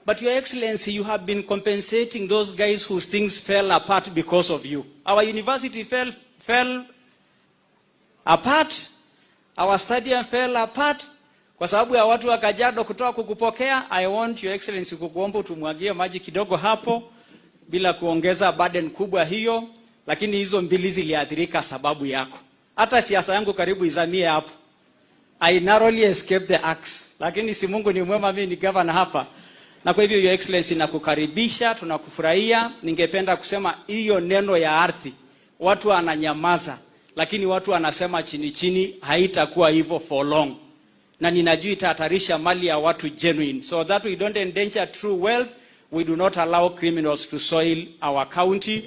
Speaker 1: But Your Excellency, you have been compensating those guys whose things fell apart because of you. Our university fell apart, our stadium fell apart kwa sababu ya watu wa Kajiado kutoka kukupokea. I want, Your Excellency, kukuomba tumwagie maji kidogo hapo bila kuongeza burden kubwa hiyo, lakini hizo mbili ziliathirika sababu yako. Hata siasa yangu karibu izamie hapo. I narrowly escaped the axe, lakini si Mungu ni mwema, mimi ni governor hapa. Na kwa hivyo, Your Excellency, nakukaribisha, tunakufurahia. Ningependa kusema hiyo neno ya ardhi, watu wananyamaza, lakini watu wanasema chini chini, haitakuwa hivyo for long, na ninajua itahatarisha mali ya watu genuine, so that we don't endanger true wealth. We do not allow criminals to soil our county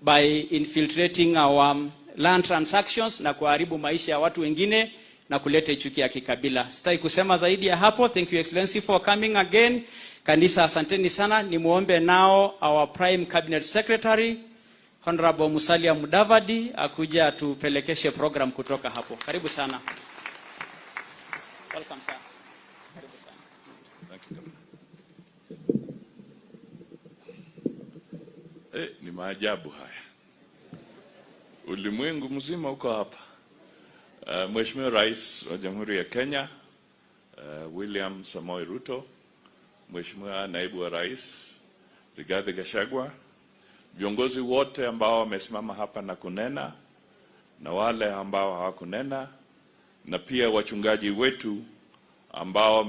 Speaker 1: by infiltrating our land transactions na kuharibu maisha ya watu wengine na kuleta chuki ya kikabila. Sitaki kusema zaidi ya hapo. Thank you, Excellency, for coming again. Kanisa, asanteni sana. Nimuombe nao our Prime Cabinet Secretary, Honorable Musalia Mudavadi, akuja atupelekeshe program kutoka hapo. Karibu sana. Welcome, sir. Karibu sana.
Speaker 9: Thank you, Governor. Ni maajabu haya. Ulimwengu mzima uko hapa. Mheshimiwa Rais wa Jamhuri ya Kenya, William Samoei Ruto, Mheshimiwa Naibu wa Rais Rigathi Gachagua, viongozi wote ambao wamesimama hapa na kunena na wale ambao hawakunena, na pia wachungaji wetu ambao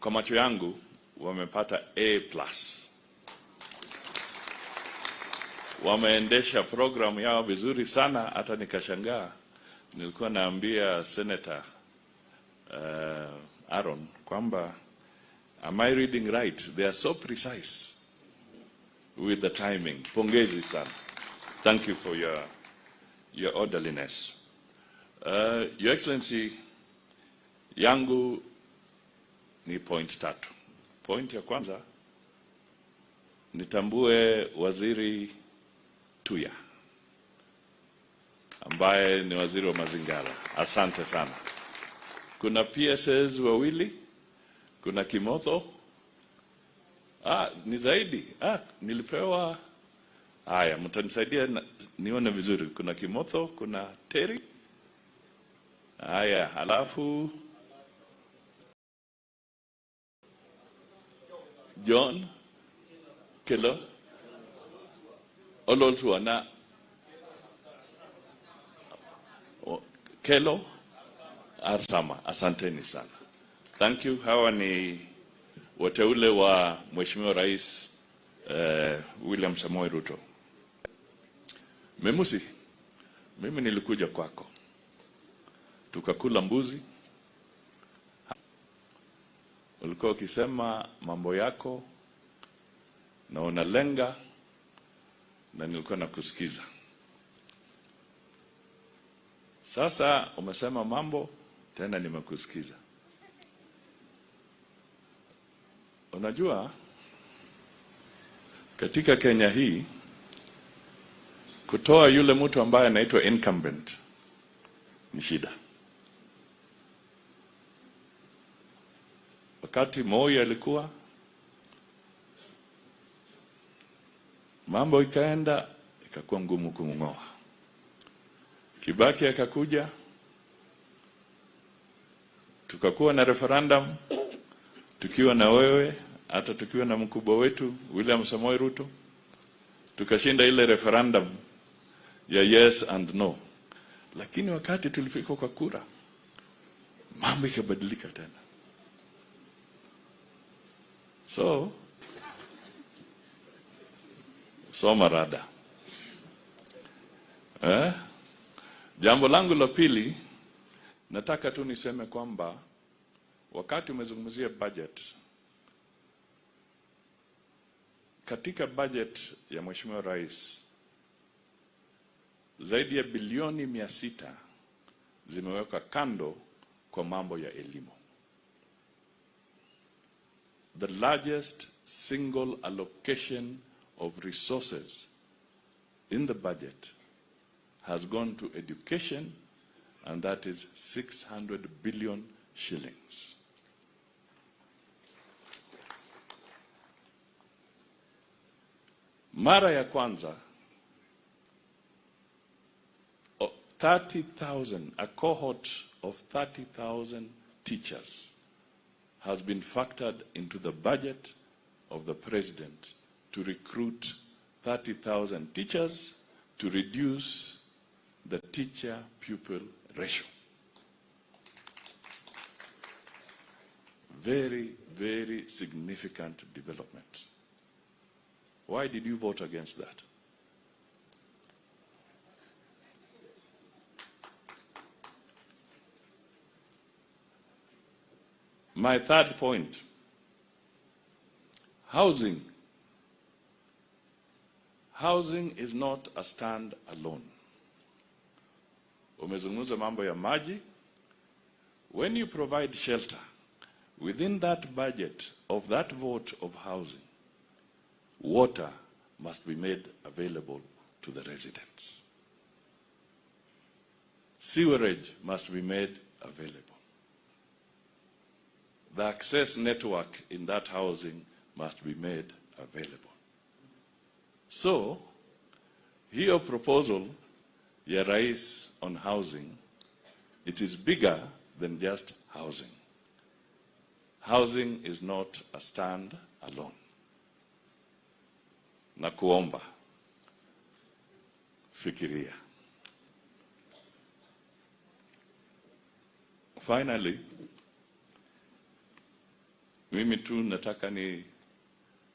Speaker 9: kwa macho yangu wamepata A+. Wameendesha programu yao vizuri sana, hata nikashangaa. Nilikuwa naambia Senator Aaron kwamba, am I reading right? They are so precise with the timing. Pongezi sana. Thank you for your orderliness. Your Excellency, yangu ni point tatu. Point ya kwanza, nitambue Waziri Tuya. ambaye ni waziri wa mazingira. Asante sana. Kuna PSS wawili, kuna Kimotho. Ni zaidi. Nilipewa. Haya, mtanisaidia nione vizuri. Kuna Kimotho, kuna Terry. Haya, halafu John Kelo Ololtua na Kelo Arsama. Asanteni sana. Thank you. Hawa ni wateule wa Mheshimiwa Rais William Samoei Ruto. Memusi, mimi nilikuja kwako. Tukakula mbuzi. Ulikuwa ukisema mambo yako na unalenga, na nilikuwa nakusikiza. Sasa umesema mambo tena, nimekusikiza. Unajua, katika Kenya hii, kutoa yule mtu ambaye anaitwa incumbent ni shida. Wakati Moi alikuwa, mambo ikaenda, ikakuwa ngumu kumngoa. Kibaki akakuja, tukakuwa na referendum, tukiwa na wewe, hata tukiwa na mkubwa wetu William Samoei Ruto, tukashinda ile referendum ya yes and no. Lakini wakati tulifika kwa kura, mambo ikabadilika tena. So, soma rada. Jambo langu la pili, nataka tu niseme kwamba wakati umezungumzia budget, katika budget ya Mheshimiwa Rais, zaidi ya bilioni 600 zimewekwa kando kwa mambo ya elimu. The largest single allocation of resources in the budget has gone to education, and that is 600 billion shillings. Mara ya kwanza, 30,000, a cohort of 30,000 teachers has been factored into the budget of the president to recruit 30,000 teachers to reduce the teacher-pupil ratio. Very, very significant development. Why did you vote against that? My third point, housing. Housing is not a stand alone. Umezungumza mambo ya maji. When you provide shelter, within that budget of that vote of housing, water must be made available to the residents. Sewerage must be made available. The access network in that housing must be made available. So, hiyo proposal ya Rais on housing, it is bigger than just housing. Housing is not a stand alone. Na kuomba, fikiria. Finally, mimi tu nataka ni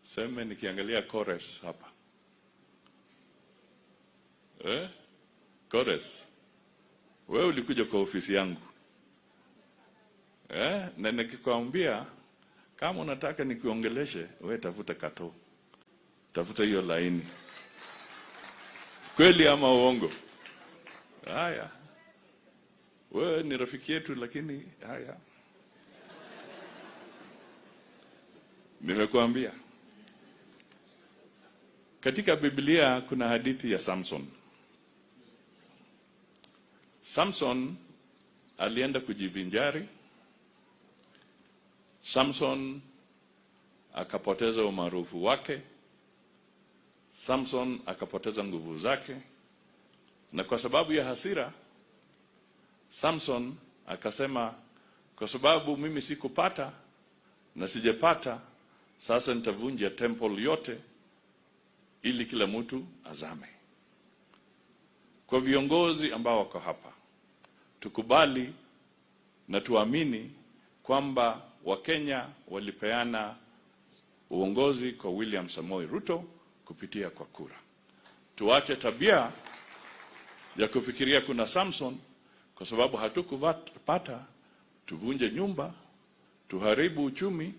Speaker 9: seme nikiangalia Kores hapa. Kores, wewe ulikuja kwa ofisi yangu. Na nikikwambia kama unataka nikuongeleshe, wewe tafuta kato. Tafuta hiyo laini. Kweli ama uongo? Haya. Wewe ni rafiki yetu lakini haya. Nimekuambia. Katika Biblia kuna hadithi ya Samson. Samson alienda kujivinjari. Samson akapoteza umaarufu wake. Samson akapoteza nguvu zake. Na kwa sababu ya hasira, Samson akasema, kwa sababu mimi sikupata na sijapata, sasa nitavunja temple yote ili kila mtu azame. Kwa viongozi ambao wako hapa, tukubali na tuamini kwamba Wakenya walipeana uongozi kwa William Samoei Ruto kupitia kwa kura. Tuache tabia ya kufikiria kuna Samson, kwa sababu hatukupata, tuvunje nyumba, tuharibu uchumi,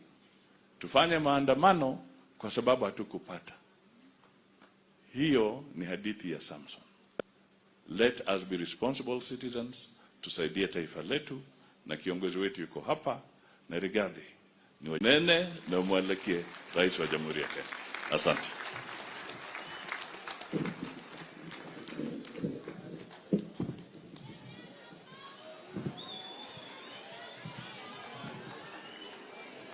Speaker 9: tufanye maandamano kwa sababu hatukupata. Hiyo ni hadithi ya Samson. Let us be responsible citizens, tusaidie taifa letu, na kiongozi wetu yuko hapa, na Rigathi ni nene na mwelekee Rais wa Jamhuri ya Kenya. Asante.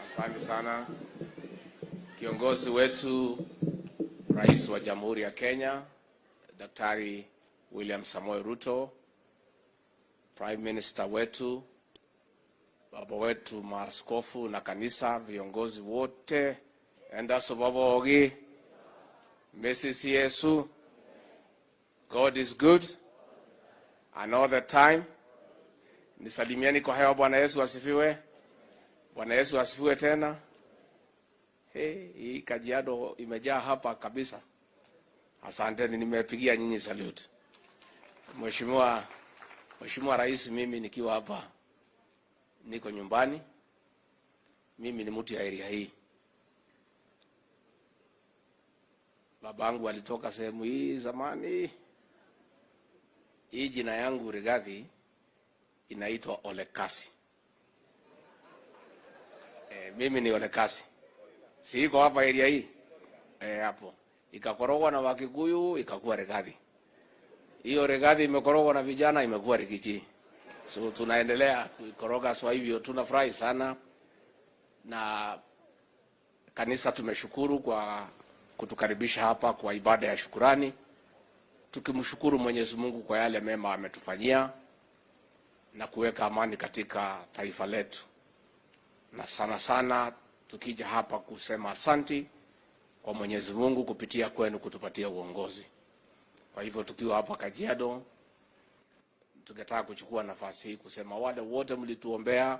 Speaker 8: Asante sana kiongozi wetu Rais wa Jamhuri ya Kenya Daktari William Samoei Ruto, Prime Minister wetu, baba wetu maaskofu na kanisa, viongozi wote, endasobabogi, Mrs. Yesu, God is good and all the time. Nisalimieni kwa hewa. Bwana Yesu asifiwe. Bwana Yesu asifiwe tena. Hey, hii Kajiado imejaa hapa kabisa. Asanteni, nimepigia nyinyi salute. Mheshimiwa Rais, mimi nikiwa hapa niko nyumbani. Mimi ni mtu ya area hii. Babangu alitoka sehemu hii zamani. Hii jina yangu Rigathi inaitwa Olekasi. Mimi ni Olekasi. Si iko hapa area hii? Hapo. Ikakorogwa na Wakikuyu, ikakuwa Rigathi. Hiyo Rigathi imekorogwa na vijana, imekuwa Rikichi. So tunaendelea kuikoroga. So hivyo tunafurahi sana. Na kanisa tumeshukuru kwa kutukaribisha hapa kwa ibada ya shukurani, tukimshukuru Mwenyezi Mungu kwa yale mema ametufanyia na kuweka amani katika taifa letu. Na sana sana tukija hapa kusema asanti kwa Mwenyezi Mungu kupitia kwenu kutupatia uongozi. Kwa hivyo tukiwa hapa Kajiado, tungetaka kuchukua nafasi hii kusema wale wote mlituombea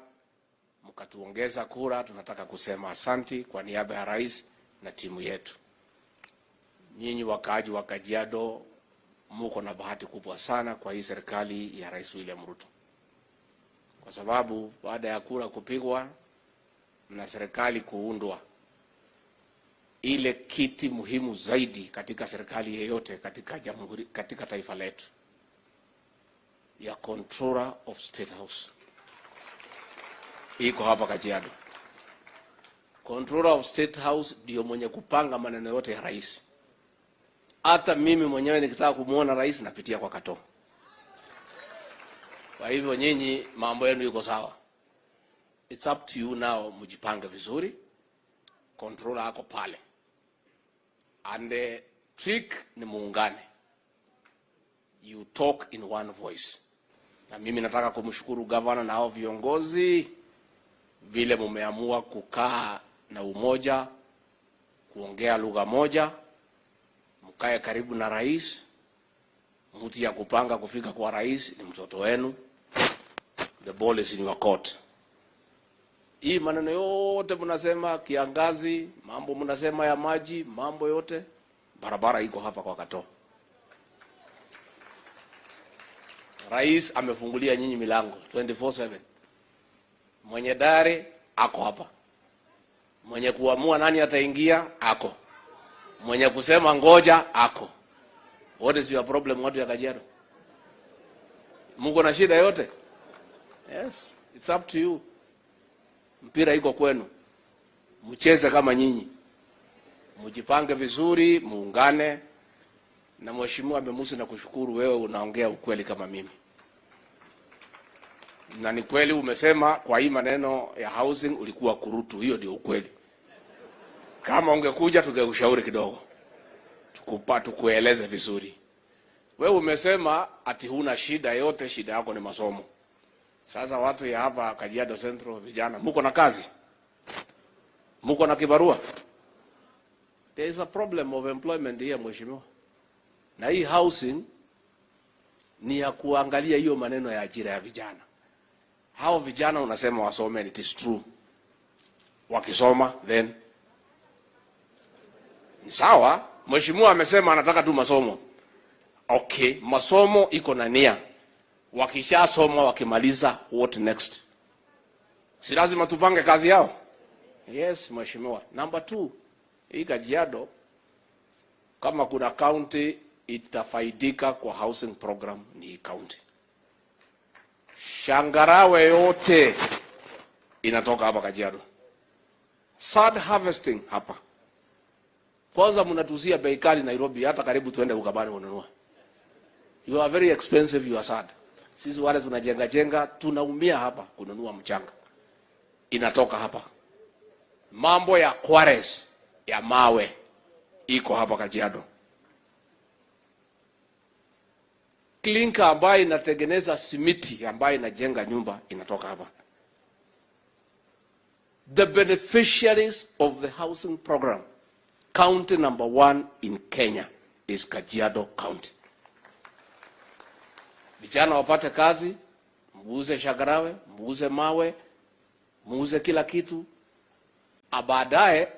Speaker 8: mkatuongeza kura, tunataka kusema asanti kwa niaba ya rais na timu yetu. Nyinyi wakaaji wa Kajiado muko na bahati kubwa sana kwa hii serikali ya Rais William Ruto, kwa sababu baada ya kura kupigwa na serikali kuundwa, ile kiti muhimu zaidi katika serikali yeyote katika jamhuri, katika taifa letu, ya Controller of State House, iko hapa Kajiado. Controller of State House ndio mwenye kupanga maneno yote ya rais. Hata mimi mwenyewe nikitaka kumuona rais napitia kwa Kato. Kwa hivyo nyinyi mambo yenu yuko sawa. It's up to you now, mjipange vizuri. Controller ako pale. And the trick ni muungane. You talk in one voice. Na mimi nataka kumshukuru governor na hao viongozi vile mumeamua kukaa na umoja, kuongea lugha moja, mkae karibu na rais. Mtu ya kupanga kufika kwa rais ni mtoto wenu. The ball is in your court. Hii maneno yote mnasema kiangazi, mambo mnasema ya maji, mambo yote, barabara iko hapa kwa Kato. Rais amefungulia nyinyi milango 24/7. Mwenye dari ako hapa. Mwenye kuamua nani ataingia ako. Mwenye kusema ngoja ako. What is your problem watu ya Kajiado? Mungu na shida yote? Yes, it's up to you. Mpira iko kwenu. Mcheze kama nyinyi. Mjipange vizuri, muungane. Na Mheshimiwa Memusi, na kushukuru wewe unaongea ukweli kama mimi.
Speaker 10: Na ni kweli umesema kwa hii maneno ya housing ulikuwa kurutu, hiyo ndio ukweli. Kama ungekuja tungekushauri kidogo, tukueleze vizuri. Wewe umesema ati huna shida yote, shida yako ni masomo. Sasa watu ya hapa Kajiado Central, vijana, muko na kazi? Muko na kibarua? There is a problem of employment here, mheshimiwa. Na hii housing ni ya kuangalia hiyo maneno ya ajira ya vijana. Hao vijana unasema wasome, it is true. Wakisoma then ni sawa. Mheshimiwa amesema anataka tu masomo. Okay, masomo iko na nia. Wakishasoma wakimaliza, what next? Si lazima tupange kazi yao? Yes, mheshimiwa. Number 2, hii Kajiado kama kuna county itafaidika kwa housing program ni hii county. Shangarawe yote inatoka hapa Kajiado. Sand harvesting hapa. Kwanza mnatuzia bei kali Nairobi, hata karibu tuende Ukabani kununua. You are very expensive, you are sad. Sisi wale tunajenga jenga tunaumia hapa kununua mchanga. Inatoka hapa. Mambo ya quarries ya mawe iko hapa Kajiado. Klinka ambayo inatengeneza simiti ambayo inajenga nyumba inatoka hapa. The beneficiaries of the housing program, county number 1 in Kenya is Kajiado County. Vijana wapate kazi, muuze shagarawe, muuze mawe, muuze kila kitu. Baadaye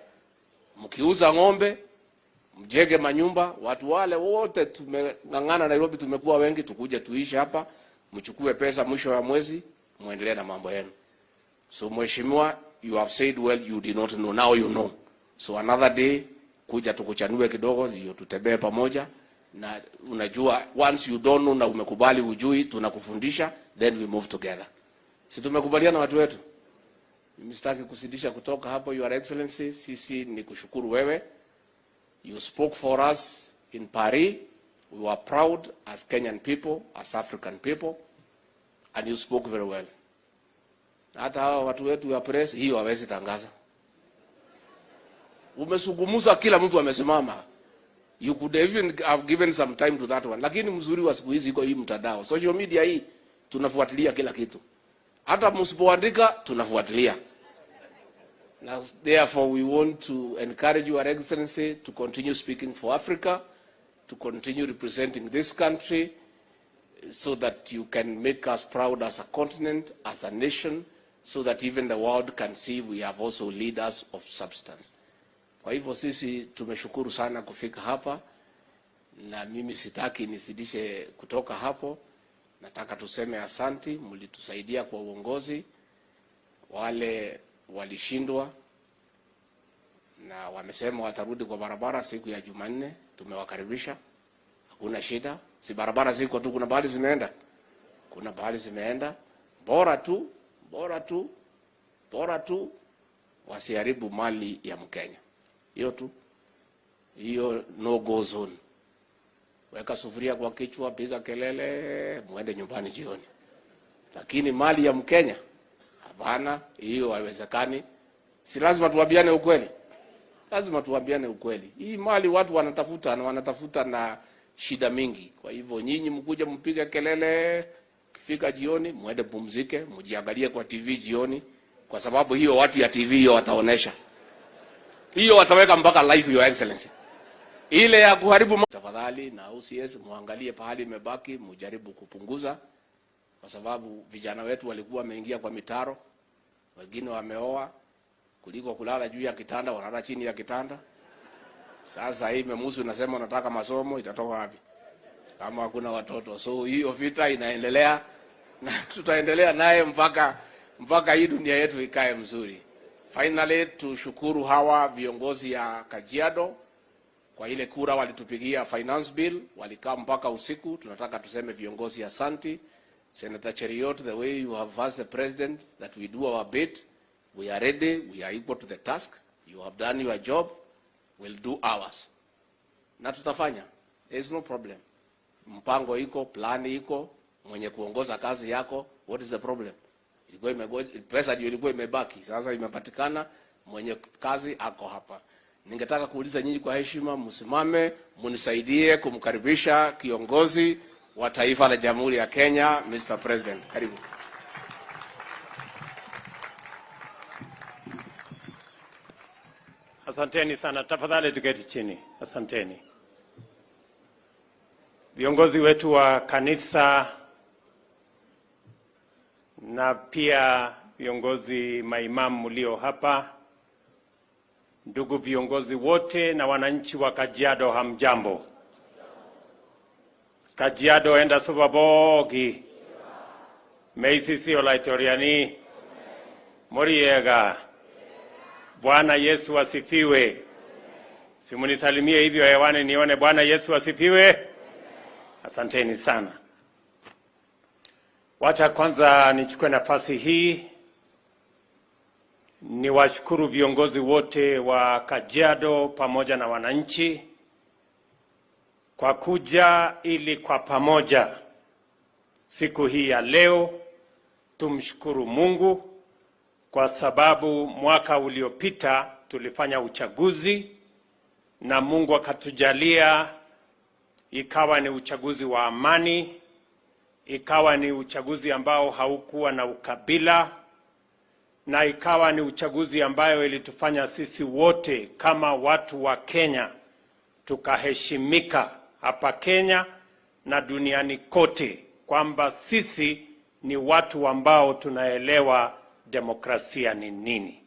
Speaker 10: mkiuza ng'ombe, mjenge manyumba. Watu wale wote tumeng'ang'ana Nairobi, tumekuwa wengi, tukuje tuishi hapa, mchukue pesa mwisho wa mwezi, muendelee na mambo yenu. So mheshimiwa, you have said well, you did not know, now you know. So another day kuja tukuchanue kidogo, hiyo tutembee pamoja. Na unajua once you don't know na umekubali ujui, tunakufundisha, then we move together. Si tumekubaliana watu wetu? Mimi sitaki kusidisha kutoka hapo, Your Excellency. Sisi ni kushukuru wewe. You spoke for us in Paris. We were proud as Kenyan people, as African people, and you spoke very well. Hata hawa watu wetu wa press hiyo hawezi tangaza. Umesungumuza, kila mtu amesimama. You could even have given some time to that one. Lakini mzuri wa siku hizi iko hii mtandao, social media hii, tunafuatilia kila kitu. Hata msipoandika tunafuatilia. Now, therefore, we want to encourage Your Excellency to continue speaking for Africa, to continue representing this country, so that you can make us proud as a continent, as a nation, so that even the world can see we have also leaders of substance. Kwa hivyo sisi tumeshukuru sana kufika hapa, na mimi sitaki nisidishe kutoka hapo. Nataka tuseme asanti, mlitusaidia kwa uongozi. Wale walishindwa na wamesema watarudi kwa barabara siku ya Jumanne, tumewakaribisha. Hakuna shida. Si barabara ziko tu, kuna bahali zimeenda. Kuna bahali zimeenda. Bora tu, bora tu, bora tu wasiharibu mali ya Mkenya. Hiyo tu. Hiyo no go zone. Weka sufuria kwa kichwa, piga kelele, muende nyumbani jioni. Lakini mali ya Mkenya hapana, hiyo haiwezekani. Si lazima tuambiane ukweli? Lazima tuambiane ukweli. Hii mali watu wanatafuta na wanatafuta na shida mingi. Kwa hivyo nyinyi mkuja mpige kelele, kifika jioni muende pumzike, mjiangalie kwa TV jioni, kwa sababu hiyo watu ya TV hiyo wataonesha. Hiyo wataweka mpaka live, Your Excellency. Ile ya kuharibu, tafadhali na OCS muangalie pahali imebaki, mujaribu kupunguza, kwa sababu vijana wetu walikuwa wameingia kwa mitaro, wengine wameoa, kuliko kulala juu ya kitanda wanalala chini ya kitanda. Sasa hii memusu nasema nataka masomo, itatoka wapi kama hakuna watoto? So hiyo vita inaendelea na tutaendelea naye mpaka hii dunia yetu ikae mzuri. Finally, tushukuru hawa viongozi ya Kajiado kwa ile kura walitupigia finance bill, walikaa mpaka usiku. Tunataka tuseme viongozi asanti. Senator Cheriot, the way you have asked the president that we do our bit, we are ready, we are equal to the task. You have done your job, we'll do ours. Na tutafanya. There is no problem. Mpango iko, plani iko, Mwenye kuongoza kazi yako, what is the problem? Ilikuwa imegoja, pesa ndio ilikuwa imebaki, sasa imepatikana, mwenye kazi ako hapa. Ningetaka kuuliza nyinyi kwa heshima, msimame munisaidie kumkaribisha kiongozi wa taifa la Jamhuri ya Kenya, Mr. President. Karibu.
Speaker 7: Asanteni sana. Tafadhali tuketi chini. Asanteni. Viongozi wetu wa kanisa na pia viongozi maimamu mlio hapa, ndugu viongozi wote na wananchi wa Kajiado, hamjambo. Kajiado enda subabogi. Meisisi olaitoriani. Moriega. Bwana Yesu asifiwe. Simunisalimie hivyo hewani nione. Bwana Yesu asifiwe. Asanteni sana. Wacha kwanza nichukue nafasi hii niwashukuru viongozi wote wa Kajiado pamoja na wananchi kwa kuja ili kwa pamoja siku hii ya leo tumshukuru Mungu kwa sababu mwaka uliopita tulifanya uchaguzi na Mungu akatujalia ikawa ni uchaguzi wa amani, ikawa ni uchaguzi ambao haukuwa na ukabila, na ikawa ni uchaguzi ambayo ilitufanya sisi wote kama watu wa Kenya tukaheshimika hapa Kenya na duniani kote kwamba sisi ni watu ambao tunaelewa demokrasia ni nini.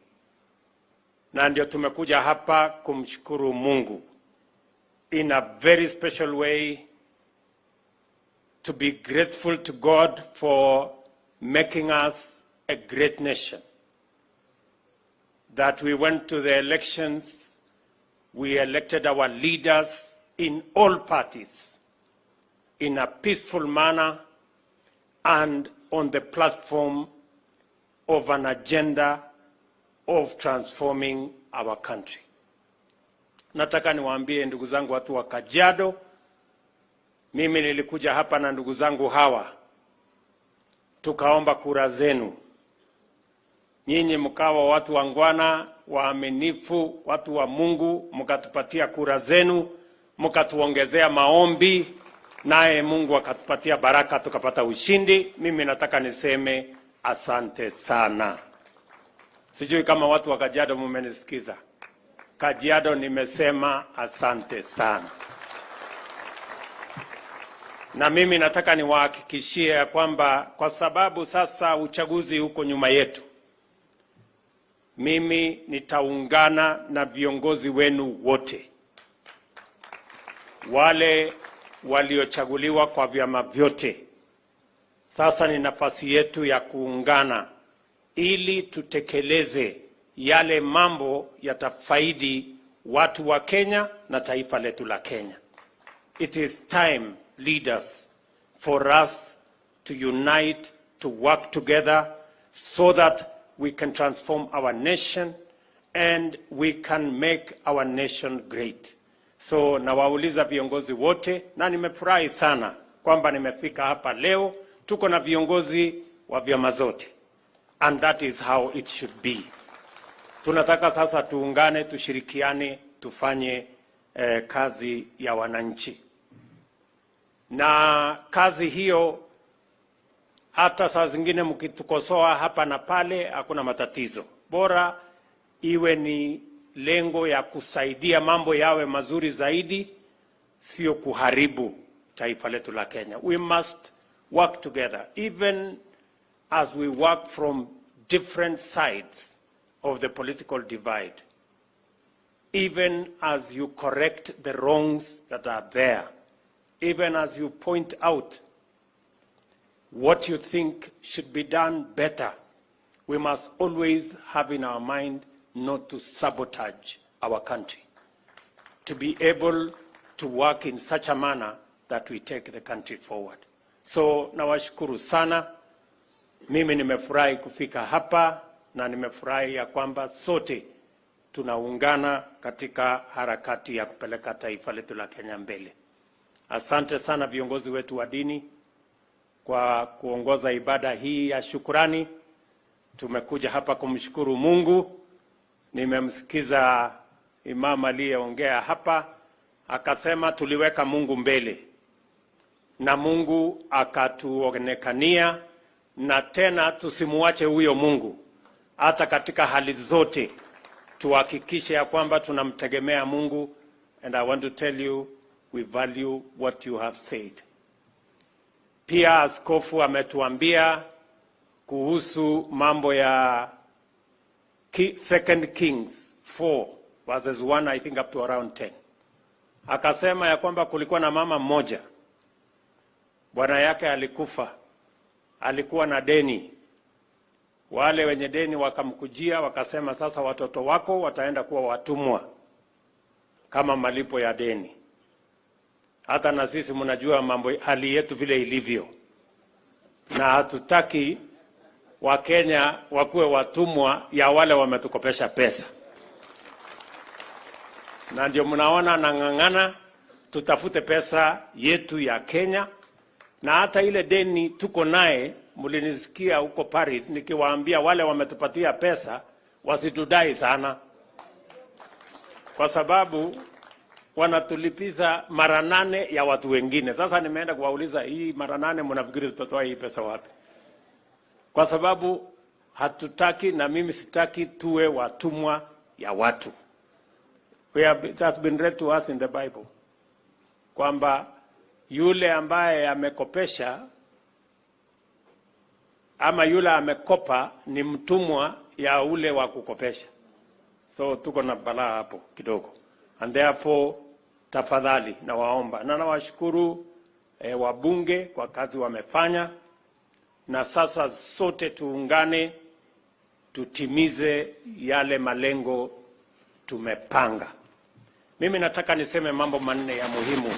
Speaker 7: Na ndio tumekuja hapa kumshukuru Mungu in a very special way, to be grateful to God for making us a great nation. That we went to the elections, we elected our leaders in all parties in a peaceful manner and on the platform of an agenda of transforming our country. Nataka niwaambie ndugu zangu watu wa Kajiado, mimi nilikuja hapa na ndugu zangu hawa, tukaomba kura zenu. Nyinyi mkawa watu wangwana, waaminifu, watu wa Mungu, mkatupatia kura zenu, mkatuongezea maombi, naye Mungu akatupatia baraka, tukapata ushindi. Mimi nataka niseme asante sana. Sijui kama watu wa Kajiado mmenisikiza. Kajiado nimesema asante sana. Na mimi nataka niwahakikishie ya kwamba kwa sababu sasa uchaguzi uko nyuma yetu, mimi nitaungana na viongozi wenu wote, wale waliochaguliwa kwa vyama vyote. Sasa ni nafasi yetu ya kuungana ili tutekeleze yale mambo yatafaidi watu wa Kenya na taifa letu la Kenya. It is time, leaders, for us to unite, to work together so that we can transform our nation and we can make our nation great. So nawauliza viongozi wote, na nimefurahi sana kwamba nimefika hapa leo. Tuko na viongozi wa vyama zote, and that is how it should be. Tunataka sasa tuungane, tushirikiane, tufanye kazi ya wananchi. Na kazi hiyo, hata saa zingine mkitukosoa hapa na pale, hakuna matatizo. Bora iwe ni lengo ya kusaidia mambo yawe mazuri zaidi, sio kuharibu taifa letu la Kenya. We must work together, even as we work from different sides of the political divide, even as you correct the wrongs that are there, even as you point out what you think should be done better, we must always have in our mind not to sabotage our country, to be able to work in such a manner that we take the country forward. So nawashukuru sana. Mimi nimefurahi kufika hapa na nimefurahi ya kwamba sote tunaungana katika harakati ya kupeleka taifa letu la Kenya mbele. Asante sana viongozi wetu wa dini.
Speaker 11: kwa kuongoza ibada hii ya shukurani. Tumekuja hapa kumshukuru Mungu. Nimemsikiza imam aliyeongea hapa, akasema tuliweka Mungu mbele na Mungu akatuonekania, na tena tusimuache huyo Mungu hata katika hali zote, tuhakikishe ya kwamba tunamtegemea Mungu. And I want to tell you, we value what you have said. Pia askofu ametuambia kuhusu mambo ya Second Kings 4 verses 1, I think, up to around 10. Akasema ya kwamba kulikuwa na mama mmoja, bwana yake alikufa, alikuwa na deni. Wale wenye deni wakamkujia wakasema, "Sasa watoto wako wataenda kuwa watumwa kama malipo ya deni." Hata na sisi mnajua mambo, hali yetu vile ilivyo, na hatutaki Wakenya wakuwe watumwa ya wale wametukopesha pesa, na ndio mnaona nang'ang'ana tutafute pesa yetu ya Kenya, na hata ile deni tuko naye, mlinisikia huko Paris nikiwaambia wale wametupatia pesa wasitudai sana, kwa sababu wanatulipiza mara nane ya watu wengine. Sasa nimeenda kuwauliza, hii mara nane mnafikiri tutatoa hii pesa wapi? Kwa sababu hatutaki, na mimi sitaki tuwe watumwa ya watu. It has been read to us in the Bible kwamba yule ambaye amekopesha ama yule amekopa ni mtumwa ya ule wa kukopesha. So tuko na balaa hapo kidogo, and therefore tafadhali nawaomba na nawashukuru wabunge kwa kazi wamefanya, na sasa sote tuungane tutimize yale malengo tumepanga. Mimi nataka niseme mambo manne ya muhimu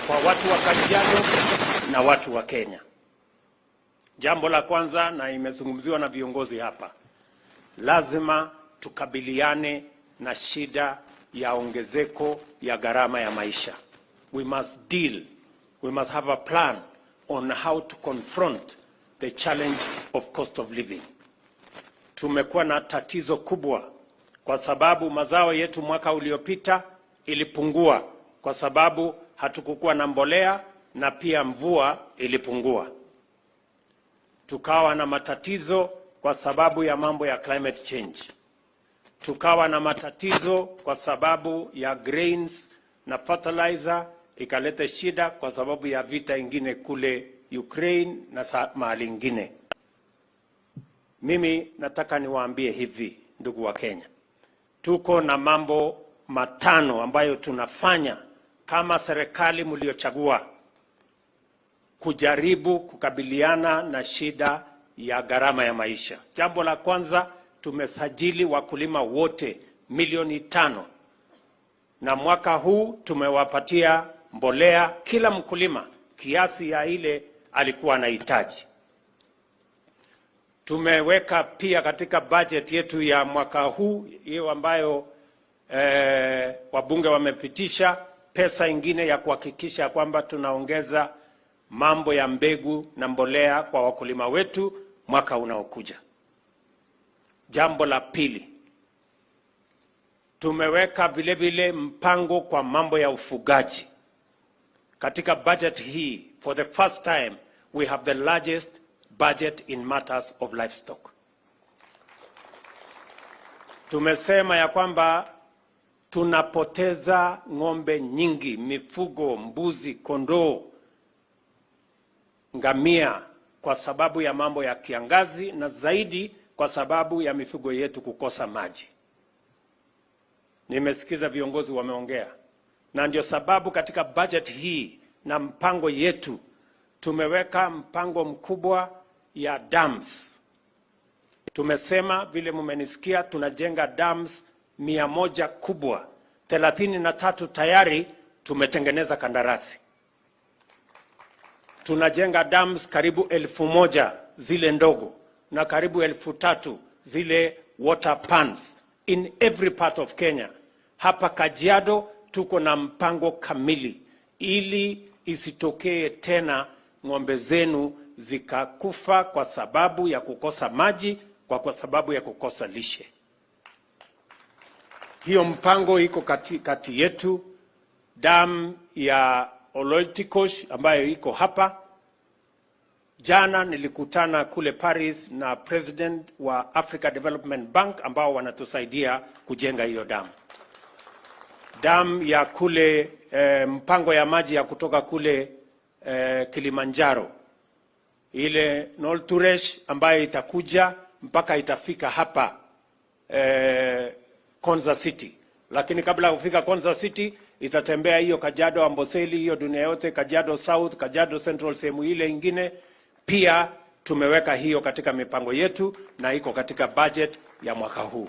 Speaker 11: kwa watu wa Kajiado na watu wa Kenya. Jambo la kwanza, na imezungumziwa na viongozi hapa, lazima tukabiliane na shida ya ongezeko ya gharama ya maisha. We must deal, we must have a plan on how to confront the challenge of cost of living. Tumekuwa na tatizo kubwa kwa sababu mazao yetu mwaka uliopita ilipungua kwa sababu hatukukuwa na mbolea na pia mvua ilipungua. Tukawa na matatizo kwa sababu ya mambo ya climate change. Tukawa na matatizo kwa sababu ya grains na fertilizer ikaleta shida kwa sababu ya vita ingine kule Ukraine na mahali ingine. Mimi nataka niwaambie hivi, ndugu wa Kenya, tuko na mambo matano ambayo tunafanya kama serikali mliochagua kujaribu kukabiliana na shida ya gharama ya maisha. Jambo la kwanza, tumesajili wakulima wote 5 milioni, na mwaka huu tumewapatia mbolea kila mkulima kiasi ya ile alikuwa anahitaji. Tumeweka pia katika budget yetu ya mwaka huu hiyo ambayo wabunge wamepitisha pesa ingine ya kuhakikisha kwamba tunaongeza mambo ya mbegu na mbolea kwa wakulima wetu mwaka unaokuja. Jambo la pili, tumeweka vile vile mpango kwa mambo ya ufugaji. Katika budget hii, for the first time, we have the largest budget in matters of livestock. Tumesema ya kwamba tunapoteza ng'ombe nyingi, mifugo, mbuzi, kondoo, ngamia kwa sababu ya mambo ya kiangazi na zaidi kwa sababu ya mifugo yetu kukosa maji. Nimesikiza viongozi wameongea, na ndio sababu katika budget hii na mpango yetu tumeweka mpango mkubwa ya dams. Tumesema vile mmenisikia, tunajenga dams 100 kubwa, 33 tayari tumetengeneza kandarasi. Tunajenga dams karibu 1,000 zile ndogo na karibu 3,000 zile water pans in every part of Kenya. Hapa Kajiado tuko na mpango kamili ili isitokee tena ng'ombe zenu zikakufa kwa sababu ya kukosa maji, kwa sababu ya kukosa lishe. Hiyo mpango iko kati yetu. Dam ya Oloitikosh ambayo iko hapa. Jana nilikutana kule Paris na president wa Africa Development Bank ambao wanatusaidia kujenga hiyo dam. Dam ya kule mpango ya maji ya kutoka kule Kilimanjaro, ile Nolturesh ambayo itakuja mpaka itafika hapa Konza City, lakini kabla ya kufika Konza City itatembea hiyo Kajiado, Amboseli, hiyo dunia yote, Kajiado South, Kajiado Central, sehemu ile ingine pia tumeweka hiyo katika mipango yetu na iko katika budget ya mwaka huu.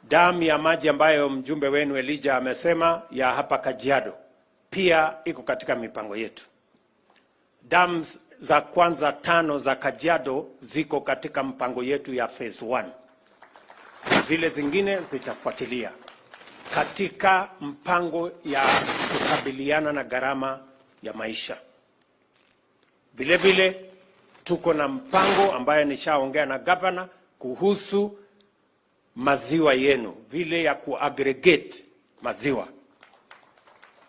Speaker 11: Damu ya maji ambayo mjumbe wenu Elijah amesema ya hapa Kajiado pia iko katika mipango yetu. Dams za kwanza 5 za Kajiado ziko katika mpango yetu ya phase 1. Zile zingine zitafuatilia katika mpango ya kukabiliana na gharama ya maisha. Vile vile tuko na mpango ambaye nishaongea na governor kuhusu maziwa yenu, vile ya kuaggregate maziwa.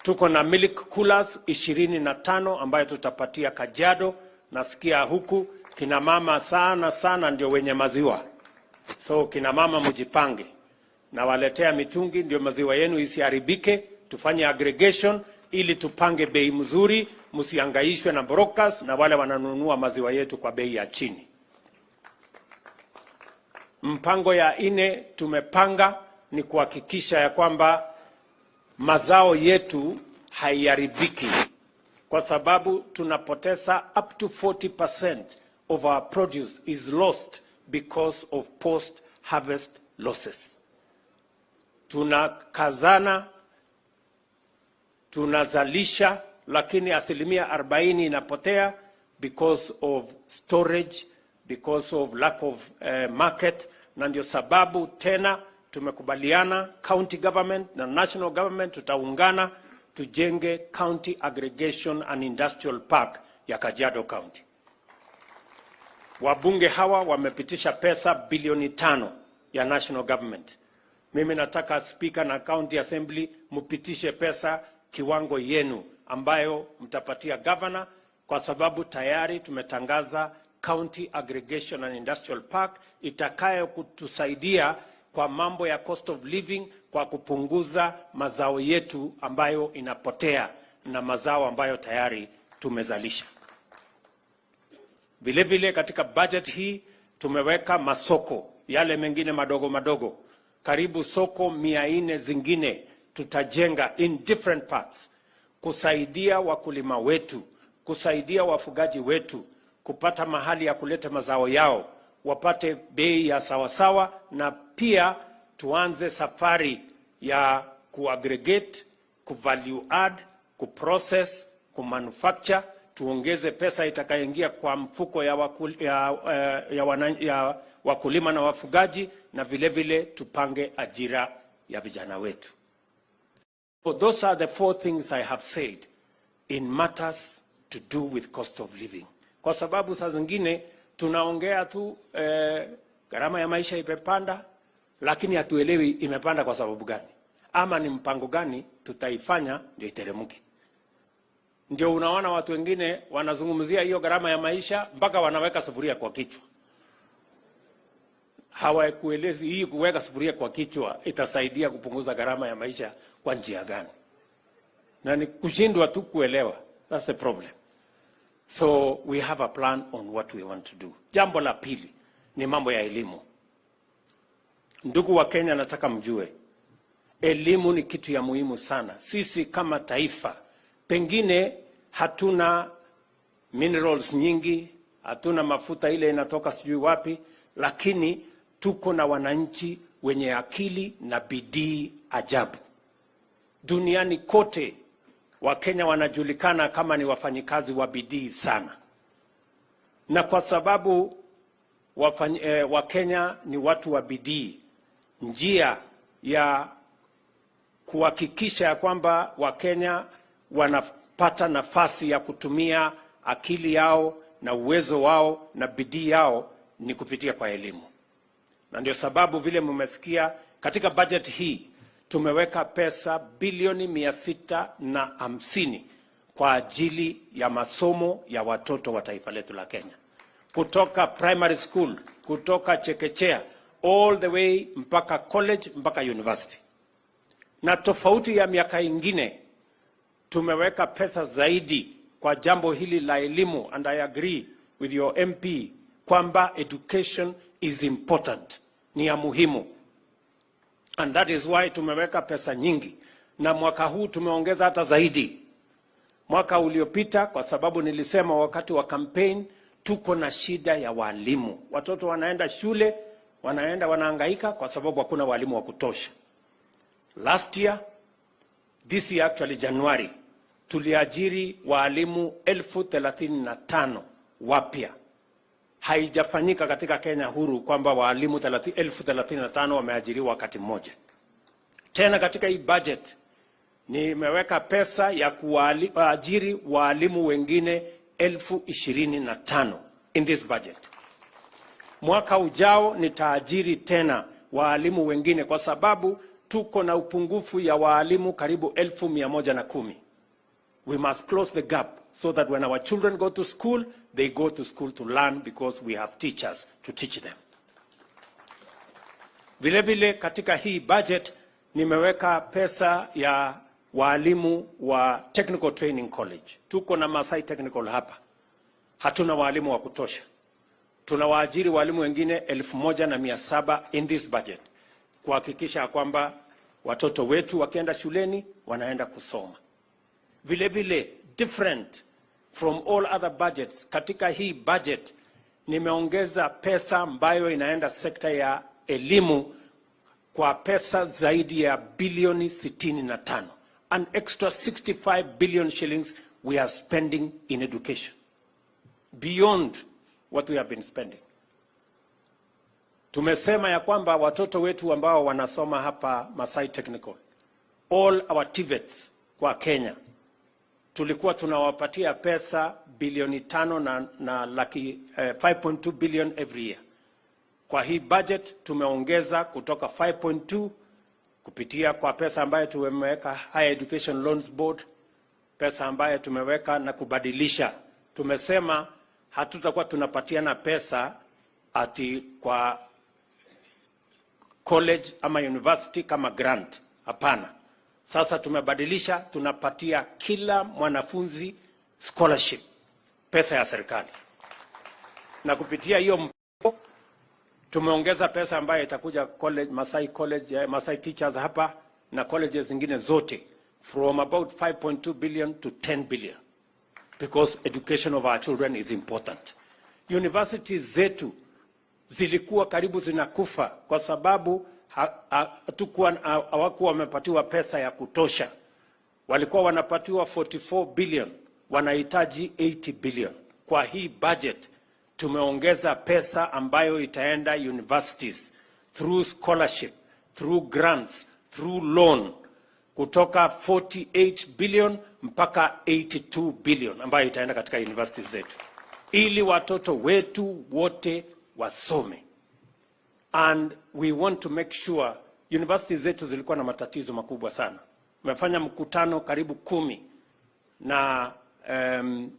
Speaker 11: Tuko na milk coolers 25 ambayo tutapatia Kajiado. Nasikia huku kina mama sana sana ndio wenye maziwa, so kina mama mjipange, nawaletea mitungi ndio maziwa yenu isiharibike. Tufanye aggregation ili tupange bei mzuri, msihangaishwe na brokers na wale wananunua maziwa yetu kwa bei ya chini. Mpango ya 4 tumepanga ni kuhakikisha ya kwamba mazao yetu haiharibiki, kwa sababu tunapoteza up to 40% of our produce is lost because of post harvest losses. Tunakazana, tunazalisha, lakini 40% inapotea because of storage, because of lack of market. Na ndio sababu tena tumekubaliana county government na national government tutaungana tujenge County Aggregation and Industrial Park ya Kajiado County. Wabunge hawa wamepitisha pesa bilioni 5 ya national government. Mimi nataka speaker na county assembly mpitishe pesa kiwango yenu ambayo mtapatia governor, kwa sababu tayari tumetangaza County Aggregation and Industrial Park itakayo kutusaidia kwa mambo ya cost of living, kwa kupunguza mazao yetu ambayo inapotea na mazao ambayo tayari tumezalisha. Vile vile katika budget hii tumeweka masoko yale mengine madogo madogo, karibu soko 400 zingine tutajenga in different parts, kusaidia wakulima wetu, kusaidia wafugaji wetu kupata mahali ya kuleta mazao yao, wapate bei ya sawasawa, na pia tuanze safari ya kuaggregate, kuvalue add, kuprocess, kumanufacture, tuongeze pesa itakayoingia kwa mfuko ya wakulima na wafugaji, na vile vile tupange ajira ya vijana wetu. So those are the 4 things I have said in matters to do with cost of living. Kwa sababu saa zingine tunaongea tu gharama ya maisha imepanda, lakini hatuelewi imepanda kwa sababu gani, ama ni mpango gani tutaifanya ndio iteremke. Ndio unaona watu wengine wanazungumzia hiyo gharama ya maisha mpaka wanaweka sufuria kwa kichwa. Hawakuelezi hii kuweka sufuria kwa kichwa itasaidia kupunguza gharama ya maisha kwa njia gani. Na ni kushindwa tu kuelewa. That's the problem. So we have a plan on what we want to do. Jambo la pili ni mambo ya elimu. Ndugu wa Kenya, nataka mjue elimu ni kitu ya muhimu sana. Sisi kama taifa pengine hatuna minerals nyingi, hatuna mafuta ile inatoka sijui wapi, lakini tuko na wananchi wenye akili na bidii ajabu. Duniani kote Wakenya wanajulikana kama ni wafanyikazi wa bidii sana. Na kwa sababu Wakenya ni watu wa bidii, njia ya kuhakikisha ya kwamba Wakenya wanapata nafasi ya kutumia akili yao na uwezo wao na bidii yao ni kupitia kwa elimu. Na ndio sababu vile mmesikia katika budget hii tumeweka pesa bilioni 650 kwa ajili ya masomo ya watoto wa taifa letu la Kenya, kutoka primary school, kutoka chekechea all the way mpaka college mpaka university. Na tofauti ya miaka ingine, tumeweka pesa zaidi kwa jambo hili la elimu, and I agree with your MP kwamba education is important, ni ya muhimu, and that is why tumeweka pesa nyingi, na mwaka huu tumeongeza hata zaidi. Mwaka uliopita, kwa sababu nilisema wakati wa campaign, tuko na shida ya walimu. Watoto wanaenda shule, wanaenda wanahangaika kwa sababu hakuna walimu wa kutosha. Last year, this year actually January, tuliajiri walimu 35,000 wapya. Haijafanyika katika Kenya huru kwamba walimu 35,000 wameajiriwa wakati mmoja. Tena katika hii budget nimeweka pesa ya kuwaajiri walimu wengine 25,000 in this budget. Mwaka ujao nitaajiri tena waalimu wengine kwa sababu tuko na upungufu ya waalimu karibu 110,000. We must close the gap so that when our children go to school, they go to school to learn because we have teachers to teach them. Vile vile katika hii budget nimeweka pesa ya waalimu wa Technical Training College. Tuko na Masai Technical hapa, hatuna waalimu wa kutosha. Tunawaajiri walimu wengine 1,700 in this budget kuhakikisha kwamba watoto wetu wakienda shuleni wanaenda kusoma. Vile vile, different from all other budgets, katika hii budget nimeongeza pesa ambayo inaenda sekta ya elimu kwa pesa zaidi ya bilioni 65. An extra 65 billion shillings we are spending in education beyond what we have been spending. Tumesema ya kwamba watoto wetu ambao wanasoma hapa Masai Technical, all our TVETs kwa Kenya, tulikuwa tunawapatia pesa bilioni 5 na laki 5.2 billion every year. Kwa hii budget tumeongeza kutoka 5.2 kupitia kwa pesa ambayo tumeweka Higher Education Loans Board, pesa ambayo tumeweka na kubadilisha. Tumesema hatutakuwa tunapatiana pesa ati kwa college ama university kama grant. Hapana. Sasa tumebadilisha, tunapatia kila mwanafunzi scholarship, pesa ya serikali, na kupitia hiyo mpango tumeongeza pesa ambayo itakuja college, Masai College, Masai Teachers hapa na colleges zingine zote from about 5.2 billion to 10 billion because education of our children is important. Universities zetu zilikuwa karibu zinakufa kwa sababu hawakuwa wamepatiwa pesa ya kutosha. Walikuwa wanapatiwa 44 billion, wanahitaji 80 billion. Kwa hii budget tumeongeza pesa ambayo itaenda universities through scholarship, through grants, through loan kutoka 48 billion mpaka 82 billion ambayo itaenda katika universities zetu ili watoto wetu wote wasome. And we want to make sure universities zetu zilikuwa na matatizo makubwa sana. Tumefanya mkutano karibu 10 na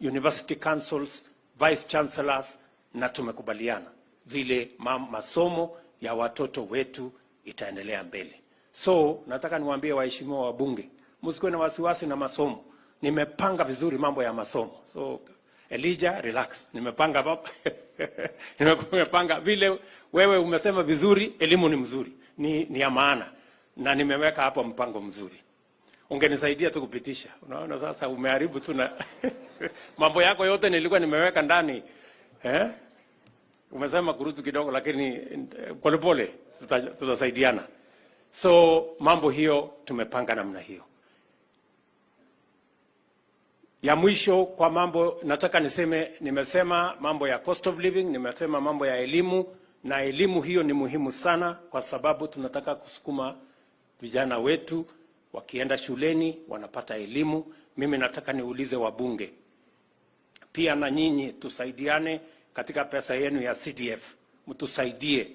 Speaker 11: university councils, vice chancellors na tumekubaliana vile masomo ya watoto wetu itaendelea mbele. So nataka niwaambie waheshimiwa wabunge, msikuwe na wasiwasi na masomo. Nimepanga vizuri mambo ya masomo. So Elijah, relax. Nimepanga baba. Nimepanga vile wewe umesema vizuri, elimu ni mzuri, ni ya maana, na nimeweka hapo mpango mzuri. Ungenisaidia tu kupitisha. Unaona sasa umeharibu tu na mambo yako yote nilikuwa nimeweka ndani. Eh? Umesema kurutu kidogo, lakini polepole tutasaidiana. So mambo hiyo tumepanga namna hiyo. Ya mwisho kwa mambo nataka niseme, nimesema mambo ya cost of living, nimesema mambo ya elimu, na elimu hiyo ni muhimu sana kwa sababu tunataka kusukuma vijana wetu wakienda shuleni wanapata elimu. Mimi nataka niulize wabunge, Pia na nyinyi tusaidiane katika pesa yenu ya CDF, mtusaidie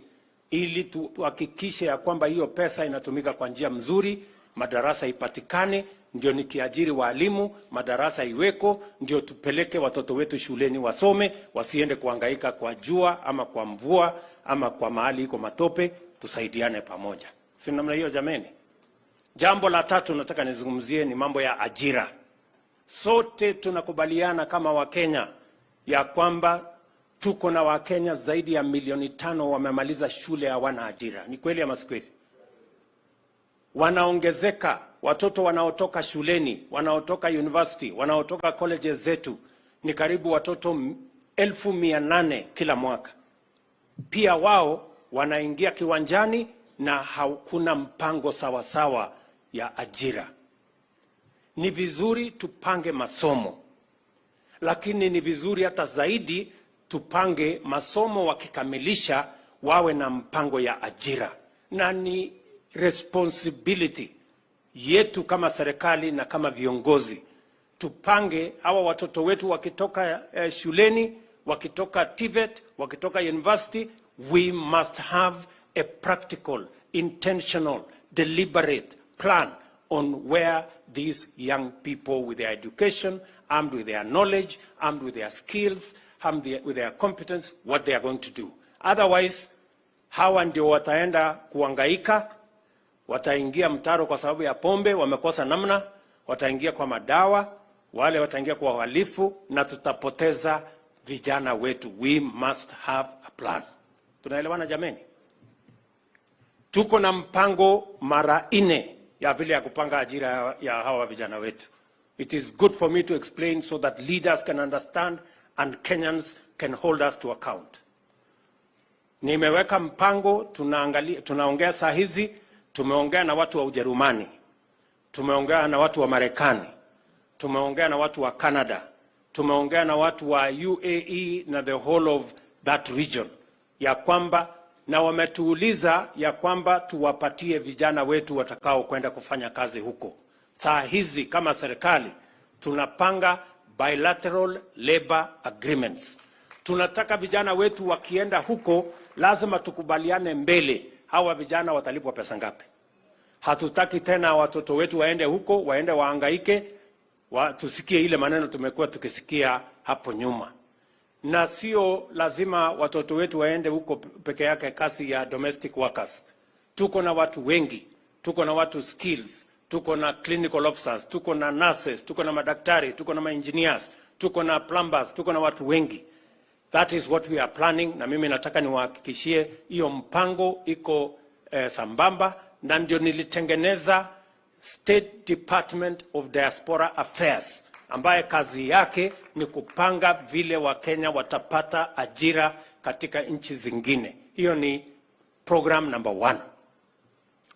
Speaker 11: ili tuhakikishe ya kwamba hiyo pesa inatumika kwa njia mzuri, madarasa ipatikane, ndio nikiajiri walimu, madarasa iweko, ndio tupeleke watoto wetu shuleni wasome, wasiende kuhangaika kwa jua ama kwa mvua ama kwa mahali iko matope. Tusaidiane pamoja, si namna hiyo jameni? Jambo la tatu nataka nizungumzie ni mambo ya ajira. Sote tunakubaliana kama Wakenya ya kwamba tuko na Wakenya zaidi ya milioni 5 wamemaliza shule hawana ajira. Ni kweli ama si kweli? Wanaongezeka watoto wanaotoka shuleni, wanaotoka university, wanaotoka colleges zetu ni karibu watoto 800,000 kila mwaka. Pia wao wanaingia kiwanjani na hakuna mpango sawasawa ya ajira. Ni vizuri tupange masomo, lakini ni vizuri hata zaidi tupange masomo, wakikamilisha wawe na mpango ya ajira, na ni responsibility yetu kama serikali na kama viongozi tupange hawa watoto wetu wakitoka shuleni, wakitoka TVET, wakitoka university, we must have a practical, intentional, deliberate plan on where these young people with their education, armed with their knowledge, armed with their skills, armed with their competence, what they are going to do. Otherwise, hawa ndio wataenda kuangaika, wataingia mtaro kwa sababu ya pombe, wamekosa namna, wataingia kwa madawa, wale wataingia kwa uhalifu na tutapoteza vijana wetu. We must have a plan. Tunaelewana jameni? Tuko na mpango mara nne ya vile ya kupanga ajira ya hawa vijana wetu. It is good for me to explain so that leaders can understand and Kenyans can hold us to account. Nimeweka mpango, tunaangalia, tunaongea saa hizi, tumeongea na watu wa Ujerumani, tumeongea na watu wa Marekani, tumeongea na watu wa Canada, tumeongea na watu wa UAE na the whole of that region, ya kwamba na wametuuliza ya kwamba tuwapatie vijana wetu watakao kwenda kufanya kazi huko. Saa hizi kama serikali tunapanga bilateral labor agreements. Tunataka vijana wetu wakienda huko, lazima tukubaliane mbele, hawa vijana watalipwa pesa ngapi. Hatutaki tena watoto wetu waende huko, waende waangaike, tusikie ile maneno tumekuwa tukisikia hapo nyuma. Na sio lazima watoto wetu waende huko peke yake kazi ya domestic workers. Tuko na watu wengi, tuko na watu skills, tuko na clinical officers, tuko na nurses, tuko na madaktari, tuko na engineers, tuko na plumbers, tuko na watu wengi. That is what we are planning, na mimi nataka niwahakikishie hiyo mpango iko sambamba, na ndio nilitengeneza State Department of Diaspora Affairs ambaye kazi yake ni kupanga vile Wakenya watapata ajira katika nchi zingine. Hiyo ni program number one.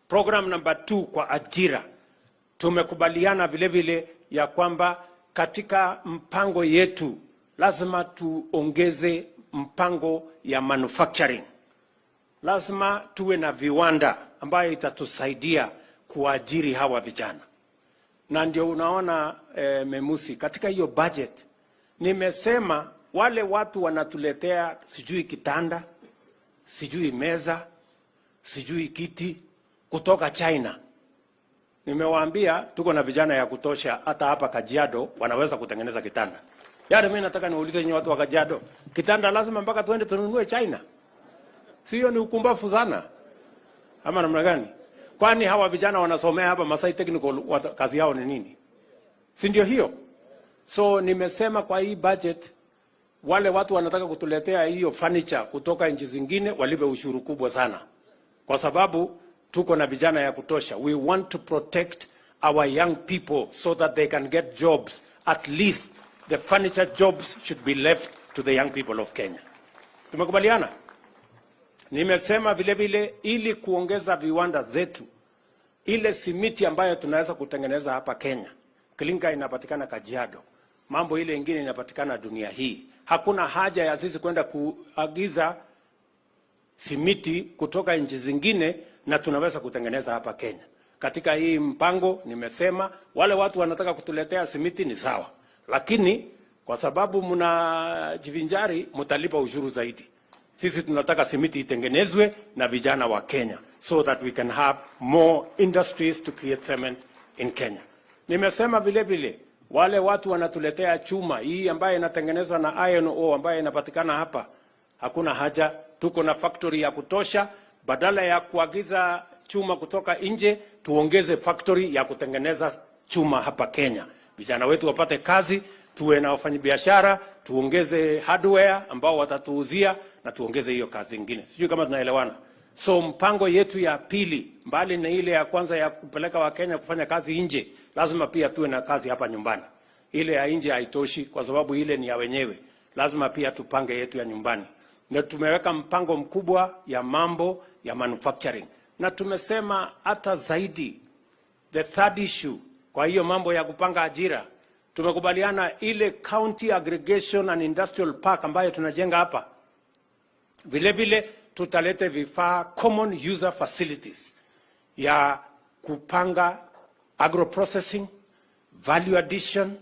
Speaker 11: Program number two kwa ajira, tumekubaliana vile vile ya kwamba katika mpango yetu lazima tuongeze mpango ya manufacturing. Lazima tuwe na viwanda ambayo itatusaidia kuajiri hawa vijana, na ndio unaona Memusi, katika hiyo budget nimesema wale watu wanatuletea sijui kitanda, sijui meza, sijui kiti kutoka China. Nimewaambia tuko na vijana ya kutosha, hata hapa Kajiado wanaweza kutengeneza kitanda. Yaani mimi nataka niulize nyinyi watu wa Kajiado, kitanda lazima mpaka tuende tununue China? Sio ni ukumbafu sana ama namna gani? Kwani hawa vijana wanasomea hapa Masai Technical kazi yao ni nini? Si ndio hiyo? So nimesema kwa hii budget wale watu wanataka kutuletea hiyo furniture kutoka nchi zingine walipe ushuru kubwa sana, kwa sababu tuko na vijana ya kutosha. We want to protect our young people so that they can get jobs. At least the furniture jobs should be left to the young people of Kenya. Tumekubaliana? Nimesema vile vile ili kuongeza viwanda zetu, ile simiti ambayo tunaweza kutengeneza hapa Kenya, clinker inapatikana Kajiado, mambo ile ingine inapatikana dunia hii. Hakuna haja ya sisi kwenda kuagiza simiti kutoka nchi zingine na tunaweza kutengeneza hapa Kenya. Katika hii mpango nimesema wale watu wanataka kutuletea simiti ni sawa, lakini Kwa sababu mnajivinjari, mtalipa ushuru zaidi. Sisi tunataka simiti itengenezwe na vijana wa Kenya so that we can have more industries to create cement in Kenya. Nimesema vile vile wale watu wanatuletea chuma hii ambayo inatengenezwa na iron ore ambayo inapatikana hapa, hakuna haja, tuko na factory ya kutosha. Badala ya kuagiza chuma kutoka nje, tuongeze factory ya kutengeneza chuma hapa Kenya, vijana wetu wapate kazi, tuwe na wafanyabiashara, tuongeze hardware ambao watatuuzia na tuongeze hiyo kazi ingine. Sijui kama tunaelewana. So mpango yetu ya pili, mbali na ile ya kwanza ya kupeleka Wakenya kufanya kazi nje, lazima pia tuwe na kazi hapa nyumbani. Ile ya nje haitoshi kwa sababu ile ni ya wenyewe. Lazima pia tupange yetu ya nyumbani. Na tumeweka mpango mkubwa ya mambo ya manufacturing. Na tumesema hata zaidi, the third issue, kwa hiyo mambo ya kupanga ajira, tumekubaliana ile county aggregation and industrial park ambayo tunajenga hapa, vile vile tutalete vifaa, common user facilities ya kupanga agro processing, value addition,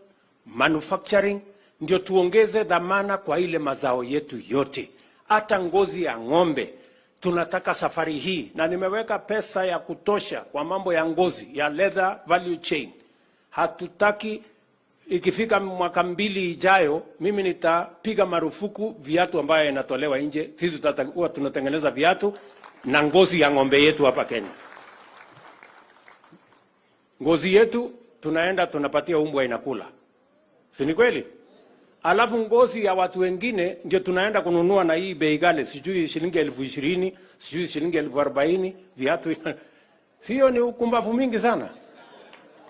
Speaker 11: manufacturing, ndio tuongeze dhamana kwa ile mazao yetu yote, hata ngozi ya ng'ombe tunataka safari hii, na nimeweka pesa ya kutosha kwa mambo ya ngozi ya leather value chain. Hatutaki ikifika mwaka 2 ijayo, mimi nitapiga marufuku viatu ambayo inatolewa nje. Sisi tutakuwa tunatengeneza viatu na ngozi ya ng'ombe yetu hapa Kenya. Ngozi yetu tunaenda tunapatia umbwa inakula, si ni kweli? Alafu ngozi ya watu wengine ndio tunaenda kununua na hii bei ghali, sijui shilingi 20,000, sijui shilingi 40,000 viatu. Sio ni ukumbavu mingi sana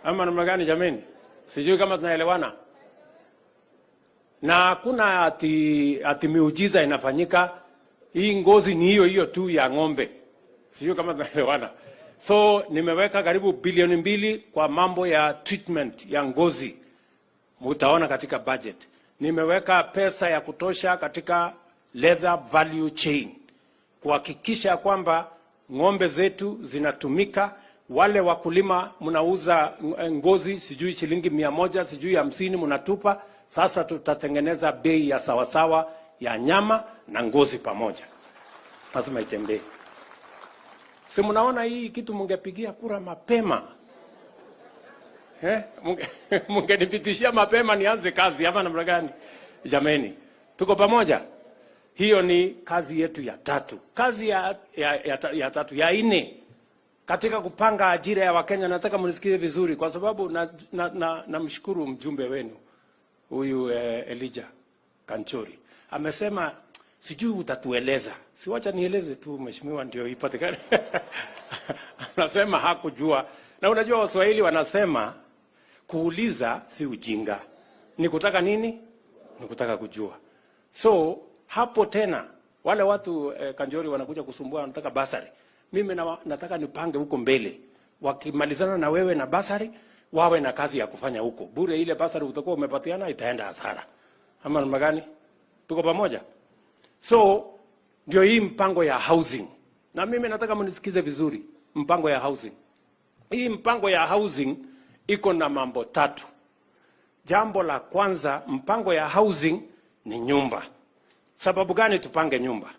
Speaker 11: ama namna gani jameni? Sijui kama tunaelewana. Na hakuna ati miujiza inafanyika. Hii ngozi ni hiyo hiyo tu ya ng'ombe. Sijui kama tunaelewana. So nimeweka karibu bilioni 2 kwa mambo ya treatment ya ngozi. Mutaona katika budget. Nimeweka pesa ya kutosha katika leather value chain kuhakikisha kwamba ng'ombe zetu zinatumika. Wale wakulima mnauza ngozi sijui shilingi 100, sijui 50 mnatupa. Sasa tutatengeneza bei ya sawasawa ya nyama na ngozi pamoja. Lazima itembee. Si mnaona hii kitu mungepigia kura mapema? Mungenipitishia mapema nianze kazi ama namna gani? Jameni, tuko pamoja? Hiyo ni kazi yetu ya tatu. Kazi ya tatu, ya nne, katika kupanga ajira ya Wakenya. Nataka mnisikie vizuri kwa sababu namshukuru mjumbe wenu huyu Elijah Kanchori. Amesema sijui utatueleza. Siwacha nieleze tu mheshimiwa ndio ipatikane. Anasema hakujua. Na unajua Waswahili wanasema kuuliza si ujinga. Ni kutaka nini? Ni kutaka kujua. So hapo tena wale watu Kanjori wanakuja kusumbua, wanataka basari. Mimi nataka nipange huko mbele. Wakimalizana na wewe na basari, wawe na kazi ya kufanya huko. Bure ile basari utakuwa umepatiana itaenda hasara. Ama namna gani? Tuko pamoja? So ndio hii mpango ya housing. Na mimi nataka mnisikize vizuri, mpango ya housing. Hii mpango ya housing iko na mambo tatu. Jambo la kwanza, mpango ya housing ni nyumba. Sababu gani tupange nyumba?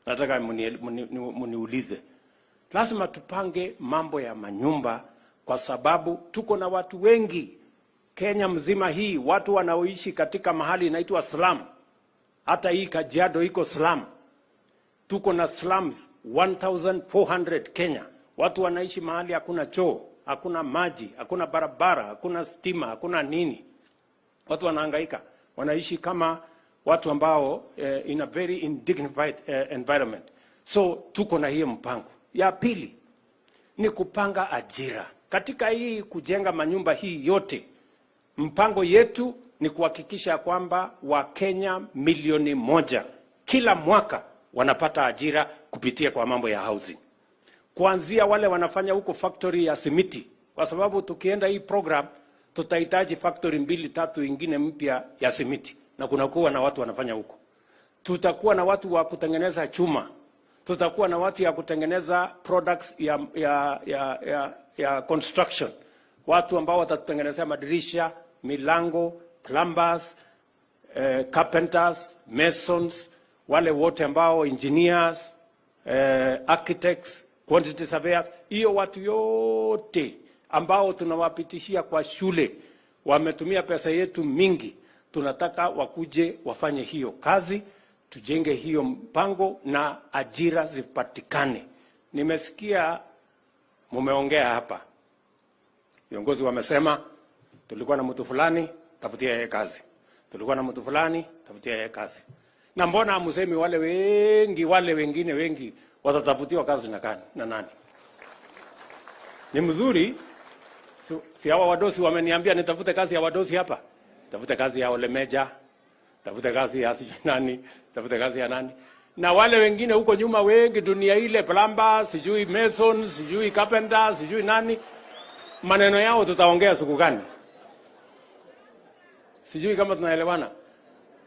Speaker 11: Nataka mniulize. Lazima tupange mambo ya manyumba kwa sababu tuko na watu wengi Kenya mzima hii, watu wanaoishi katika mahali inaitwa slum. Hata hii Kajiado iko slum. Tuko na slums 1400 Kenya. Watu wanaishi mahali hakuna choo, hakuna maji, hakuna barabara, hakuna stima, hakuna nini. Watu wanahangaika, wanaishi kama watu ambao in a very indignified environment. So tuko na hiyo mpango. Ya pili ni kupanga ajira. Katika hii kujenga manyumba hii yote, mpango yetu ni kuhakikisha kwamba Wakenya milioni 1 kila mwaka wanapata ajira kupitia kwa mambo ya housing. Kuanzia wale wanafanya huko factory ya simiti, kwa sababu tukienda hii program tutahitaji factory 2-3 ingine mpya ya simiti, na kunakuwa na watu wanafanya huko. Tutakuwa na watu wa kutengeneza chuma, tutakuwa na watu ya kutengeneza products ya construction, watu ambao watatutengenezea madirisha, milango, plumbers, carpenters, masons, wale wote ambao engineers, architects, quantity surveyors, hiyo watu yote ambao tunawapitishia kwa shule wametumia pesa yetu mingi. Tunataka wakuje wafanye hiyo kazi, tujenge hiyo mpango na ajira zipatikane. Nimesikia mumeongea hapa, viongozi wamesema tulikuwa na mtu fulani, tafutia yeye kazi, tulikuwa na mtu fulani, tafutia yeye kazi. Na mbona hamusemi wale wengi, wale wengine wengi watatafutiwa kazi na nani? Ni mzuri si hawa wadosi wameniambia nitafute kazi ya wadosi hapa, tafute kazi ya Olemeja, tafute kazi ya sijui nani, tafute kazi ya nani, na wale wengine huko nyuma wengi, dunia ile, plumber, sijui mason, sijui carpenter, sijui nani, maneno yao tutaongea siku gani? Sijui kama tunaelewana.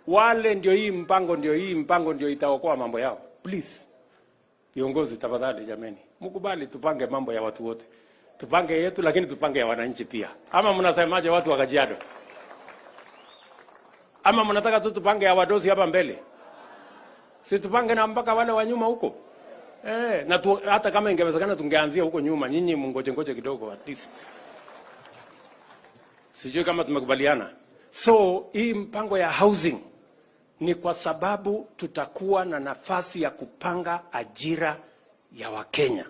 Speaker 11: Wale ndio hii mpango, ndio hii mpango ndio itaokoa mambo yao. Please, viongozi tafadhali, jameni, mkubali tupange mambo ya watu wote, tupange yetu, lakini tupange ya wananchi pia. Ama mnasemaje watu wa Kajiado? Ama mnataka tu tupange ya wadosi hapa mbele? Si tupange na mpaka wale wa nyuma huko? Na hata kama ingewezekana tungeanzia huko nyuma, nyinyi mungoje ngoje kidogo at least. Sijui kama tumekubaliana. So hii mpango ya housing ni kwa sababu tutakuwa na nafasi ya kupanga ajira ya Wakenya.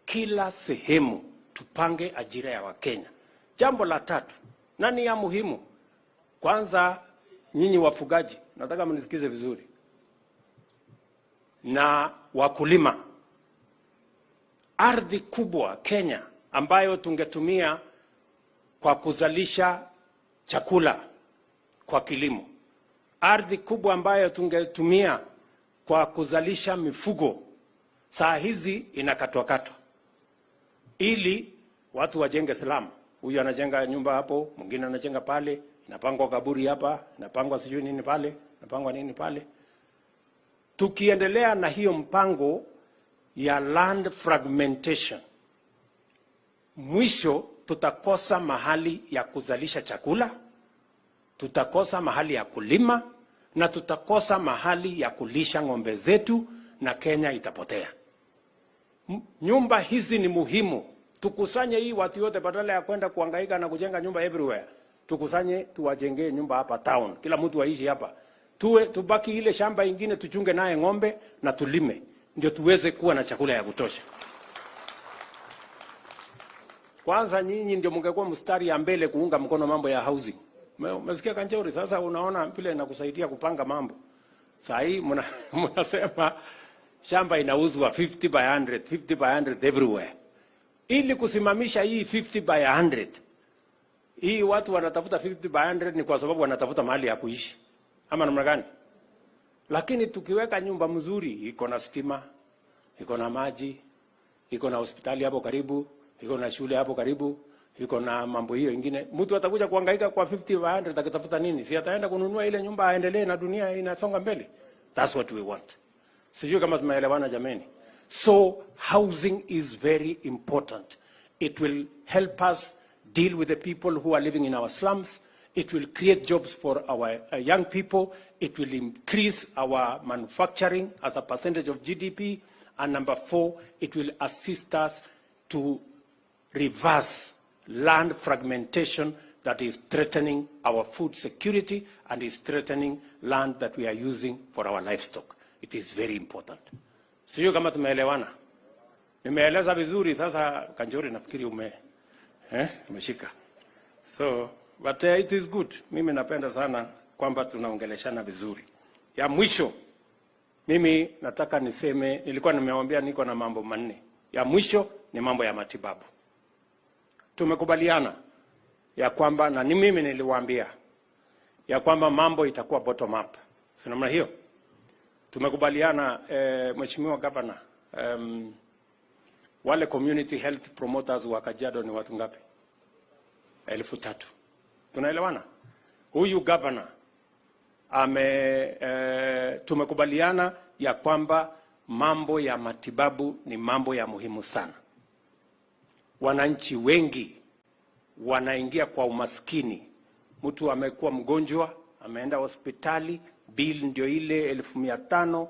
Speaker 11: Kila sehemu tupange ajira ya Wakenya. Jambo la tatu, na ni ya muhimu. Kwanza nyinyi wafugaji, nataka mnisikize vizuri, na wakulima. Ardhi kubwa Kenya ambayo tungetumia kwa kuzalisha chakula kwa kilimo, ardhi kubwa ambayo tungetumia kwa kuzalisha mifugo, saa hizi inakatwakatwa ili watu wajenge slum. Huyu anajenga nyumba hapo, mwingine anajenga pale, inapangwa kaburi hapa, inapangwa sijui nini pale, inapangwa nini pale. Tukiendelea na hiyo mpango ya land fragmentation, mwisho tutakosa mahali ya kuzalisha chakula, tutakosa mahali ya kulima na tutakosa mahali ya kulisha ng'ombe zetu, na Kenya itapotea. Nyumba hizi ni muhimu. Tukusanye hii watu yote, badala ya kwenda kuhangaika na kujenga nyumba everywhere. Tukusanye tuwajengee nyumba hapa town, kila mtu aishi hapa. Tuwe tubaki ile shamba ingine tuchunge naye ng'ombe na tulime, ndio tuweze kuwa na chakula ya kutosha. Kwanza nyinyi ndio mngekuwa mstari ya mbele kuunga mkono mambo ya housing. Umesikia Kanchori? Sasa unaona vile inakusaidia kupanga mambo. Saa hii mnasema shamba inauzwa 50 by 100, 50 by 100 everywhere. Ili kusimamisha hii 50 by 100, hii watu wanatafuta 50 by 100 ni kwa sababu wanatafuta mahali ya kuishi. Ama namna gani? Lakini tukiweka nyumba mzuri, iko na stima, iko na maji, iko na hospitali hapo karibu, iko na shule hapo karibu, iko na mambo hiyo ingine, mtu atakuja kuhangaika kwa 50 by 100 akitafuta nini? Si ataenda kununua ile nyumba aendelee na dunia inasonga mbele. That's what we want. Sijui kama tumeelewana jameni. So housing is very important. It will help us deal with the people who are living in our slums. It will create jobs for our young people. It will increase our manufacturing as a percentage of GDP. And number four, it will assist us to reverse land fragmentation that is threatening our food security and is threatening land that we are using for our livestock. It is very important. Sijui kama tumeelewana. Nimeeleza vizuri sasa Kanjori, nafikiri umeshika. So, but it is good. Mimi napenda sana kwamba tunaongeleshana vizuri. Ya mwisho, mimi nataka niseme, nilikuwa nimewaambia niko na mambo manne. Ya mwisho ni mambo ya matibabu. Tumekubaliana ya kwamba, na ni mimi niliwaambia ya kwamba mambo itakuwa bottom up. Si namna hiyo? Tumekubaliana, Mheshimiwa Governor, wale community health promoters wa Kajiado ni watu ngapi? 3,000. Tunaelewana? Huyu governor tumekubaliana ya kwamba mambo ya matibabu ni mambo ya muhimu sana. Wananchi wengi wanaingia kwa umaskini. Mtu amekuwa mgonjwa, ameenda hospitali, bill ndio ile 500,000,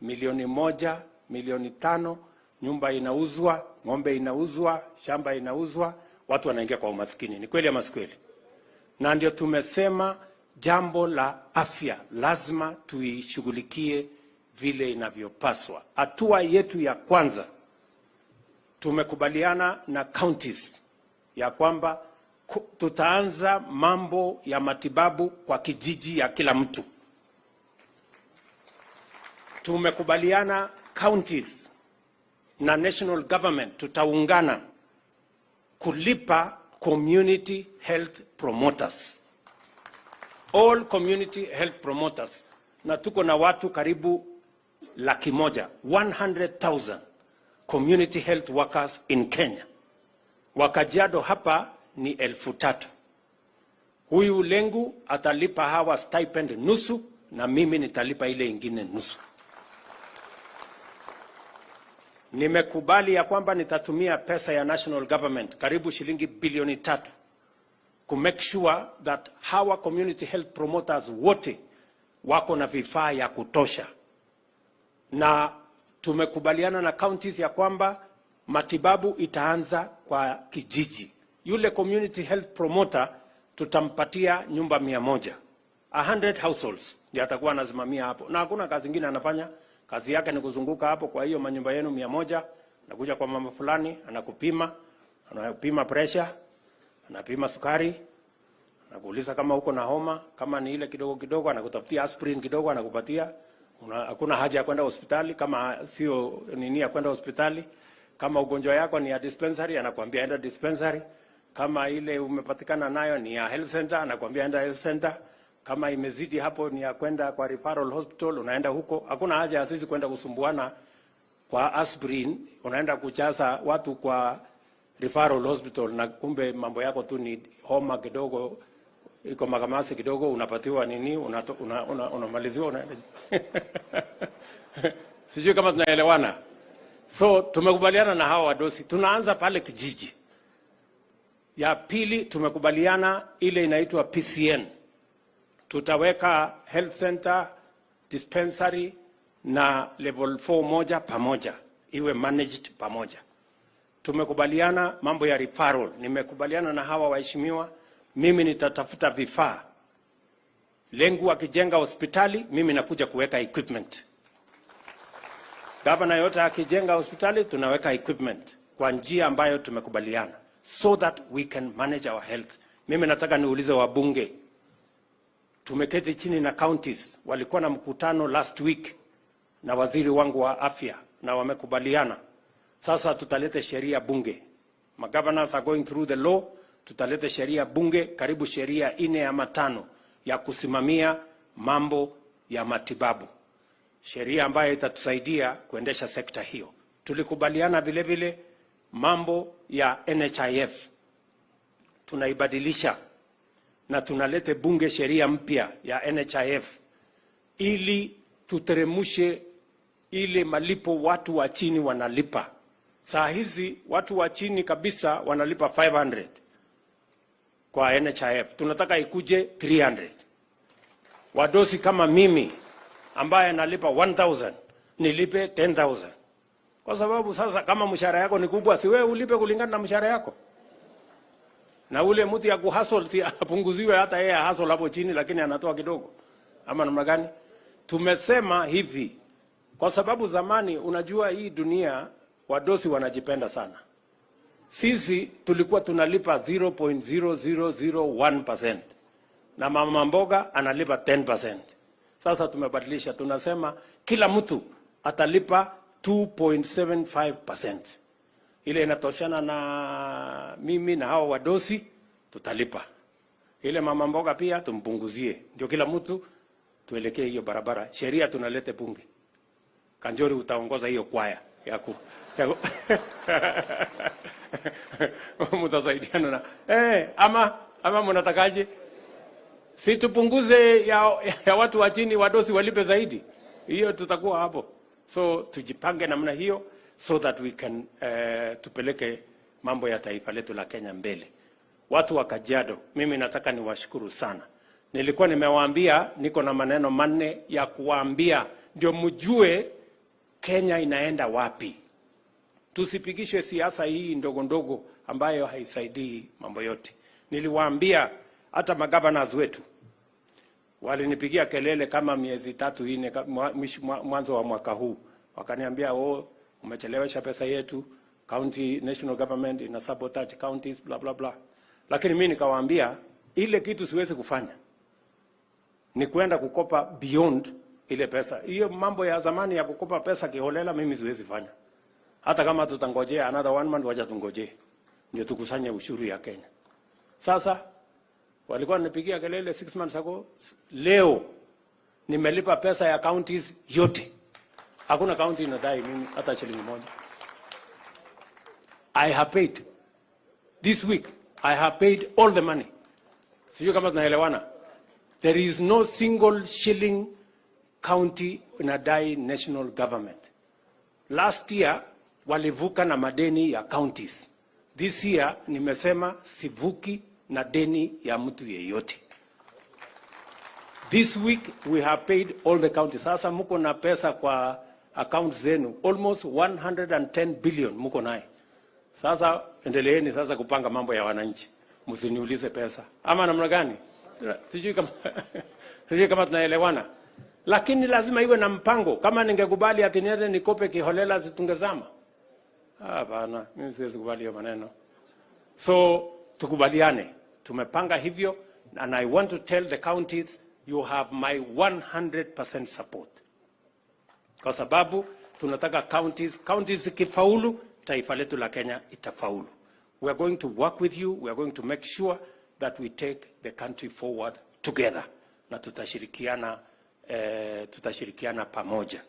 Speaker 11: 1,000,000, 5,000,000, nyumba inauzwa, ng'ombe inauzwa, shamba inauzwa, watu wanaingia kwa umaskini. Ni kweli ama si kweli? Na ndio tumesema jambo la afya lazima tuishughulikie vile inavyopaswa. Hatua yetu ya kwanza, tumekubaliana na counties ya kwamba tutaanza mambo ya matibabu kwa kijiji ya kila mtu. Tumekubaliana counties na national government tutaungana kulipa community health promoters. All community health promoters. Na tuko na watu karibu 100,000, 100,000 community health workers in Kenya. Wakajiado hapa ni 3,000. Huyu Lenku atalipa hawa stipend nusu na mimi nitalipa ile ingine nusu. Nimekubali ya kwamba nitatumia pesa ya national government karibu shilingi bilioni 3 ku make sure that hawa community health promoters wote wako na vifaa ya kutosha. Na tumekubaliana na counties ya kwamba matibabu itaanza kwa kijiji. Yule community health promoter tutampatia nyumba 100. 100 households ndiye atakuwa anasimamia hapo. Na hakuna kazi nyingine anafanya. Kazi yake ni kuzunguka hapo kwa hiyo manyumba yenu 100, anakuja kwa mama fulani, anakupima, anapima pressure, anapima sukari, anakuuliza kama uko na homa, kama ni ile kidogo kidogo anakutafutia aspirin kidogo anakupatia. Hakuna haja ya kwenda hospitali kama sio nini ya kwenda hospitali. Kama ugonjwa yako ni ya dispensary anakuambia enda dispensary. Kama ile umepatikana nayo ni ya health center anakuambia enda health center. Kama imezidi hapo ni ya kwenda kwa referral hospital unaenda huko. Hakuna haja ya sisi kwenda kusumbuana kwa aspirin, unaenda kujaza watu kwa referral hospital na kumbe mambo yako tu ni homa kidogo, iko makamasi kidogo, unapatiwa nini, unamaliziwa, unaenda. Sijui kama tunaelewana. So tumekubaliana na hawa wadosi, tunaanza pale kijiji. Ya pili tumekubaliana ile inaitwa PCN. Tutaweka health center, dispensary na level 4 moja pamoja, iwe managed pamoja. Tumekubaliana mambo ya referral. Nimekubaliana na hawa waheshimiwa, mimi nitatafuta vifaa. Lenku akijenga hospitali, mimi nakuja kuweka equipment. Governor yote akijenga hospitali, tunaweka equipment kwa njia ambayo tumekubaliana, so that we can manage our health. Mimi nataka niulize wabunge. Tumeketi chini na counties, walikuwa na mkutano last week na waziri wangu wa afya na wamekubaliana. Sasa tutalete sheria bunge. Magovernors are going through the law. Tutalete sheria bunge, karibu sheria 4 ama 5 ya kusimamia mambo ya matibabu. Sheria ambayo itatusaidia kuendesha sekta hiyo. Tulikubaliana vile vile mambo ya NHIF. Tunaibadilisha na tunalete bunge sheria mpya ya NHIF ili tuteremushe ile malipo watu wa chini wanalipa. Saa hizi watu wa chini kabisa wanalipa 500 kwa NHIF. Tunataka ikuje 300. Wadosi kama mimi ambaye nalipa 1000 nilipe 10,000. Kwa sababu sasa kama mshahara yako ni kubwa, si wewe ulipe kulingana na mshahara yako. Na ule mtu ya kuhustle si apunguziwe, hata yeye hustle hapo chini lakini anatoa kidogo. Ama namna gani? Tumesema hivi kwa sababu zamani, unajua hii dunia wadosi wanajipenda sana. Sisi tulikuwa tunalipa 0.0001% na mama mboga analipa 10%. Sasa tumebadilisha, tunasema kila mtu atalipa 2.75%. Ile inatoshana na mimi na hao wadosi tutalipa. Ile mama mboga pia tumpunguzie. Ndio kila mtu tuelekee hiyo barabara. Sheria tunalete bunge. Kanjori utaongoza hiyo kwaya yaku. Mtasaidiana na ama mnatakaje? Si tupunguze ya watu wa chini, wadosi walipe zaidi. Hiyo tutakuwa hapo. So tujipange namna hiyo so that we can tupeleke mambo ya taifa letu la Kenya mbele. Watu wa Kajiado, mimi nataka niwashukuru sana. Nilikuwa nimewaambia niko na maneno manne ya kuwaambia ndio mjue Kenya inaenda wapi. Tusipigishwe siasa hii ndogo ndogo ambayo haisaidii mambo yote. Niliwaambia hata magavana wetu walinipigia kelele kama miezi 3 4 mwanzo wa mwaka huu, wakaniambia oh, umechelewesha pesa yetu, county national government ina sabotage counties bla bla bla. Lakini mimi nikawaambia ile kitu siwezi kufanya ni kwenda kukopa beyond ile pesa. Hiyo mambo ya zamani ya kukopa pesa kiholela mimi siwezi fanya. Hata kama tutangojea another one month, wacha tungojee ndio tukusanye ushuru ya Kenya. Sasa walikuwa wananipigia kelele 6 months ago. Leo nimelipa pesa ya counties yote. Hakuna county inadai mimi hata shilingi moja. I have paid. This week I have paid all the money. Sijui kama tunaelewana. There is no single shilling county inadai national government. Last year walivuka na madeni ya counties. This year nimesema sivuki na deni ya mtu yeyote. This week we have paid all the counties. Sasa muko na pesa kwa accounts zenu almost 110 billion muko naye. Sasa endeleeni sasa kupanga mambo ya wananchi. Msiniulize pesa. Ama namna gani? Sijui kama sijui kama tunaelewana. Lakini lazima iwe na mpango. Kama ningekubali ati niende nikope kiholela tungezama. Hapana, mimi siwezi kubali hiyo maneno. So tukubaliane. Tumepanga hivyo, and I want to tell the counties you have my 100% support. Kwa sababu tunataka counties zikifaulu, taifa letu la Kenya itafaulu. We are going to work with you. We are going to make sure that we take the country forward together. Na tutashirikiana pamoja.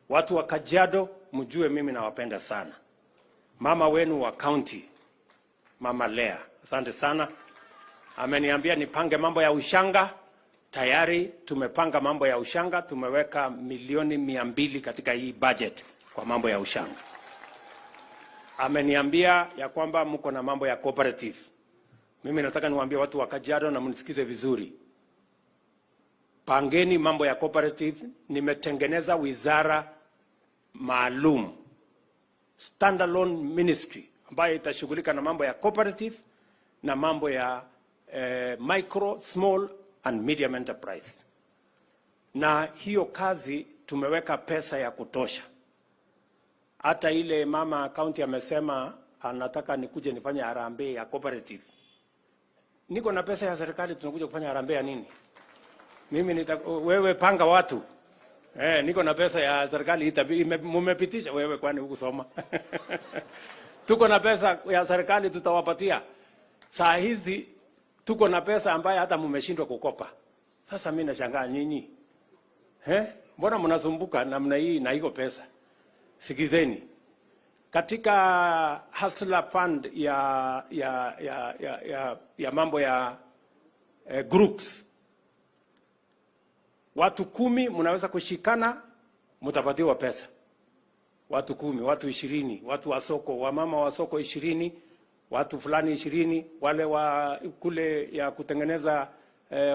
Speaker 11: Watu wa Kajiado, mjue mimi nawapenda sana. Mama wenu wa county, Mama Lea, asante sana. Ameniambia nipange mambo ya ushanga. Tayari tumepanga mambo ya ushanga, tumeweka milioni 200 katika hii budget kwa mambo ya ushanga. Ameniambia ya kwamba mko na mambo ya cooperative. Mimi nataka niwaambie watu wa Kajiado na mnisikize vizuri. Pangeni mambo ya cooperative. Nimetengeneza wizara maalum, standalone ministry ambayo itashughulika na mambo ya cooperative na mambo ya micro, small and medium enterprise. Na hiyo kazi tumeweka pesa ya kutosha. Hata ile mama county amesema anataka nikuje nifanye harambee ya cooperative. Niko na pesa ya serikali, tunakuja kufanya harambee ya nini? Mimi wewe panga watu. Niko na pesa ya serikali, mumepitisha wewe kwani hukusoma. Tuko na pesa ya serikali tutawapatia. Saa hizi tuko na pesa ambayo hata mmeshindwa kukopa. Sasa mimi nashangaa nyinyi. Mbona mnasumbuka namna hii na iko pesa? Sikizeni. Katika Hustler Fund ya mambo ya groups, watu 10 mnaweza kushikana, mtapatiwa pesa. Watu 10, watu 20, watu wa soko, wamama wa soko 20, watu fulani 20, wale wa kule ya kutengeneza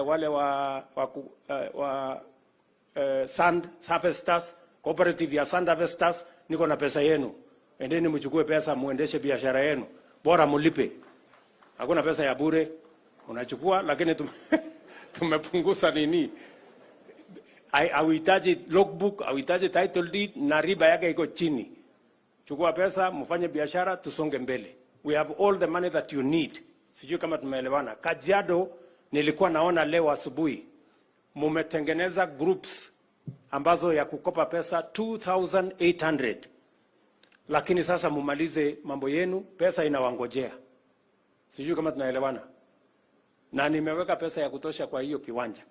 Speaker 11: wale wa sand harvesters, cooperative ya sand harvesters, niko na pesa yenu. Endeni mchukue pesa muendeshe biashara yenu. Bora mulipe. Hakuna pesa ya bure. Unachukua, lakini tumepunguza nini? Hauhitaji logbook, hauhitaji title deed, na riba yake iko chini. Chukua pesa, mfanye biashara, tusonge mbele. We have all the money that you need. Sijui kama tumeelewana. Kajiado nilikuwa naona leo asubuhi mumetengeneza groups ambazo ya kukopa pesa 2800. Lakini sasa mumalize mambo yenu, pesa inawangojea. Sijui kama tunaelewana. Na nimeweka pesa ya kutosha kwa hiyo kiwanja.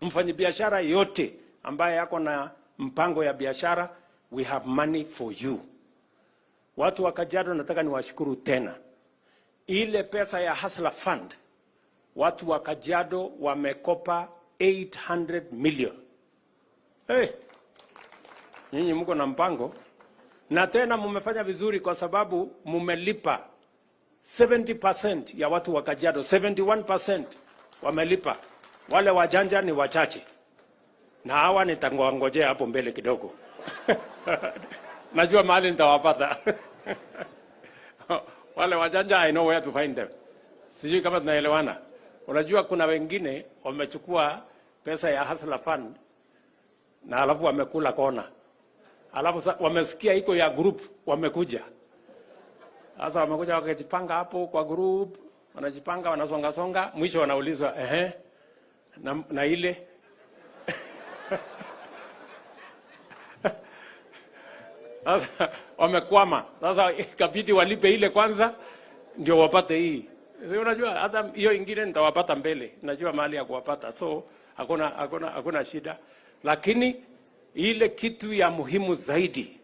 Speaker 11: Mfanyibiashara yote ambaye yako na mpango ya biashara, we have money for you. Watu wa Kajiado nataka niwashukuru tena. Ile pesa ya Hustler Fund, watu wa Kajiado wamekopa 800 million. Hey, nyinyi mko na mpango. Na tena mmefanya vizuri kwa sababu mmelipa 70% ya watu wa Kajiado, 71% wamelipa. Wale wajanja ni wachache, na hawa nitangojea hapo mbele kidogo. Najua mahali nitawapata. Wale wajanja, I know where to find them. Sijui kama tunaelewana. Unajua kuna wengine wamechukua pesa ya Hustler Fund na alafu wamekula kona, alafu wamesikia iko ya group, wamekuja sasa, wamekuja wakajipanga hapo kwa group, wanajipanga, wanasonga songa, mwisho wanaulizwa, "Ehe, na ile?" Sasa wamekwama. Sasa ikabidi walipe ile kwanza ndio wapate hii. Si unajua hata hiyo ingine nitawapata mbele, najua mahali ya kuwapata, so hakuna shida. Lakini ile kitu ya muhimu zaidi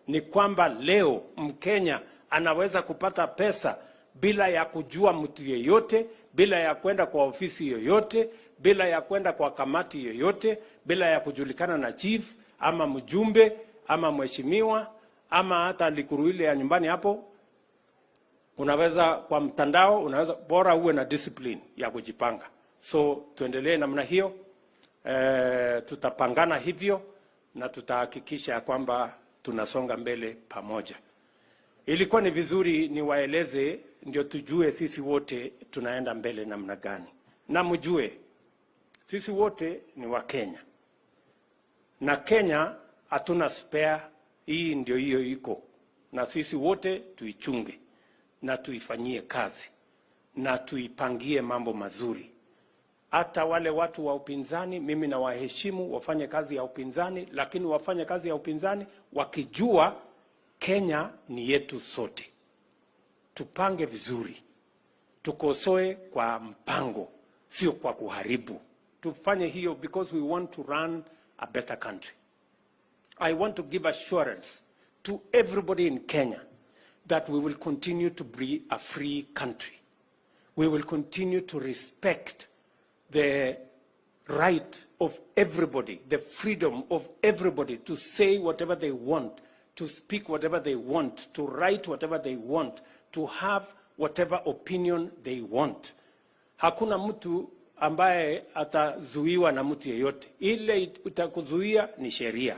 Speaker 11: ni kwamba leo Mkenya anaweza kupata pesa bila ya kujua mtu yeyote, bila ya kwenda kwa ofisi yoyote, bila ya kwenda kwa kamati yoyote, bila ya kujulikana na chief ama mjumbe ama mheshimiwa ama hata likuru ile ya nyumbani hapo. Unaweza kwa mtandao, unaweza, bora uwe na discipline ya kujipanga. So tuendelee namna hiyo, tutapangana hivyo na tutahakikisha ya kwamba tunasonga mbele pamoja. Ilikuwa ni vizuri niwaeleze ndio tujue sisi wote tunaenda mbele namna gani, na mjue sisi wote ni wa Kenya, na Kenya hatuna spare. Hii ndio hiyo iko, na sisi wote tuichunge na tuifanyie kazi na tuipangie mambo mazuri. Hata wale watu wa upinzani, mimi nawaheshimu, wafanye kazi ya upinzani, lakini wafanye kazi ya upinzani wakijua Kenya ni yetu sote. Tupange vizuri, tukosoe kwa mpango, sio kwa kuharibu. Tufanye hiyo because we want to run a better country. I want to give assurance to everybody in Kenya that we will continue to be a free country. We will continue to respect the right of everybody, the freedom of everybody to say whatever they want, to speak whatever they want, to write whatever they want, to have whatever opinion they want. Hakuna mtu ambaye atazuiwa na mtu yeyote. Ile itakuzuia ni sheria,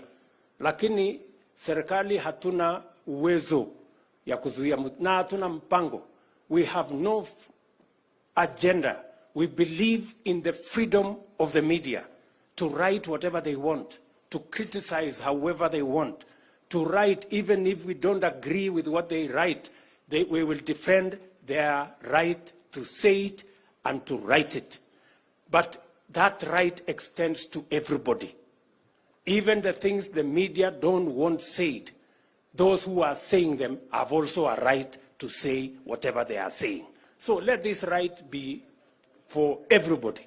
Speaker 11: lakini serikali hatuna uwezo ya kuzuia mtu na hatuna mpango. We have no agenda. We believe in the freedom of the media to write whatever they want, to criticize however they want, to write even if we don't agree with what they write. We will defend their right to say it and to write it. But that right extends to everybody. Even the things the media don't want said, those who are saying them have also a right to say whatever they are saying. So let this right be for everybody.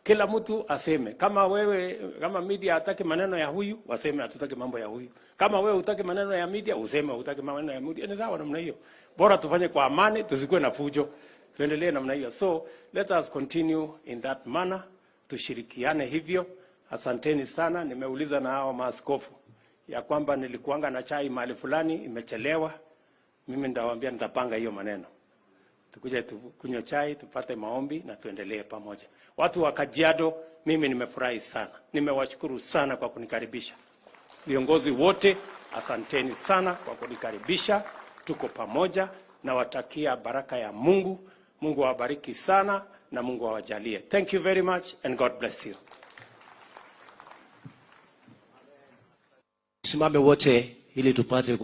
Speaker 11: Kila mtu aseme. Kama wewe, kama media hataki maneno ya huyu, waseme hatutaki mambo ya huyu. Kama wewe hutaki maneno ya media, useme hutaki maneno ya media. Ni sawa namna hiyo. Bora tufanye kwa amani, tusikuwe na fujo. Tuendelee namna hiyo. So let us continue in that manner. Tushirikiane hivyo. Asanteni sana. Nimeuliza na hao maaskofu ya kwamba nilikuanga na chai mahali fulani imechelewa. Mimi nitawaambia nitapanga hiyo maneno. Tukuje tukunywe chai, tupate maombi na tuendelee pamoja. Watu wa Kajiado, mimi nimefurahi sana. Nimewashukuru sana kwa kunikaribisha. Viongozi wote, asanteni sana kwa kunikaribisha. Tuko pamoja nawatakia baraka ya Mungu. Mungu awabariki sana na Mungu awajalie. Thank you very much and God bless you.
Speaker 12: Simame wote ili tupate.